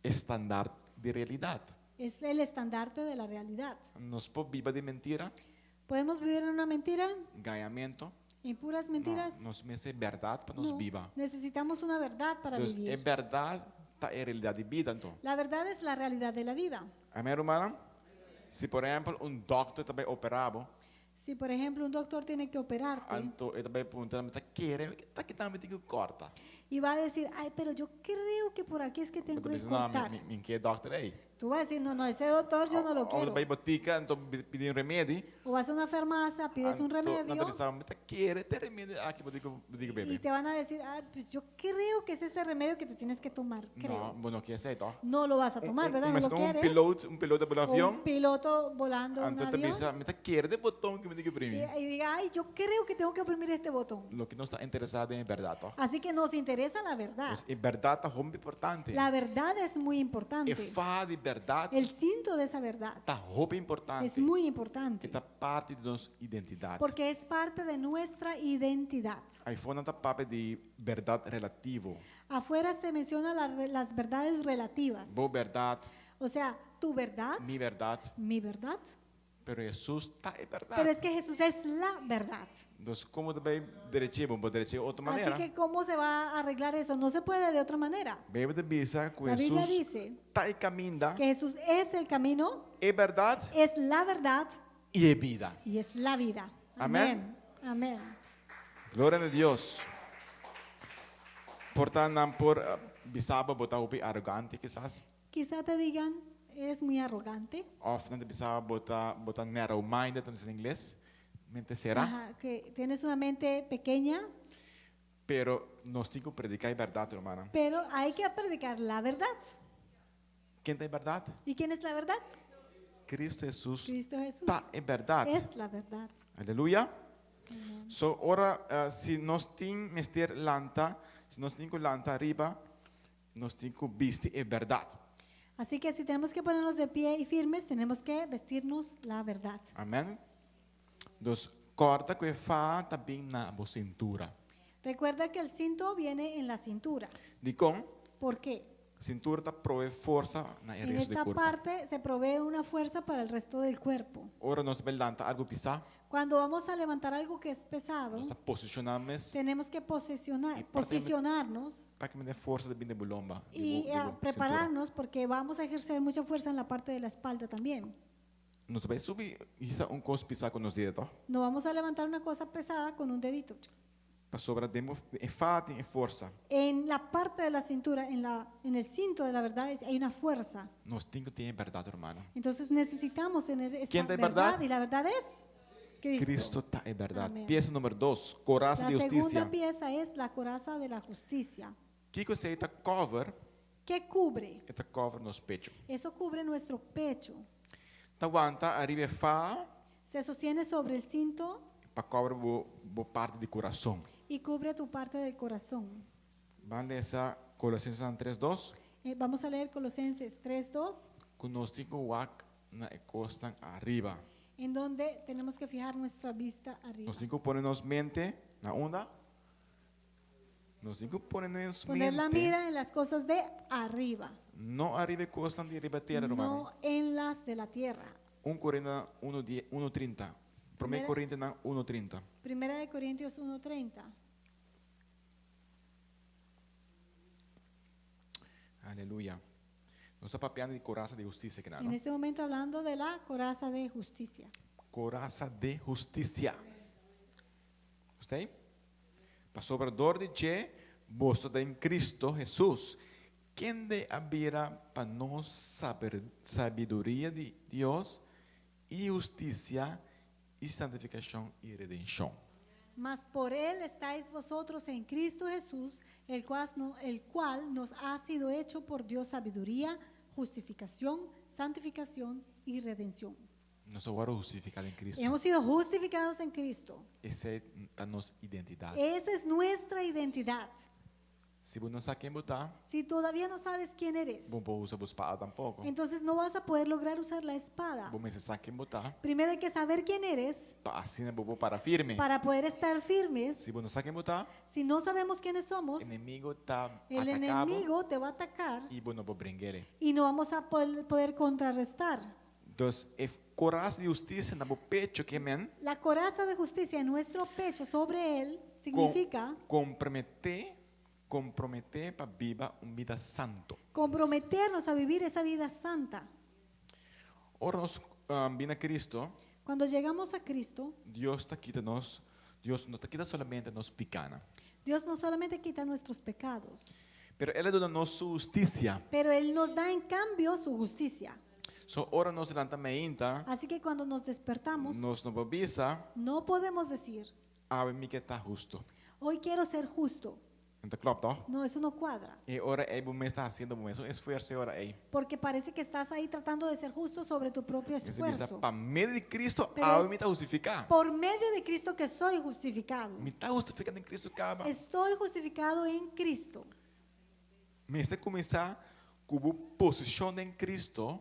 [SPEAKER 2] estandart di realidat.
[SPEAKER 1] es el estandarte de la realidad.
[SPEAKER 2] Nos por biba den mentira?
[SPEAKER 1] ¿Podemos vivir en una mentira?
[SPEAKER 2] Gañamentu?
[SPEAKER 1] ¿En puras mentiras?
[SPEAKER 2] No, nos mester bèrdat pa nos
[SPEAKER 1] No.
[SPEAKER 2] biba.
[SPEAKER 1] Necesitamos una verdad para
[SPEAKER 2] Dus
[SPEAKER 1] vivir.
[SPEAKER 2] e bèrdat ta e realidat di bida, anto.
[SPEAKER 1] La verdad es la realidad de la vida.
[SPEAKER 2] Amèn, rumannan? Si, por ehèmpel, un dòkter ta bai operá bo,
[SPEAKER 1] Si, por ejemplo, un doctor tiene que operarte
[SPEAKER 2] anto e ta bai puntra, mi ta kere, ta ki tambe tin ku kòrta.
[SPEAKER 1] y va a decir, ay, pero yo creo que por aquí es que tengo
[SPEAKER 2] Bo ta
[SPEAKER 1] que
[SPEAKER 2] bisa, no,
[SPEAKER 1] cortar.
[SPEAKER 2] mi, mi, mi ke e dòkter ei.
[SPEAKER 1] Tú vas a decir, no, no, ese doctor yo no lo
[SPEAKER 2] Òf
[SPEAKER 1] quiero.
[SPEAKER 2] bai botika, anto pidi un remedi.
[SPEAKER 1] O vas a una farmacia, pides un
[SPEAKER 2] Anto, nan ta
[SPEAKER 1] remedio
[SPEAKER 2] bisa, mi ta kere ta e remedi aki bo tin ku bo tin ku bebe.
[SPEAKER 1] y te van a decir, ah, pues yo creo que es este remedio que te tienes que tomar, creo.
[SPEAKER 2] No, bo no ke esei, tòg?
[SPEAKER 1] No lo vas a tomar, ¿verdad? No
[SPEAKER 2] Mas
[SPEAKER 1] lo
[SPEAKER 2] un
[SPEAKER 1] quieres.
[SPEAKER 2] piloto, un piloto por
[SPEAKER 1] O
[SPEAKER 2] avion.
[SPEAKER 1] un piloto volando un
[SPEAKER 2] Anto ta
[SPEAKER 1] avión
[SPEAKER 2] bisa, mi ta kere ta e boton ku mi tin ku primi.
[SPEAKER 1] y diga, ay, yo creo que tengo que oprimir este botón.
[SPEAKER 2] Loke nos ta interesá den e bèrdat, tòg?
[SPEAKER 1] Así que nos interesa la verdad.
[SPEAKER 2] Pues, e bèrdat ta hopi importante.
[SPEAKER 1] La verdad es muy importante.
[SPEAKER 2] E faha di bèrdat
[SPEAKER 1] El cinto de esa verdad
[SPEAKER 2] ta hopi importante.
[SPEAKER 1] es muy importante
[SPEAKER 2] E ta parti di nos identidat.
[SPEAKER 1] porque es parte de nuestra identidad.
[SPEAKER 2] Afó nan ta papia di bèrdat relativo.
[SPEAKER 1] Afuera se menciona la re- las verdades relativas.
[SPEAKER 2] Bo bèrdat,
[SPEAKER 1] O sea, tu verdad,
[SPEAKER 2] mi bèrdat.
[SPEAKER 1] mi verdad.
[SPEAKER 2] Pero Hesus ta e bèrdat.
[SPEAKER 1] Pero es que Jesús es la verdad.
[SPEAKER 2] Entonces, kon bo ta bai drech'é? Bo por drech'é otro
[SPEAKER 1] Así
[SPEAKER 2] manera.
[SPEAKER 1] que, ¿cómo se va a arreglar eso? No se puede de otra manera.
[SPEAKER 2] Beibel ta bisa ku
[SPEAKER 1] La Biblia
[SPEAKER 2] Hesus
[SPEAKER 1] dice
[SPEAKER 2] ta e kaminda,
[SPEAKER 1] que Jesús es el camino,
[SPEAKER 2] e bèrdat
[SPEAKER 1] es la verdad
[SPEAKER 2] i e bida.
[SPEAKER 1] y es la vida.
[SPEAKER 2] Amén.
[SPEAKER 1] Amén. Amén.
[SPEAKER 2] Gloria na Dios. Por ta nan por bisa bo bo ta hopi arogante kisas.
[SPEAKER 1] Quizá te digan, eres muy arrogante.
[SPEAKER 2] Of nan ta bisa bo ta bo ta narrow minded, ta bisa na ingles, mente será.
[SPEAKER 1] Ajá, que tienes una mente pequeña,
[SPEAKER 2] Pero nos tin ku prediká e bèrdat, rumannan.
[SPEAKER 1] pero hay que predicar la verdad.
[SPEAKER 2] Ken ta e bèrdat?
[SPEAKER 1] ¿Y quién es la verdad?
[SPEAKER 2] Cristo Jesús
[SPEAKER 1] Cristo Jesús.
[SPEAKER 2] ta e bèrdat.
[SPEAKER 1] Es la verdad.
[SPEAKER 2] Aleluya. So ora si nos tin mester lanta, si nos tin ku lanta ariba, nos tin ku bisti e bèrdat.
[SPEAKER 1] Así que si tenemos que ponernos de pie y firmes, tenemos que vestirnos la verdad.
[SPEAKER 2] Amèn. Dus kòrda ku e faha ta bin na bo sintura.
[SPEAKER 1] Recuerda que el cinto viene en la cintura.
[SPEAKER 2] Dikon?
[SPEAKER 1] ¿Por qué?
[SPEAKER 2] Sintura ta provee forsa na e
[SPEAKER 1] En
[SPEAKER 2] resto di
[SPEAKER 1] esta
[SPEAKER 2] kurpa.
[SPEAKER 1] parte se provee una fuerza para el resto del cuerpo.
[SPEAKER 2] Ora nos bai lanta algu pisá,
[SPEAKER 1] Cuando vamos a levantar algo que es pesado,
[SPEAKER 2] nos ta posishoná mes
[SPEAKER 1] tenemos que posesionar,
[SPEAKER 2] Y parte de-
[SPEAKER 1] posicionarnos
[SPEAKER 2] pa ke mende forsa ta bin den bo lomba, di
[SPEAKER 1] y
[SPEAKER 2] bo, di bo sintura.
[SPEAKER 1] prepararnos porque vamos a ejercer mucha fuerza en la parte de la espalda también.
[SPEAKER 2] Nos ta bai subi hisa un kos pisá ku nos dedo, tòg?
[SPEAKER 1] No vamos a levantar una cosa pesada con un dedito.
[SPEAKER 2] Pasobra den bo e fa tin e forsa.
[SPEAKER 1] En la parte de la cintura, en, la, en el cinto de la verdad, hay una fuerza.
[SPEAKER 2] Nos tin ku tin e bèrdat, rumannan.
[SPEAKER 1] Entonces necesitamos tener esta
[SPEAKER 2] ¿Quién da
[SPEAKER 1] verdad,
[SPEAKER 2] verdad?
[SPEAKER 1] y la verdad es Cristo.
[SPEAKER 2] Cristo ta e bèrdat.
[SPEAKER 1] Amén.
[SPEAKER 2] Piesa number dos, korasa
[SPEAKER 1] La
[SPEAKER 2] di
[SPEAKER 1] segunda
[SPEAKER 2] hustisia.
[SPEAKER 1] pieza es la coraza de la justicia.
[SPEAKER 2] Kiko esei ta cover?
[SPEAKER 1] ¿Qué cubre?
[SPEAKER 2] E ta cover nos pecho.
[SPEAKER 1] Eso cubre nuestro pecho.
[SPEAKER 2] Ta wanta ariba e faha
[SPEAKER 1] Se sostiene sobre el cinto
[SPEAKER 2] pa cover bo bo parti di kurason.
[SPEAKER 1] y cubre tu parte del corazón.
[SPEAKER 2] Ban lesa Kolosensenan tres dos.
[SPEAKER 1] Vamos a leer Colosenses 3:2,
[SPEAKER 2] Ku nos tin ku wak na e kosnan ariba.
[SPEAKER 1] en donde tenemos que fijar nuestra vista arriba.
[SPEAKER 2] Nos tin ku pone nos mente na unda? Nos tin ku pone nos
[SPEAKER 1] Poner la
[SPEAKER 2] mente
[SPEAKER 1] mira en las cosas de arriba,
[SPEAKER 2] no ariba e kosnan di riba tera, rumannan.
[SPEAKER 1] no en las de la tierra.
[SPEAKER 2] Un Korintonan uno die, uno trinta. Promé
[SPEAKER 1] Primera-
[SPEAKER 2] Korintonan uno trinta.
[SPEAKER 1] Primera de Corintios 1:30.
[SPEAKER 2] Aleluya. Nos ta papiando di korasa di hustisia kina,
[SPEAKER 1] En
[SPEAKER 2] no?
[SPEAKER 1] este momento hablando de la coraza de justicia.
[SPEAKER 2] Korasa de hustisia. Nos ta ei? Pasobra dor di dje boso ta den Cristo Hesus, kende a bira pa nos sabiduria di Dios i hustisia i santifikashon i redenshon.
[SPEAKER 1] Mas por él estáis vosotros en Cristo Jesús, el cual, no, el cual nos ha sido hecho por Dios sabiduría, justificación, santificación y redención.
[SPEAKER 2] Nos a wòrdu hustifiká den Cristo.
[SPEAKER 1] Hemos sido justificados en Cristo.
[SPEAKER 2] Esei ta nos identidat.
[SPEAKER 1] Esa es nuestra identidad.
[SPEAKER 2] Si bo no sa ken bo ta,
[SPEAKER 1] Si todavía no sabes quién eres,
[SPEAKER 2] bo no por usa bo spada tampoko.
[SPEAKER 1] entonces no vas a poder lograr usar la espada.
[SPEAKER 2] Bo mester sa ken bo ta,
[SPEAKER 1] Primero hay que saber quién eres
[SPEAKER 2] pa asina bo por para firme.
[SPEAKER 1] para poder estar firmes.
[SPEAKER 2] Si bo no sa ken bo ta,
[SPEAKER 1] Si no sabemos quiénes somos,
[SPEAKER 2] enemigo ta
[SPEAKER 1] el
[SPEAKER 2] ataká bo
[SPEAKER 1] enemigo te va a atacar
[SPEAKER 2] i bo no por bring'é.
[SPEAKER 1] y no vamos a poder contrarrestar.
[SPEAKER 2] Dus e koras di hustisia na bo pecho ke men.
[SPEAKER 1] La coraza de justicia en nuestro pecho sobre él significa
[SPEAKER 2] Komprometé, komprometé pa biba un bida santo.
[SPEAKER 1] Comprometernos a vivir esa vida santa.
[SPEAKER 2] Ora nos bin na Cristo,
[SPEAKER 1] Cuando llegamos a Cristo,
[SPEAKER 2] Dios ta kita nos, Dios no ta kita solamente nos picana,
[SPEAKER 1] Dios no solamente quita nuestros pecados,
[SPEAKER 2] pero El a duna nos su husticia.
[SPEAKER 1] pero Él nos da en cambio su justicia.
[SPEAKER 2] So ora nos lanta meinta,
[SPEAKER 1] Así que cuando nos despertamos,
[SPEAKER 2] nos no por bisa,
[SPEAKER 1] no podemos decir,
[SPEAKER 2] awe mi ke ta husto.
[SPEAKER 1] hoy quiero ser justo.
[SPEAKER 2] No ta klòp, tòg?
[SPEAKER 1] No, eso no cuadra.
[SPEAKER 2] E ora ei bo mes ta hasiendo bo mes un esfuerso e ora ei.
[SPEAKER 1] Porque parece que estás ahí tratando de ser justo sobre tu propio
[SPEAKER 2] Mester bisa,
[SPEAKER 1] esfuerzo.
[SPEAKER 2] pa medio di Cristo,
[SPEAKER 1] Pero
[SPEAKER 2] awe
[SPEAKER 1] es
[SPEAKER 2] mi ta hustifiká.
[SPEAKER 1] por medio de Cristo que soy justificado.
[SPEAKER 2] Mi ta hustifiká den Cristo kaba.
[SPEAKER 1] Estoy justificado en Cristo.
[SPEAKER 2] Mester kuminsá ku bo posishon den Cristo.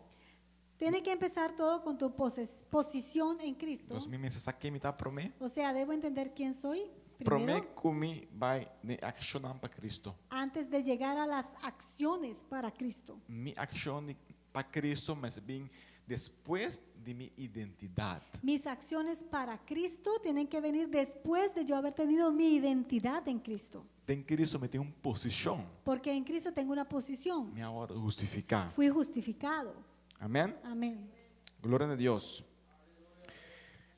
[SPEAKER 1] Tiene que empezar todo con tu posición en Cristo.
[SPEAKER 2] Nos mi mester sa ken mi ta promé.
[SPEAKER 1] O sea, debo entender quién soy
[SPEAKER 2] Promé
[SPEAKER 1] primero
[SPEAKER 2] ku mi bai den akshonnan pa Cristo.
[SPEAKER 1] antes de llegar a las acciones para Cristo.
[SPEAKER 2] Mi akshon di pa Cristo mester bin despues di mi identidat.
[SPEAKER 1] Mis acciones para Cristo tienen que venir después de yo haber tenido mi identidad en Cristo.
[SPEAKER 2] Den Cristo mi tin un posishon.
[SPEAKER 1] Porque en Cristo tengo una posición.
[SPEAKER 2] Mi a wòrdu hustifiká.
[SPEAKER 1] Fui justificado.
[SPEAKER 2] Amén.
[SPEAKER 1] Amén.
[SPEAKER 2] Gloria na Dios.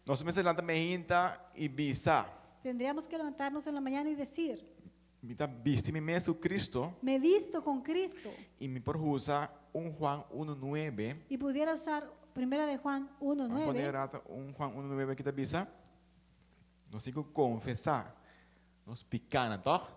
[SPEAKER 2] Nos mester lanta meinta i bisa.
[SPEAKER 1] Tendríamos que levantarnos en la mañana y decir,
[SPEAKER 2] Mi ta bisti mi mes ku Cristo.
[SPEAKER 1] Me visto con Cristo.
[SPEAKER 2] I mi por usa un Juan uno nuebe.
[SPEAKER 1] Y pudiera usar Primera de Juan uno
[SPEAKER 2] Vamos
[SPEAKER 1] nueve.
[SPEAKER 2] poner rata un Juan uno nuebe ki ta bisa. Nos tin ku konfesá nos picánan, toch?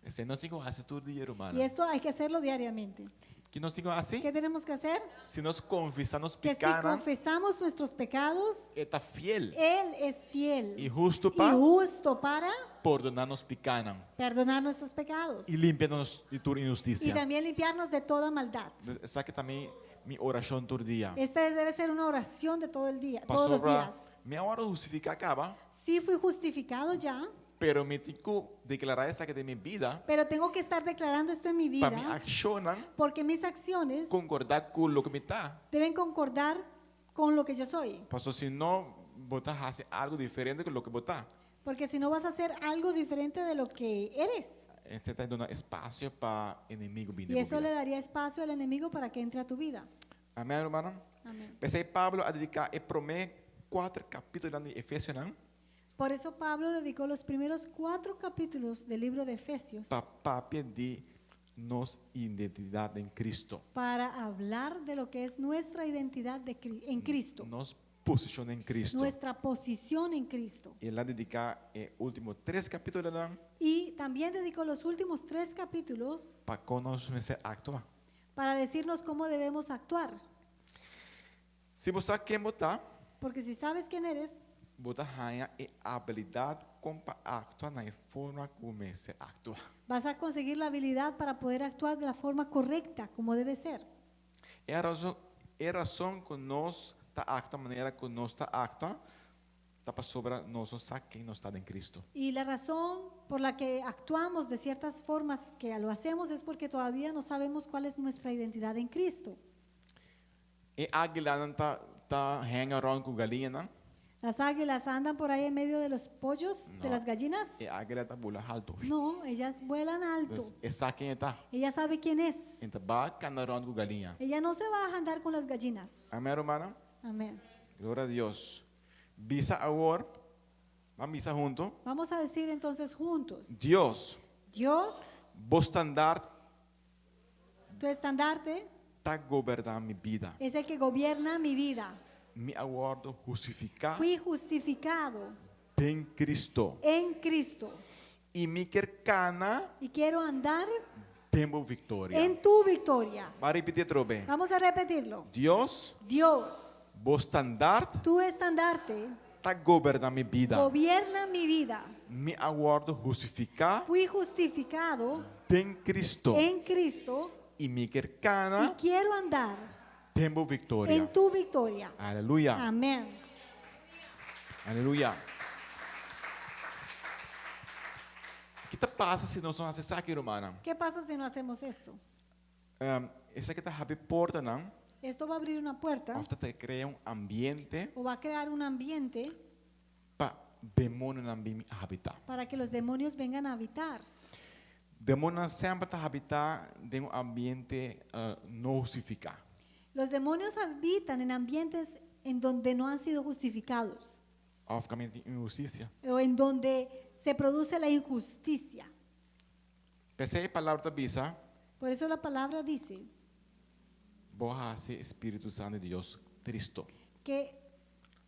[SPEAKER 2] Esei nos tin ku hasi tur dia, rumannan.
[SPEAKER 1] Y esto hay que hacerlo diariamente.
[SPEAKER 2] Ki nos tin ku hasi?
[SPEAKER 1] ¿Qué tenemos que hacer?
[SPEAKER 2] Si nos konfesá nos
[SPEAKER 1] Que si
[SPEAKER 2] pikánan,
[SPEAKER 1] confesamos nuestros pecados,
[SPEAKER 2] E ta fiel
[SPEAKER 1] Él es fiel
[SPEAKER 2] i hustu
[SPEAKER 1] y
[SPEAKER 2] pa
[SPEAKER 1] justo para
[SPEAKER 2] pordoná nos pikánan
[SPEAKER 1] perdonar nuestros pecados
[SPEAKER 2] i limpia nos di tur
[SPEAKER 1] y
[SPEAKER 2] inhustisia.
[SPEAKER 1] también limpiarnos de toda maldad.
[SPEAKER 2] Esaki ta mi mi orashon tur dia.
[SPEAKER 1] Esta debe ser una oración de todo el día, todos los
[SPEAKER 2] Pasobra
[SPEAKER 1] días.
[SPEAKER 2] mi a wòrdu hustifiká kaba,
[SPEAKER 1] Sí fui justificado ya,
[SPEAKER 2] pero mi tin ku deklará esaki den mi bida
[SPEAKER 1] pero tengo que estar declarando esto en mi
[SPEAKER 2] pa mi
[SPEAKER 1] vida
[SPEAKER 2] akshonnan
[SPEAKER 1] porque mis acciones
[SPEAKER 2] konkordá ku loke mi ta.
[SPEAKER 1] deben concordar con lo que yo soy.
[SPEAKER 2] Pasobra si no bo ta hasi algu diferente ku loke bo ta.
[SPEAKER 1] Porque si no vas a hacer algo diferente de lo que eres.
[SPEAKER 2] Esei ta duna espasio pa enemigu bini
[SPEAKER 1] Y
[SPEAKER 2] bo
[SPEAKER 1] eso le
[SPEAKER 2] bida.
[SPEAKER 1] daría espacio al enemigo para que entre a tu vida.
[SPEAKER 2] Amèn, rumannan?
[SPEAKER 1] Amén.
[SPEAKER 2] P'esei Pablo a dediká e promé kuater kapítulonan di Efesionan
[SPEAKER 1] Por eso Pablo dedicó los primeros cuatro capítulos del libro de Efesios
[SPEAKER 2] pa papia di nos identidat den Cristo.
[SPEAKER 1] para hablar de lo que es nuestra identidad de Cri- en Cristo,
[SPEAKER 2] Nos posishon den Cristo.
[SPEAKER 1] nuestra posición en Cristo.
[SPEAKER 2] El a dediká e último tres kapítulonan
[SPEAKER 1] Y también dedicó los últimos tres capítulos
[SPEAKER 2] pa kon nos mester aktua.
[SPEAKER 1] para decirnos cómo debemos actuar.
[SPEAKER 2] Si bo sa ken bo ta,
[SPEAKER 1] Porque si sabes quién eres,
[SPEAKER 2] bo ta haña e abilidat kon pa aktua na e forma ku mester aktua.
[SPEAKER 1] vas a conseguir la habilidad para poder actuar de la forma correcta, como debe ser.
[SPEAKER 2] E rason, e rason ku nos ta aktua manera ku nos ta aktua, ta pasobra nos no sa ken nos ta den Cristo.
[SPEAKER 1] Y la razón por la que actuamos de ciertas formas que lo hacemos es porque todavía no sabemos cuál es nuestra identidad en Cristo.
[SPEAKER 2] E águilanan ta ta hang around ku galiñanan.
[SPEAKER 1] Las águilas andan por ahí en medio de los pollos, de
[SPEAKER 2] No.
[SPEAKER 1] las gallinas.
[SPEAKER 2] E águila ta bula haltu.
[SPEAKER 1] No, ellas vuelan alto.
[SPEAKER 2] Dus e sa ken e ta.
[SPEAKER 1] Ella sabe quién es.
[SPEAKER 2] E ta bai kana around ku galiña.
[SPEAKER 1] Ella no se va a andar con las gallinas.
[SPEAKER 2] Amèn, rumannan?
[SPEAKER 1] Amén.
[SPEAKER 2] Gloria a Dios. Bisa awor. Ban bisa huntu.
[SPEAKER 1] Vamos a decir entonces juntos.
[SPEAKER 2] Dios,
[SPEAKER 1] Dios,
[SPEAKER 2] bo standaard
[SPEAKER 1] tu estandarte
[SPEAKER 2] ta goberná mi bida.
[SPEAKER 1] es el que gobierna mi vida.
[SPEAKER 2] Mi a wòrdu hustifiká
[SPEAKER 1] Fui justificado
[SPEAKER 2] den Cristo.
[SPEAKER 1] en Cristo
[SPEAKER 2] I mi kier kana
[SPEAKER 1] y quiero andar
[SPEAKER 2] den bo viktoria.
[SPEAKER 1] en tu victoria.
[SPEAKER 2] Ban ripití atrobe.
[SPEAKER 1] Vamos a repetirlo.
[SPEAKER 2] Dios,
[SPEAKER 1] Dios,
[SPEAKER 2] bo standaard
[SPEAKER 1] tu estandarte
[SPEAKER 2] ta goberná mi bida.
[SPEAKER 1] gobierna mi vida.
[SPEAKER 2] Mi a wòrdu hustifiká
[SPEAKER 1] Fui justificado
[SPEAKER 2] den Cristo.
[SPEAKER 1] en Cristo
[SPEAKER 2] I mi kier
[SPEAKER 1] y
[SPEAKER 2] kana
[SPEAKER 1] quiero andar
[SPEAKER 2] den bo viktoria.
[SPEAKER 1] en tu victoria.
[SPEAKER 2] Aleluya.
[SPEAKER 1] Amén.
[SPEAKER 2] Aleluya. Ki ta pasa si nos no hasi esaki, rumannan?
[SPEAKER 1] ¿Qué pasa si no hacemos esto?
[SPEAKER 2] Um, esaki ta habri portanan,
[SPEAKER 1] Esto va a abrir una puerta
[SPEAKER 2] òf ta krea un ambiente
[SPEAKER 1] o va a crear un ambiente
[SPEAKER 2] pa demonionan bin habitá.
[SPEAKER 1] para que los demonios vengan a habitar.
[SPEAKER 2] Demonionan semper ta habitá den un ambiente uh, no hustifiká.
[SPEAKER 1] Los demonios habitan en ambientes en donde no han sido justificados
[SPEAKER 2] Òf kaminda tin inhustisia.
[SPEAKER 1] o en donde se produce la injusticia.
[SPEAKER 2] P'esei e palabra ta bisa,
[SPEAKER 1] Por eso la palabra dice
[SPEAKER 2] bo a hasi Spiritu Santu di Dios tristu.
[SPEAKER 1] que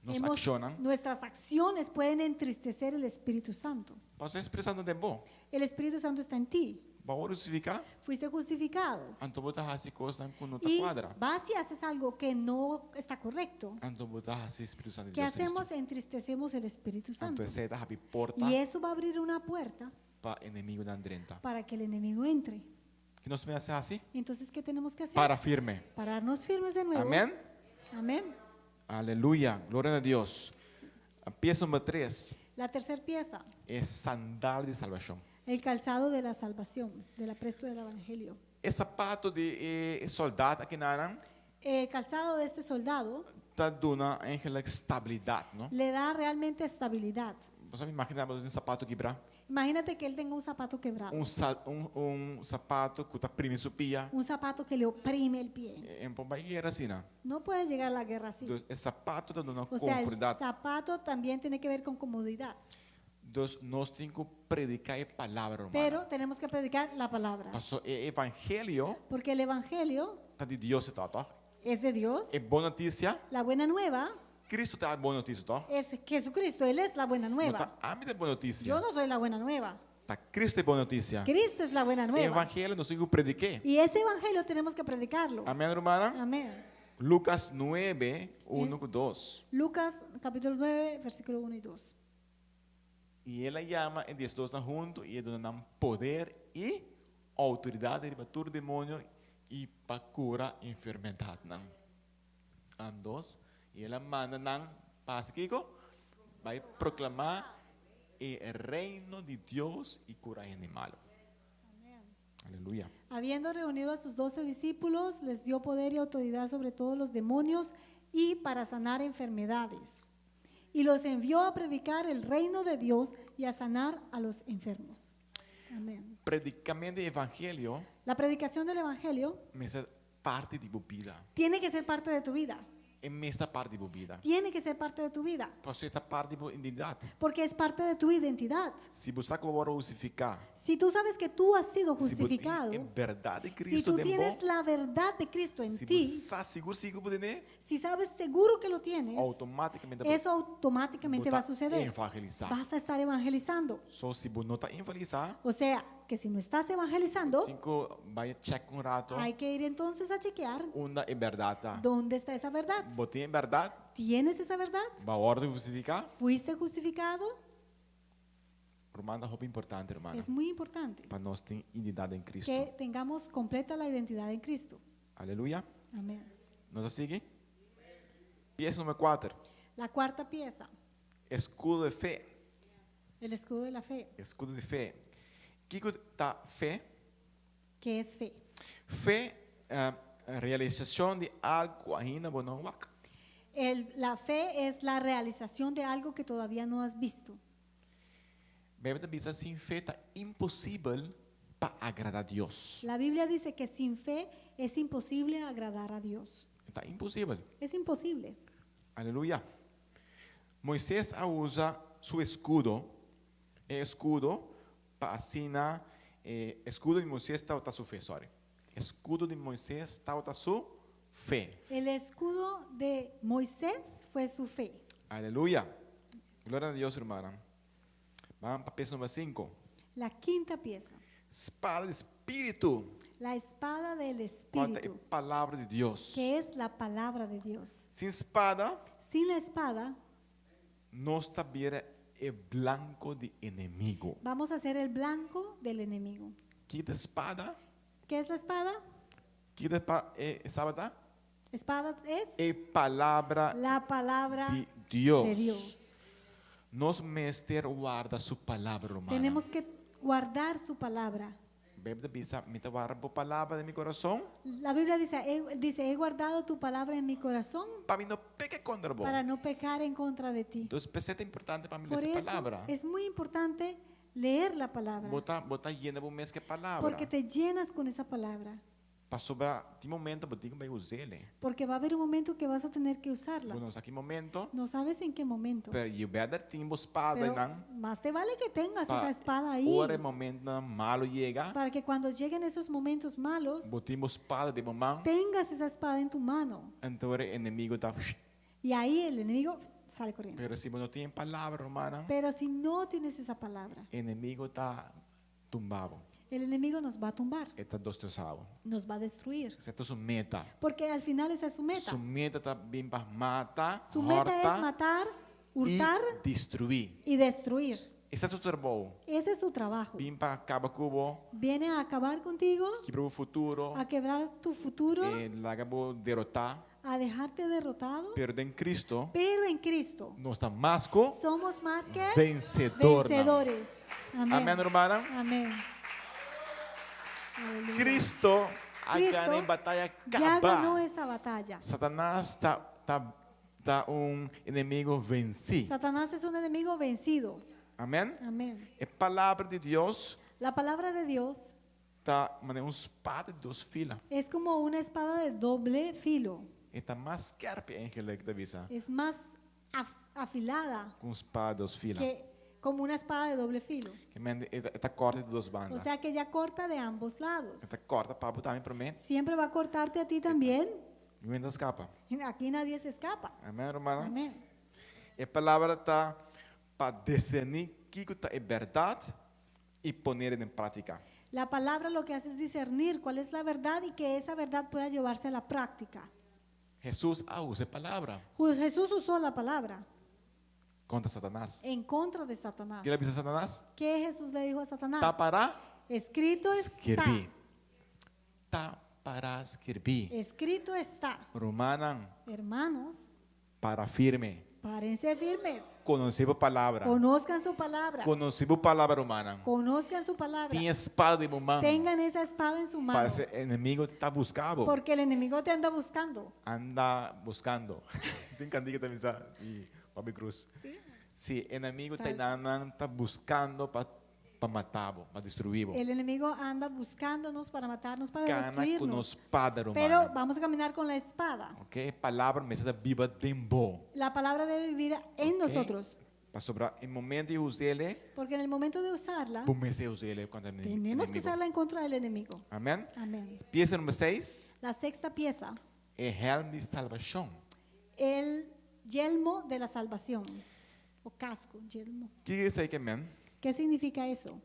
[SPEAKER 2] Nos
[SPEAKER 1] hemos-
[SPEAKER 2] akshonnan.
[SPEAKER 1] nuestras acciones pueden entristecer el Espíritu Santo.
[SPEAKER 2] Pasobra Spiritu Santu ta den bo.
[SPEAKER 1] El Espíritu Santo está en ti.
[SPEAKER 2] Bo a wòrdu hustifiká,
[SPEAKER 1] Fuiste justificado.
[SPEAKER 2] anto bo ta hasi kosnan ku no ta
[SPEAKER 1] Y
[SPEAKER 2] kuadra.
[SPEAKER 1] vas y haces algo que no está correcto.
[SPEAKER 2] Anto bo ta hasi Spiritu Santu di
[SPEAKER 1] ¿Qué
[SPEAKER 2] Dios
[SPEAKER 1] hacemos?
[SPEAKER 2] tristu.
[SPEAKER 1] Entristecemos el Espíritu
[SPEAKER 2] Anto
[SPEAKER 1] Santo.
[SPEAKER 2] esei ta habri porta
[SPEAKER 1] Y eso va a abrir una puerta
[SPEAKER 2] pa enemigunan drenta.
[SPEAKER 1] para que el enemigo entre.
[SPEAKER 2] Ki nos mester hasi?
[SPEAKER 1] Entonces, ¿qué tenemos que hacer?
[SPEAKER 2] Para firme.
[SPEAKER 1] Pararnos firmes de nuevo.
[SPEAKER 2] Amèn?
[SPEAKER 1] Amén.
[SPEAKER 2] Aleluya. Gloria na Dios. Piesa number 3
[SPEAKER 1] La tercera pieza,
[SPEAKER 2] e sandal di salbashon.
[SPEAKER 1] el calzado de la salvación, del apresto del Evangelio.
[SPEAKER 2] E sapatu di e sòldá akinan
[SPEAKER 1] El calzado de este soldado
[SPEAKER 2] ta duna eigenlijk stabilidat, no?
[SPEAKER 1] le da realmente estabilidad.
[SPEAKER 2] Bo por imaginá un sapatu kibrá,
[SPEAKER 1] Imagínate que él tenga un zapato quebrado,
[SPEAKER 2] un sal, un, un sapatu ku ta primi su pia,
[SPEAKER 1] un zapato que le oprime el pie.
[SPEAKER 2] e no por bai guera asina, no?
[SPEAKER 1] No puede llegar a la guerra así.
[SPEAKER 2] Dus e sapatu ta duna
[SPEAKER 1] O sea, el
[SPEAKER 2] komfortidat.
[SPEAKER 1] zapato también tiene que ver con comodidad.
[SPEAKER 2] Dus nos tin ku prediká e palabra, ruman.
[SPEAKER 1] Pero tenemos que predicar la palabra.
[SPEAKER 2] Paso e evangelio
[SPEAKER 1] Porque el evangelio
[SPEAKER 2] ta di Dios, ta, toch?
[SPEAKER 1] es de Dios.
[SPEAKER 2] E bon notisia,
[SPEAKER 1] La buena nueva
[SPEAKER 2] Cristo ta e bon notisia, toch?
[SPEAKER 1] es Jesucristo. Él es la buena
[SPEAKER 2] No
[SPEAKER 1] nueva.
[SPEAKER 2] ta ami ta e bon notisia.
[SPEAKER 1] Yo no soy la buena nueva.
[SPEAKER 2] Ta Kristu e bon notisia.
[SPEAKER 1] Cristo es la buena
[SPEAKER 2] E
[SPEAKER 1] nueva.
[SPEAKER 2] evangelio nos tin ku predik'é.
[SPEAKER 1] Y ese evangelio tenemos que predicarlo.
[SPEAKER 2] Amèn, rumannan?
[SPEAKER 1] Amén.
[SPEAKER 2] Lukas 9, 1 ku 2.
[SPEAKER 1] Lucas capítulo 9, versículo 1 y 2.
[SPEAKER 2] I el a yama e diesdosnan huntu i a duna nan poder i outoridat riba tur demonio i pa kura enfermedatnan. Andos, i el a manda nan pa hasi kiko? Bai proklamá e Reino di Dios i kura hende malu. Aleluya.
[SPEAKER 1] Habiendo reunido a sus doce discípulos, les dio poder y autoridad sobre todos los demonios y para sanar enfermedades. Y los envió a predicar el reino de Dios y a sanar a los enfermos. Amén.
[SPEAKER 2] Predikamentu di evangelio
[SPEAKER 1] La predicación del Evangelio
[SPEAKER 2] mester parti di bo bida.
[SPEAKER 1] tiene que ser parte de tu vida.
[SPEAKER 2] E mester ta parti di bo bida.
[SPEAKER 1] Tiene que ser parte de tu vida.
[SPEAKER 2] Pasobra e ta parti di bo identidat.
[SPEAKER 1] Porque es parte de tu identidad.
[SPEAKER 2] Si bo sa ku bo a wòrdu hustifiká,
[SPEAKER 1] Si tú sabes que tú has sido
[SPEAKER 2] si bo tin
[SPEAKER 1] justificado,
[SPEAKER 2] e bèrdat di
[SPEAKER 1] si
[SPEAKER 2] Kristu
[SPEAKER 1] tú
[SPEAKER 2] den bo,
[SPEAKER 1] tienes la verdad de Cristo en
[SPEAKER 2] si bo
[SPEAKER 1] ti,
[SPEAKER 2] sa sigur sigur bo ten'é,
[SPEAKER 1] si sabes seguro que lo tienes,
[SPEAKER 2] outomátikamente bo
[SPEAKER 1] eso automáticamente
[SPEAKER 2] bo
[SPEAKER 1] va a
[SPEAKER 2] ta
[SPEAKER 1] suceder.
[SPEAKER 2] evangelisá.
[SPEAKER 1] Vas a estar evangelizando.
[SPEAKER 2] So si bo no ta evangelisá,
[SPEAKER 1] O sea, que si no estás evangelizando,
[SPEAKER 2] tin ku bai chèk un rato
[SPEAKER 1] hay que ir entonces a chequear
[SPEAKER 2] unda e bèrdat ta.
[SPEAKER 1] dónde está esa verdad.
[SPEAKER 2] Bo tin e bèrdat?
[SPEAKER 1] ¿Tienes esa verdad?
[SPEAKER 2] Bo a wòrdu hustifiká?
[SPEAKER 1] ¿Fuiste justificado?
[SPEAKER 2] Ruman, ta hopi importante, rumannan,
[SPEAKER 1] Es muy importante
[SPEAKER 2] pa nos tin identidat den Cristo.
[SPEAKER 1] que tengamos completa la identidad en Cristo.
[SPEAKER 2] Aleluya.
[SPEAKER 1] Amén.
[SPEAKER 2] Nos a sigui? Piesa number kuater,
[SPEAKER 1] La cuarta pieza,
[SPEAKER 2] eskudo di fe.
[SPEAKER 1] el escudo de la fe.
[SPEAKER 2] Eskudo di fe. Kiko ta fe?
[SPEAKER 1] ¿Qué es fe?
[SPEAKER 2] Fe, realisashon di algu ku ainda bo no wak.
[SPEAKER 1] El, la fe es la realización de algo que todavía no has visto.
[SPEAKER 2] Beibel ta bisa sin fe ta imposibel pa agradá Dios.
[SPEAKER 1] La Biblia dice que sin fe es imposible agradar a Dios.
[SPEAKER 2] Ta imposibel.
[SPEAKER 1] Es imposible.
[SPEAKER 2] Aleluya. Moisés a usa su escudo, e escudo pa asina e escudo di Moisés tabata su fe, sorry. Escudo di Moisés tabata su fe.
[SPEAKER 1] El escudo de Moisés fue su fe.
[SPEAKER 2] Aleluya. Gloria a Dios, hermana. Ban pa pieza number 5.
[SPEAKER 1] La quinta pieza,
[SPEAKER 2] Spada di spiritu.
[SPEAKER 1] la espada del
[SPEAKER 2] Cual ta e
[SPEAKER 1] espíritu,
[SPEAKER 2] palabra di Dios.
[SPEAKER 1] que es la palabra de Dios.
[SPEAKER 2] Sin spada,
[SPEAKER 1] Sin la espada,
[SPEAKER 2] nos ta bira e blanco di enemigo.
[SPEAKER 1] vamos a ser el blanco del enemigo.
[SPEAKER 2] Ki ta spada?
[SPEAKER 1] ¿Qué es la espada?
[SPEAKER 2] Ki ta pa e espada ta?
[SPEAKER 1] Espada es
[SPEAKER 2] E palabra
[SPEAKER 1] la palabra
[SPEAKER 2] di Dios.
[SPEAKER 1] de Dios.
[SPEAKER 2] Nos mester warda su palabra, rumannan.
[SPEAKER 1] Tenemos que guardar su palabra.
[SPEAKER 2] Beibel ta bisa, mi ta warda bo palabra den mi kurason.
[SPEAKER 1] La Biblia dice he, dice, he guardado tu palabra en mi corazón
[SPEAKER 2] Pa mi no peka kontra bo.
[SPEAKER 1] para no pecar en contra de ti.
[SPEAKER 2] Entonces, p'esei ta importante pa mi
[SPEAKER 1] Por
[SPEAKER 2] lesa
[SPEAKER 1] eso
[SPEAKER 2] palabra.
[SPEAKER 1] es muy importante leer la palabra,
[SPEAKER 2] Bo ta, bo ta yena bo mes ku e palabra.
[SPEAKER 1] porque te llenas con esa palabra,
[SPEAKER 2] Pasobra tin momento bo tin ku bai us'é.
[SPEAKER 1] porque va a haber un momento que vas a tener que usarla.
[SPEAKER 2] Bo no sa ki momento,
[SPEAKER 1] No sabes en qué momento,
[SPEAKER 2] pero you better tin bo spada
[SPEAKER 1] pero
[SPEAKER 2] einan.
[SPEAKER 1] más te vale que tengas
[SPEAKER 2] Pa
[SPEAKER 1] esa espada ahí,
[SPEAKER 2] Ora e momentonan malo yega,
[SPEAKER 1] para que cuando lleguen esos momentos malos,
[SPEAKER 2] bo tin bo spada den bo man,
[SPEAKER 1] tengas esa espada en tu mano.
[SPEAKER 2] anto e enemigo ta.
[SPEAKER 1] Y ahí el enemigo sale corriendo.
[SPEAKER 2] Pero si bo no tin palabra, rumannan,
[SPEAKER 1] Pero si no tienes esa palabra,
[SPEAKER 2] enemigo ta tumba bo.
[SPEAKER 1] el enemigo nos va a tumbar,
[SPEAKER 2] E ta destrosá bo.
[SPEAKER 1] nos va a destruir.
[SPEAKER 2] Esei ta su meta.
[SPEAKER 1] Porque al final esa es su meta.
[SPEAKER 2] Su meta ta bin pa mata,
[SPEAKER 1] Su meta
[SPEAKER 2] hòrta
[SPEAKER 1] es matar,
[SPEAKER 2] i
[SPEAKER 1] hurtar
[SPEAKER 2] destruí.
[SPEAKER 1] y destruir.
[SPEAKER 2] Esei ta su trabou.
[SPEAKER 1] Ese es su trabajo.
[SPEAKER 2] Bin pa kaba ku bo,
[SPEAKER 1] Viene a acabar contigo,
[SPEAKER 2] kibra bo futuro,
[SPEAKER 1] a quebrar tu futuro,
[SPEAKER 2] eh, laga bo derotá.
[SPEAKER 1] a dejarte derrotado.
[SPEAKER 2] Pero den Cristo,
[SPEAKER 1] Pero en Cristo
[SPEAKER 2] nos ta mas ku
[SPEAKER 1] somos más que
[SPEAKER 2] vensedornan.
[SPEAKER 1] vencedores. Amén.
[SPEAKER 2] Amén, rumannan.
[SPEAKER 1] Amén. Aleluya.
[SPEAKER 2] Cristo a
[SPEAKER 1] Cristo
[SPEAKER 2] gana e bataya
[SPEAKER 1] Ya
[SPEAKER 2] kaba.
[SPEAKER 1] ganó esa batalla.
[SPEAKER 2] Satanas ta ta ta un enemigo vensí.
[SPEAKER 1] Satanás es un enemigo vencido.
[SPEAKER 2] Amén.
[SPEAKER 1] Amén.
[SPEAKER 2] E palabra di Dios
[SPEAKER 1] La palabra de Dios
[SPEAKER 2] ta manera un spada di dos fila.
[SPEAKER 1] es como una espada de doble filo.
[SPEAKER 2] E ta mas skèrpi eigenlijk ta bisa
[SPEAKER 1] Es más afilada
[SPEAKER 2] ku un spada di dos fila.
[SPEAKER 1] que como una espada de doble filo.
[SPEAKER 2] Ke men e ta kòrta di dos banda.
[SPEAKER 1] O sea que ella corta de ambos lados.
[SPEAKER 2] E ta kòrta pa bo tambe promé.
[SPEAKER 1] Siempre va a cortarte a ti también.
[SPEAKER 2] Niun hende ta skapa.
[SPEAKER 1] Aquí nadie se escapa.
[SPEAKER 2] Amén, rumannan?
[SPEAKER 1] Amén.
[SPEAKER 2] E palabra ta pa diserní kiko ta e bèrdat. I poner en práktika.
[SPEAKER 1] La palabra lo que hace es discernir cuál es la verdad y que esa verdad pueda llevarse a la práctica.
[SPEAKER 2] Hesus a usa e palabra
[SPEAKER 1] Jesús usó la palabra
[SPEAKER 2] kontra Satanas.
[SPEAKER 1] en contra de Satanás.
[SPEAKER 2] Kiko el a bisa Satanas?
[SPEAKER 1] ¿Qué Jesús le dijo a Satanás?
[SPEAKER 2] Ta pará
[SPEAKER 1] Escrito está.
[SPEAKER 2] skirbí. Ta pará skirbí.
[SPEAKER 1] Escrito está.
[SPEAKER 2] Rumannan,
[SPEAKER 1] Hermanos,
[SPEAKER 2] para firme.
[SPEAKER 1] párense firmes.
[SPEAKER 2] Konosé bo palabra.
[SPEAKER 1] Conozcan su palabra.
[SPEAKER 2] Konosé bo palabra, rumannan.
[SPEAKER 1] Conozcan su palabra.
[SPEAKER 2] Tin e spada den bo man.
[SPEAKER 1] Tengan esa espada en su mano.
[SPEAKER 2] Pasobra e enemigu ta buska bo.
[SPEAKER 1] Porque el enemigo te anda buscando.
[SPEAKER 2] Anda buskando. Tin kantika tambe sa di Bobby Cruz. Sí, enemigu ta nan ta buskando pa pa mata bo, pa destruí bo.
[SPEAKER 1] El enemigo anda buscándonos para matarnos, para
[SPEAKER 2] Kana ku
[SPEAKER 1] destruirnos.
[SPEAKER 2] nos spada,
[SPEAKER 1] Pero
[SPEAKER 2] rumannan.
[SPEAKER 1] vamos a caminar con la espada.
[SPEAKER 2] Ok, palabra mester ta biba den bo.
[SPEAKER 1] La palabra debe vivir en
[SPEAKER 2] Ok?
[SPEAKER 1] nosotros.
[SPEAKER 2] Pasobra e momento di us'é,
[SPEAKER 1] Porque en el momento de usarla,
[SPEAKER 2] bo mester us'é kontra e
[SPEAKER 1] tenemos que
[SPEAKER 2] enemigu.
[SPEAKER 1] usarla en contra del enemigo.
[SPEAKER 2] Amèn?
[SPEAKER 1] Amén.
[SPEAKER 2] Piesa number 6,
[SPEAKER 1] La sexta pieza,
[SPEAKER 2] e hèlm di salbashon.
[SPEAKER 1] el yelmo de la salvación. O casco, yelmo.
[SPEAKER 2] Kiko esei ke men?
[SPEAKER 1] ¿Qué significa eso?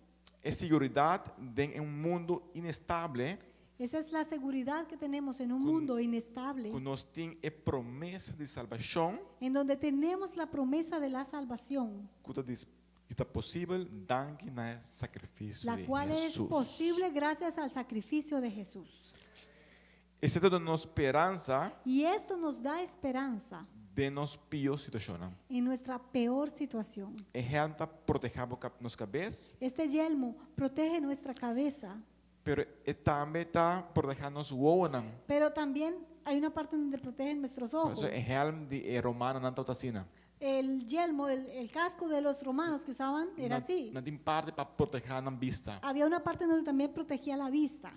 [SPEAKER 2] E siguridat den un mundu inestable
[SPEAKER 1] Esa es la seguridad que tenemos en un mundo inestable,
[SPEAKER 2] ku nos tin e promesa di salbashon
[SPEAKER 1] en donde tenemos la promesa de la salvación,
[SPEAKER 2] ku ta dis ku ta posibel danki na e sakrifisio
[SPEAKER 1] la
[SPEAKER 2] di
[SPEAKER 1] cual es
[SPEAKER 2] Hesus.
[SPEAKER 1] posible gracias al sacrificio de Jesús.
[SPEAKER 2] Esei ta duna nos speransa
[SPEAKER 1] Y esto nos da esperanza
[SPEAKER 2] den nos pió situashonnan.
[SPEAKER 1] en nuestra peor situación.
[SPEAKER 2] E hèlm ta protehá bo nos kabes,
[SPEAKER 1] Este yelmo protege nuestra cabeza,
[SPEAKER 2] pero e tambe ta protehá nos wowonan.
[SPEAKER 1] pero también hay una parte donde protegen nuestros ojos.
[SPEAKER 2] Pasobra e hèlm di e romanonan tabata asina.
[SPEAKER 1] El yelmo, el, el casco de los romanos que usaban era así.
[SPEAKER 2] Nan tin parti pa protehá nan bista.
[SPEAKER 1] Había una parte donde también protegía la vista.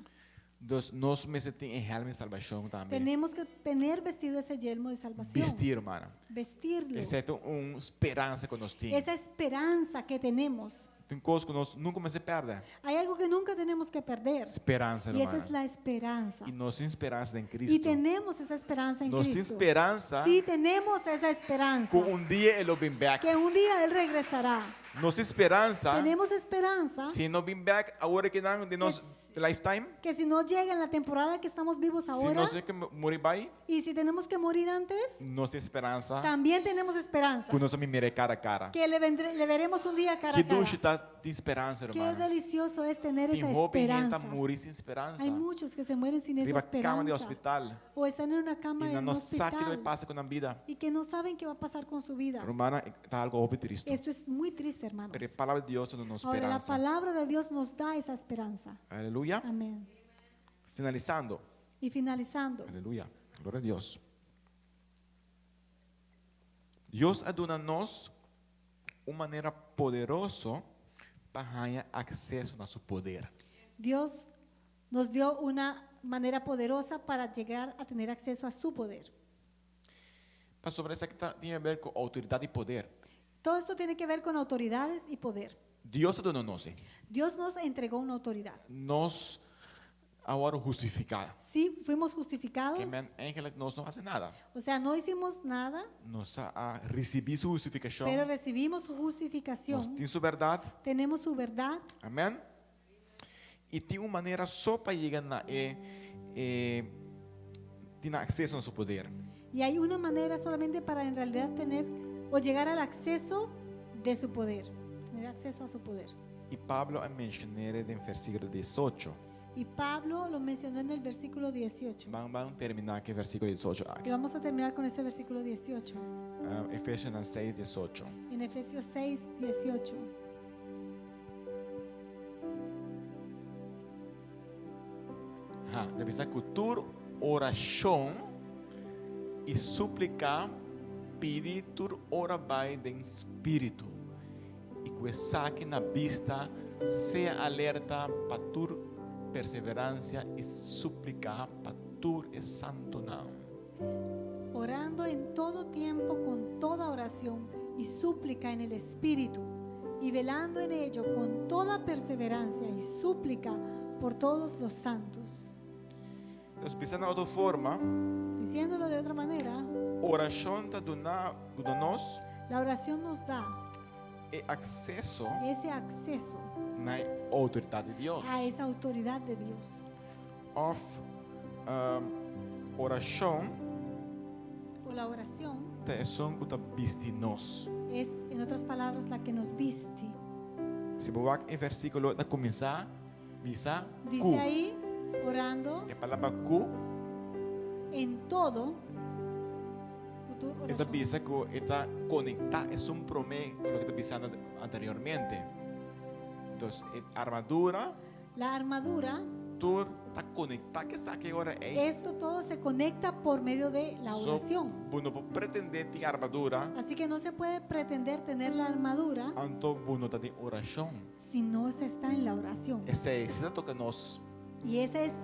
[SPEAKER 2] Dus nos mester tin e hèlm di salbashon tambe.
[SPEAKER 1] Tenemos que tener vestido ese yelmo de salvación.
[SPEAKER 2] Bisti, rumannan.
[SPEAKER 1] Vestirlo.
[SPEAKER 2] Esei ta un speransa ku nos tin.
[SPEAKER 1] Esa esperanza que tenemos.
[SPEAKER 2] Tin kos ku nos nunka mester pèrdè.
[SPEAKER 1] Hay algo que nunca tenemos que perder.
[SPEAKER 2] Speransa,
[SPEAKER 1] Y esa
[SPEAKER 2] rumannan.
[SPEAKER 1] es la esperanza.
[SPEAKER 2] I nos tin speransa den
[SPEAKER 1] Y
[SPEAKER 2] Kristu.
[SPEAKER 1] tenemos esa esperanza en
[SPEAKER 2] Nos tin
[SPEAKER 1] Cristo.
[SPEAKER 2] speransa
[SPEAKER 1] Sí, tenemos esa esperanza.
[SPEAKER 2] ku un dia e lo bin bèk.
[SPEAKER 1] Que un día Él regresará.
[SPEAKER 2] Nos tin speransa
[SPEAKER 1] Tenemos esperanza
[SPEAKER 2] si e no bin bèk awor aki nan den nos lifetime,
[SPEAKER 1] que si no llega en la temporada que estamos vivos
[SPEAKER 2] si
[SPEAKER 1] ahora
[SPEAKER 2] nos tin ku muri bai,
[SPEAKER 1] y si tenemos que morir antes,
[SPEAKER 2] nos tin speransa
[SPEAKER 1] también tenemos esperanza.
[SPEAKER 2] ku nos ta mir'é kara a kara.
[SPEAKER 1] Que le, vendré- le veremos un día cara
[SPEAKER 2] Ki
[SPEAKER 1] a cara.
[SPEAKER 2] dushi ta tin speransa,
[SPEAKER 1] Qué
[SPEAKER 2] rumannan.
[SPEAKER 1] delicioso es tener
[SPEAKER 2] Tin
[SPEAKER 1] esa
[SPEAKER 2] hopi hende ta
[SPEAKER 1] esperanza.
[SPEAKER 2] muri sin speransa.
[SPEAKER 1] Hay muchos que se mueren sin esa
[SPEAKER 2] Riba kama di
[SPEAKER 1] esperanza.
[SPEAKER 2] hospital.
[SPEAKER 1] O están en una cama
[SPEAKER 2] I
[SPEAKER 1] de
[SPEAKER 2] nan
[SPEAKER 1] un
[SPEAKER 2] no sa kiko ta
[SPEAKER 1] hospital
[SPEAKER 2] pasa ku nan bida.
[SPEAKER 1] y que no saben qué va a pasar con su vida.
[SPEAKER 2] Rumannan, ta algu hopi tristu.
[SPEAKER 1] Esto es muy triste, hermanos.
[SPEAKER 2] Pero e palabra di Dios ta duna nos
[SPEAKER 1] Ahora, la
[SPEAKER 2] speransa.
[SPEAKER 1] palabra de Dios nos da esa esperanza.
[SPEAKER 2] Aleluya.
[SPEAKER 1] Amén.
[SPEAKER 2] Finalisando.
[SPEAKER 1] Y finalizando,
[SPEAKER 2] Aleluya. Gloria a Dios. Dios a duna nos un manera poderoso pa haña akseso na su poder.
[SPEAKER 1] Dios nos dio una manera poderosa para llegar a tener acceso a su poder.
[SPEAKER 2] Pasobra esaki ta tin a ber ku outoridat i poder.
[SPEAKER 1] Todo esto tiene que ver con autoridades y poder.
[SPEAKER 2] Dios a duna nos.
[SPEAKER 1] Dios nos entregó una autoridad.
[SPEAKER 2] Nos a wòrdu hustifiká.
[SPEAKER 1] Sí, fuimos justificados.
[SPEAKER 2] Ke men eigenlijk nos no a hasi nada.
[SPEAKER 1] O sea, no hicimos nada,
[SPEAKER 2] Nos a risibí su hustifikashon.
[SPEAKER 1] pero recibimos su
[SPEAKER 2] Nos
[SPEAKER 1] justificación.
[SPEAKER 2] tin su bèrdat.
[SPEAKER 1] Tenemos su verdad.
[SPEAKER 2] Amèn. I tin un manera so pa yega na e e tin akseso na su poder.
[SPEAKER 1] Y hay una manera solamente para en realidad tener o llegar al acceso de su poder. Tener acceso a su poder.
[SPEAKER 2] I Pablo a menshon'é den versíkulo 18.
[SPEAKER 1] Y Pablo lo mencionó en el versículo 18.
[SPEAKER 2] Ban ban terminá ku e versíkulo 18
[SPEAKER 1] Y
[SPEAKER 2] aki.
[SPEAKER 1] vamos a terminar con ese versículo 18.
[SPEAKER 2] Ah, Efesionan 6, 18.
[SPEAKER 1] En Efesios 6, 18.
[SPEAKER 2] Ha, ta bisa ku tur orashon i súplika pidi tur ora bai den spiritu. I ku esaki na bista sea alerta pa tur perseveransia i súplika pa tur e santunan.
[SPEAKER 1] Orando en todo tiempo con toda oración y súplica en el Espíritu, y velando en ello con toda perseverancia y súplica por todos los santos.
[SPEAKER 2] Entonces, bisá na otro forma,
[SPEAKER 1] Diciéndolo de otra manera,
[SPEAKER 2] orashon ta duna nos
[SPEAKER 1] la oración nos da
[SPEAKER 2] e akseso
[SPEAKER 1] ese acceso
[SPEAKER 2] na Na e outoridat di Dios.
[SPEAKER 1] A esa autoridad de Dios.
[SPEAKER 2] Òf orashon.
[SPEAKER 1] O la oración.
[SPEAKER 2] Ta esun ku ta bisti nos.
[SPEAKER 1] Es, en otras palabras, la que nos viste.
[SPEAKER 2] Si bo wak e versíkulo ta kuminsá bisa ku.
[SPEAKER 1] Dice ahí, orando.
[SPEAKER 2] E palabra ku.
[SPEAKER 1] En todo.
[SPEAKER 2] E ta bisa ku e ta konektá esun promé ku loke ta bisando anteriormente. Entonces, e armadura.
[SPEAKER 1] La armadura.
[SPEAKER 2] Tur ta konektá ku esaki ora ei.
[SPEAKER 1] Esto todo se conecta por medio de la oración.
[SPEAKER 2] So, bo no por pretendé tin armadura.
[SPEAKER 1] Así que no se puede pretender tener la armadura.
[SPEAKER 2] Anto bo no ta den orashon.
[SPEAKER 1] Si no se está en la oración.
[SPEAKER 2] Esei si ta toka nos.
[SPEAKER 1] Y esa es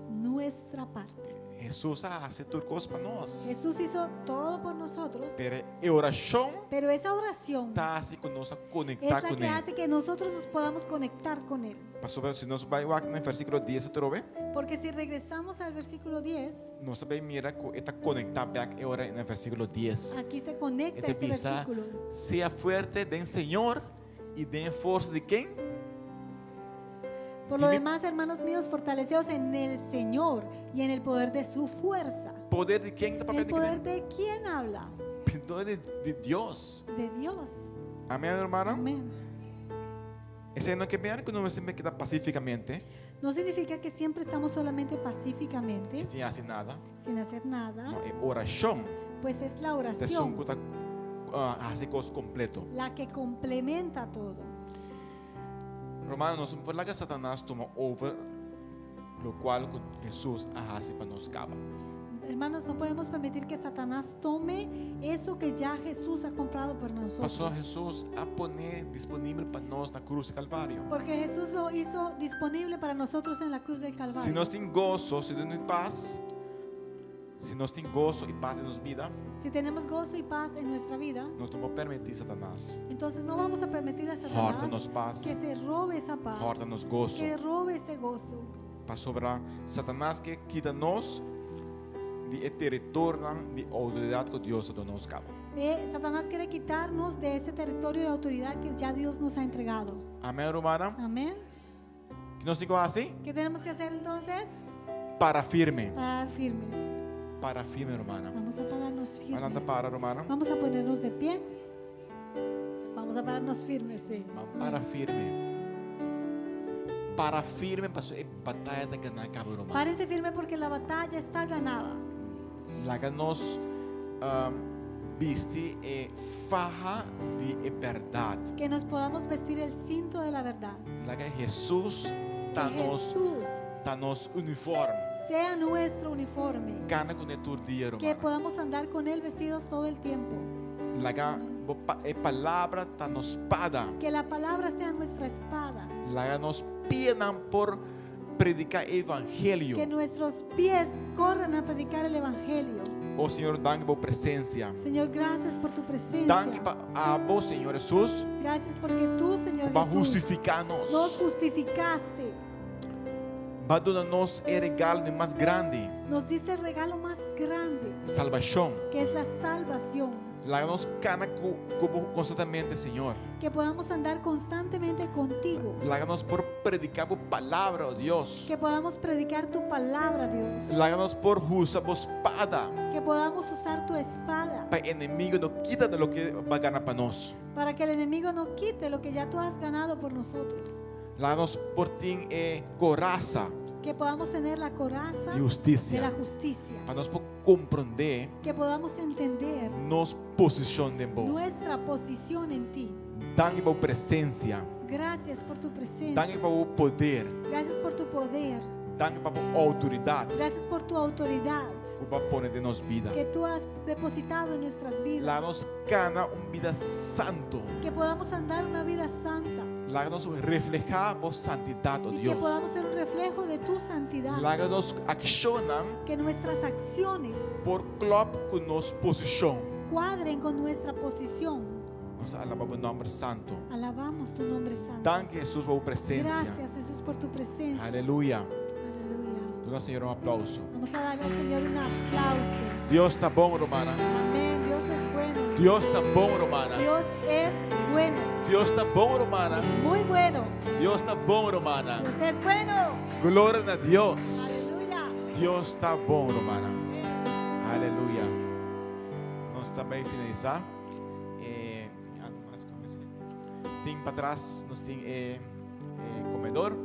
[SPEAKER 1] nuestra parte.
[SPEAKER 2] Hesus a hasi tur kos pa nos.
[SPEAKER 1] Jesús hizo todo por nosotros.
[SPEAKER 2] Pero e orashon.
[SPEAKER 1] Pero esa oración.
[SPEAKER 2] Ta hasi ku nos a konektá
[SPEAKER 1] Es la
[SPEAKER 2] kuné.
[SPEAKER 1] que hace que nosotros nos podamos conectar con Él.
[SPEAKER 2] Pasobra si nos bai wak na versíkulo dies atrobe.
[SPEAKER 1] Porque si regresamos al versículo dies.
[SPEAKER 2] Nos ta bai mira ku e ta konektá bèk e ora na versíkulo dies.
[SPEAKER 1] Aquí se conecta
[SPEAKER 2] E ta
[SPEAKER 1] este
[SPEAKER 2] bisa,
[SPEAKER 1] versículo.
[SPEAKER 2] Sea fuerte den Señor i den e forsa di ken?
[SPEAKER 1] Por lo demás, hermanos míos, fortaleceos en el Señor y en el poder de su fuerza.
[SPEAKER 2] Poder di ken ta papia
[SPEAKER 1] ¿El
[SPEAKER 2] di
[SPEAKER 1] poder de quién habla?
[SPEAKER 2] Poder di Dios.
[SPEAKER 1] De Dios.
[SPEAKER 2] Amén, hermano.
[SPEAKER 1] Amén.
[SPEAKER 2] Esei no ke mira ku nos semper keda pasífikamente.
[SPEAKER 1] No significa que siempre estamos solamente pacíficamente.
[SPEAKER 2] I sin hasi nada.
[SPEAKER 1] Sin hacer nada.
[SPEAKER 2] No, e orashon.
[SPEAKER 1] Pues es la
[SPEAKER 2] Ta
[SPEAKER 1] oración.
[SPEAKER 2] esun ku ta hasi kos kompleto.
[SPEAKER 1] La que complementa todo.
[SPEAKER 2] Romano, nos no por laga Satanas tuma over lokual ku Hesus a hasi pa nos kaba.
[SPEAKER 1] Hermanos, no podemos permitir que Satanás tome eso que ya Jesús ha comprado por nosotros.
[SPEAKER 2] Pasobra Hesus a pone disponibel pa nos na krus di Kalvario.
[SPEAKER 1] Porque Jesús lo hizo disponible para nosotros en la cruz del Calvario.
[SPEAKER 2] Si nos tin goso, si nos tin pas, Si nos tin goso i pas den nos bida.
[SPEAKER 1] Si tenemos gozo y paz en nuestra vida.
[SPEAKER 2] Nos no por permití Satanas.
[SPEAKER 1] Entonces no vamos a permitir a Satanás.
[SPEAKER 2] Hòrta nos pas.
[SPEAKER 1] Que se robe esa paz.
[SPEAKER 2] Hòrta nos goso.
[SPEAKER 1] Que robe ese gozo.
[SPEAKER 2] Pasobra Satanas ke kita nos di e teritorionan di outoridat ku Dios a duna nos kaba.
[SPEAKER 1] Satanás quiere quitarnos de ese territorio de autoridad que ya Dios nos ha entregado.
[SPEAKER 2] Amén, rumannan.
[SPEAKER 1] Amén.
[SPEAKER 2] Ki nos tin ku hasi?
[SPEAKER 1] Ke tenemos ke hacer entonces?
[SPEAKER 2] Para firme.
[SPEAKER 1] Parar firmes.
[SPEAKER 2] Para firme, rumannan.
[SPEAKER 1] Vamos a pararnos firmes.
[SPEAKER 2] Adelante para, rumannan.
[SPEAKER 1] Vamos a ponernos de pie. Vamos a pararnos firmes, sí.
[SPEAKER 2] Vamos para firme. Para firme paso e batalla ta ganá caba, rumannan.
[SPEAKER 1] Párense firme porque la batalla está ganada.
[SPEAKER 2] Laga nos bisti e faha di e bèrdat.
[SPEAKER 1] Que nos podamos vestir el cinto de la verdad.
[SPEAKER 2] Laga Hesus ta nos ta nos uniform.
[SPEAKER 1] Sea nuestro uniforme.
[SPEAKER 2] Kana kuné tur dia,
[SPEAKER 1] Que
[SPEAKER 2] rumannan.
[SPEAKER 1] podamos andar con él vestidos todo el tiempo.
[SPEAKER 2] Laga bo e palabra ta nos spada.
[SPEAKER 1] Que la palabra sea nuestra espada.
[SPEAKER 2] Laga nos pianan por prediká e evangelio.
[SPEAKER 1] Que nuestros pies corran a predicar el evangelio.
[SPEAKER 2] Oh Señor, danki pa bo presencia.
[SPEAKER 1] Señor, gracias por tu presencia.
[SPEAKER 2] Danki pa abo, Señor Jesús.
[SPEAKER 1] Gracias porque tú, Señor
[SPEAKER 2] Bo a
[SPEAKER 1] Jesús,
[SPEAKER 2] hustifiká nos.
[SPEAKER 1] nos justificaste.
[SPEAKER 2] Bo a duna nos e regalo di mas grandi.
[SPEAKER 1] Nos diste el regalo mas grande.
[SPEAKER 2] Salbacion.
[SPEAKER 1] Que es la salvación.
[SPEAKER 2] Laga nos kana ku ku bo konstantemente, Señor.
[SPEAKER 1] Que podamos andar constantemente contigo.
[SPEAKER 2] Laga nos por prediká bo palabra, oh Dios.
[SPEAKER 1] Que podamos predicar tu palabra, Dios.
[SPEAKER 2] Laga nos por usa bo spada.
[SPEAKER 1] Que podamos usar tu espada.
[SPEAKER 2] Pa e enemigo no kita de loke bo a gana pa nos.
[SPEAKER 1] Para que el enemigo no quite lo que ya tú has ganado por nosotros.
[SPEAKER 2] Laga nos por tin e coraza.
[SPEAKER 1] Que podamos tener la coraza
[SPEAKER 2] Di husticia.
[SPEAKER 1] de la justicia.
[SPEAKER 2] Pa nos por comprendé.
[SPEAKER 1] Que podamos entender.
[SPEAKER 2] Nos posicion den bo.
[SPEAKER 1] Nuestra posición en ti.
[SPEAKER 2] Danki pa bo presencia.
[SPEAKER 1] Gracias por tu presencia.
[SPEAKER 2] Danki pa bo poder.
[SPEAKER 1] Gracias por tu poder.
[SPEAKER 2] Danki pa bo autoridad.
[SPEAKER 1] Gracias por tu autoridad.
[SPEAKER 2] Ku bo a pone den nos bida.
[SPEAKER 1] Que tú has depositado en nuestras vidas.
[SPEAKER 2] Laga nos cana un bida santo.
[SPEAKER 1] Que podamos andar una vida santa.
[SPEAKER 2] Laga nos reflehá bo santidat, oh
[SPEAKER 1] Y que
[SPEAKER 2] Dios.
[SPEAKER 1] podamos ser un reflejo de tu santidad.
[SPEAKER 2] Laga nos akshonnan
[SPEAKER 1] Que nuestras acciones
[SPEAKER 2] por klòp ku nos posishon.
[SPEAKER 1] cuadren con nuestra posición.
[SPEAKER 2] Nos ta alabá bo nòmber santo.
[SPEAKER 1] Alabamos tu nombre santo.
[SPEAKER 2] Danki Hesus pa bo presensia.
[SPEAKER 1] Gracias Jesús por tu presencia.
[SPEAKER 2] Aleluya.
[SPEAKER 1] Aleluya.
[SPEAKER 2] Duna Señor un aplauso.
[SPEAKER 1] Vamos a darle al Señor un aplauso.
[SPEAKER 2] Dios ta bon, rumana.
[SPEAKER 1] Amén. Dios es bueno.
[SPEAKER 2] Dios ta bon, rumana.
[SPEAKER 1] Dios es bueno.
[SPEAKER 2] Dios ta bon, rumannan.
[SPEAKER 1] Es muy bueno.
[SPEAKER 2] Dios ta bon, rumannan.
[SPEAKER 1] Dios es bueno.
[SPEAKER 2] Gloria na Dios.
[SPEAKER 1] Aleluya.
[SPEAKER 2] Dios ta bon, rumannan. Aleluya. Nos ta bay finalisa. Eh, algo mas cu mester. Tin patras, nos tin e, e comedor.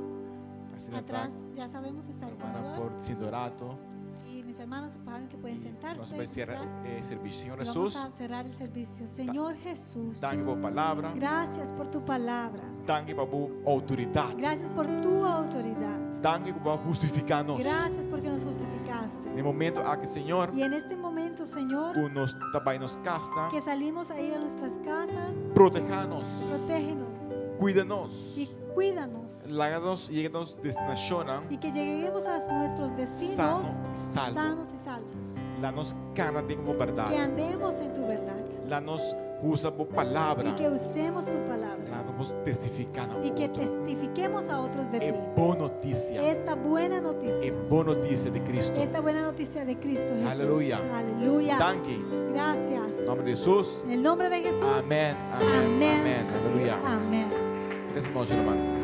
[SPEAKER 2] Asina ta.
[SPEAKER 1] Atrás, ya sabemos, está el
[SPEAKER 2] Rumannan
[SPEAKER 1] comedor.
[SPEAKER 2] por sinta un rato.
[SPEAKER 1] Y mis hermanos saben que pueden sentarse.
[SPEAKER 2] Nos ta bay cera
[SPEAKER 1] ¿verdad?
[SPEAKER 2] e servicio. Señor
[SPEAKER 1] Y vamos
[SPEAKER 2] Jesús,
[SPEAKER 1] a cerrar el servicio. Señor Jesús,
[SPEAKER 2] danki pa bo palabra.
[SPEAKER 1] gracias por tu palabra.
[SPEAKER 2] Danki pa bo autoridad.
[SPEAKER 1] Gracias por tu autoridad.
[SPEAKER 2] Danki cu bo a hustifica nos.
[SPEAKER 1] Gracias porque nos justificaste.
[SPEAKER 2] Na e momento aki, Señor,
[SPEAKER 1] Y en este momento, Señor,
[SPEAKER 2] cu nos ta bay nos cas,
[SPEAKER 1] que salimos a ir a nuestras casas,
[SPEAKER 2] proteha nos,
[SPEAKER 1] protégenos
[SPEAKER 2] cuida nos,
[SPEAKER 1] y cuídanos.
[SPEAKER 2] laga nos yega nos destinacionnan
[SPEAKER 1] Y que lleguemos a nuestros destinos
[SPEAKER 2] sano y salvo.
[SPEAKER 1] sanos y salvos.
[SPEAKER 2] Laga nos cana den bo berdad.
[SPEAKER 1] Que andemos en tu verdad.
[SPEAKER 2] Laga nos usa bo palabra.
[SPEAKER 1] Y que usemos tu palabra.
[SPEAKER 2] Laga nos testifica na
[SPEAKER 1] Y que
[SPEAKER 2] otro.
[SPEAKER 1] testifiquemos a otros de
[SPEAKER 2] E
[SPEAKER 1] ti.
[SPEAKER 2] bon noticia.
[SPEAKER 1] Esta buena
[SPEAKER 2] E
[SPEAKER 1] noticia.
[SPEAKER 2] bon noticia di Cristo.
[SPEAKER 1] Esta buena noticia de Cristo Jesús.
[SPEAKER 2] Aleluya.
[SPEAKER 1] Aleluya.
[SPEAKER 2] Danki.
[SPEAKER 1] Gracias.
[SPEAKER 2] En nomber di Jesus.
[SPEAKER 1] En el nombre de Jesús.
[SPEAKER 2] Amen. Amen.
[SPEAKER 1] Amén.
[SPEAKER 2] Amen. Aleluya.
[SPEAKER 1] Amén.
[SPEAKER 2] Feliz nochi, ruman.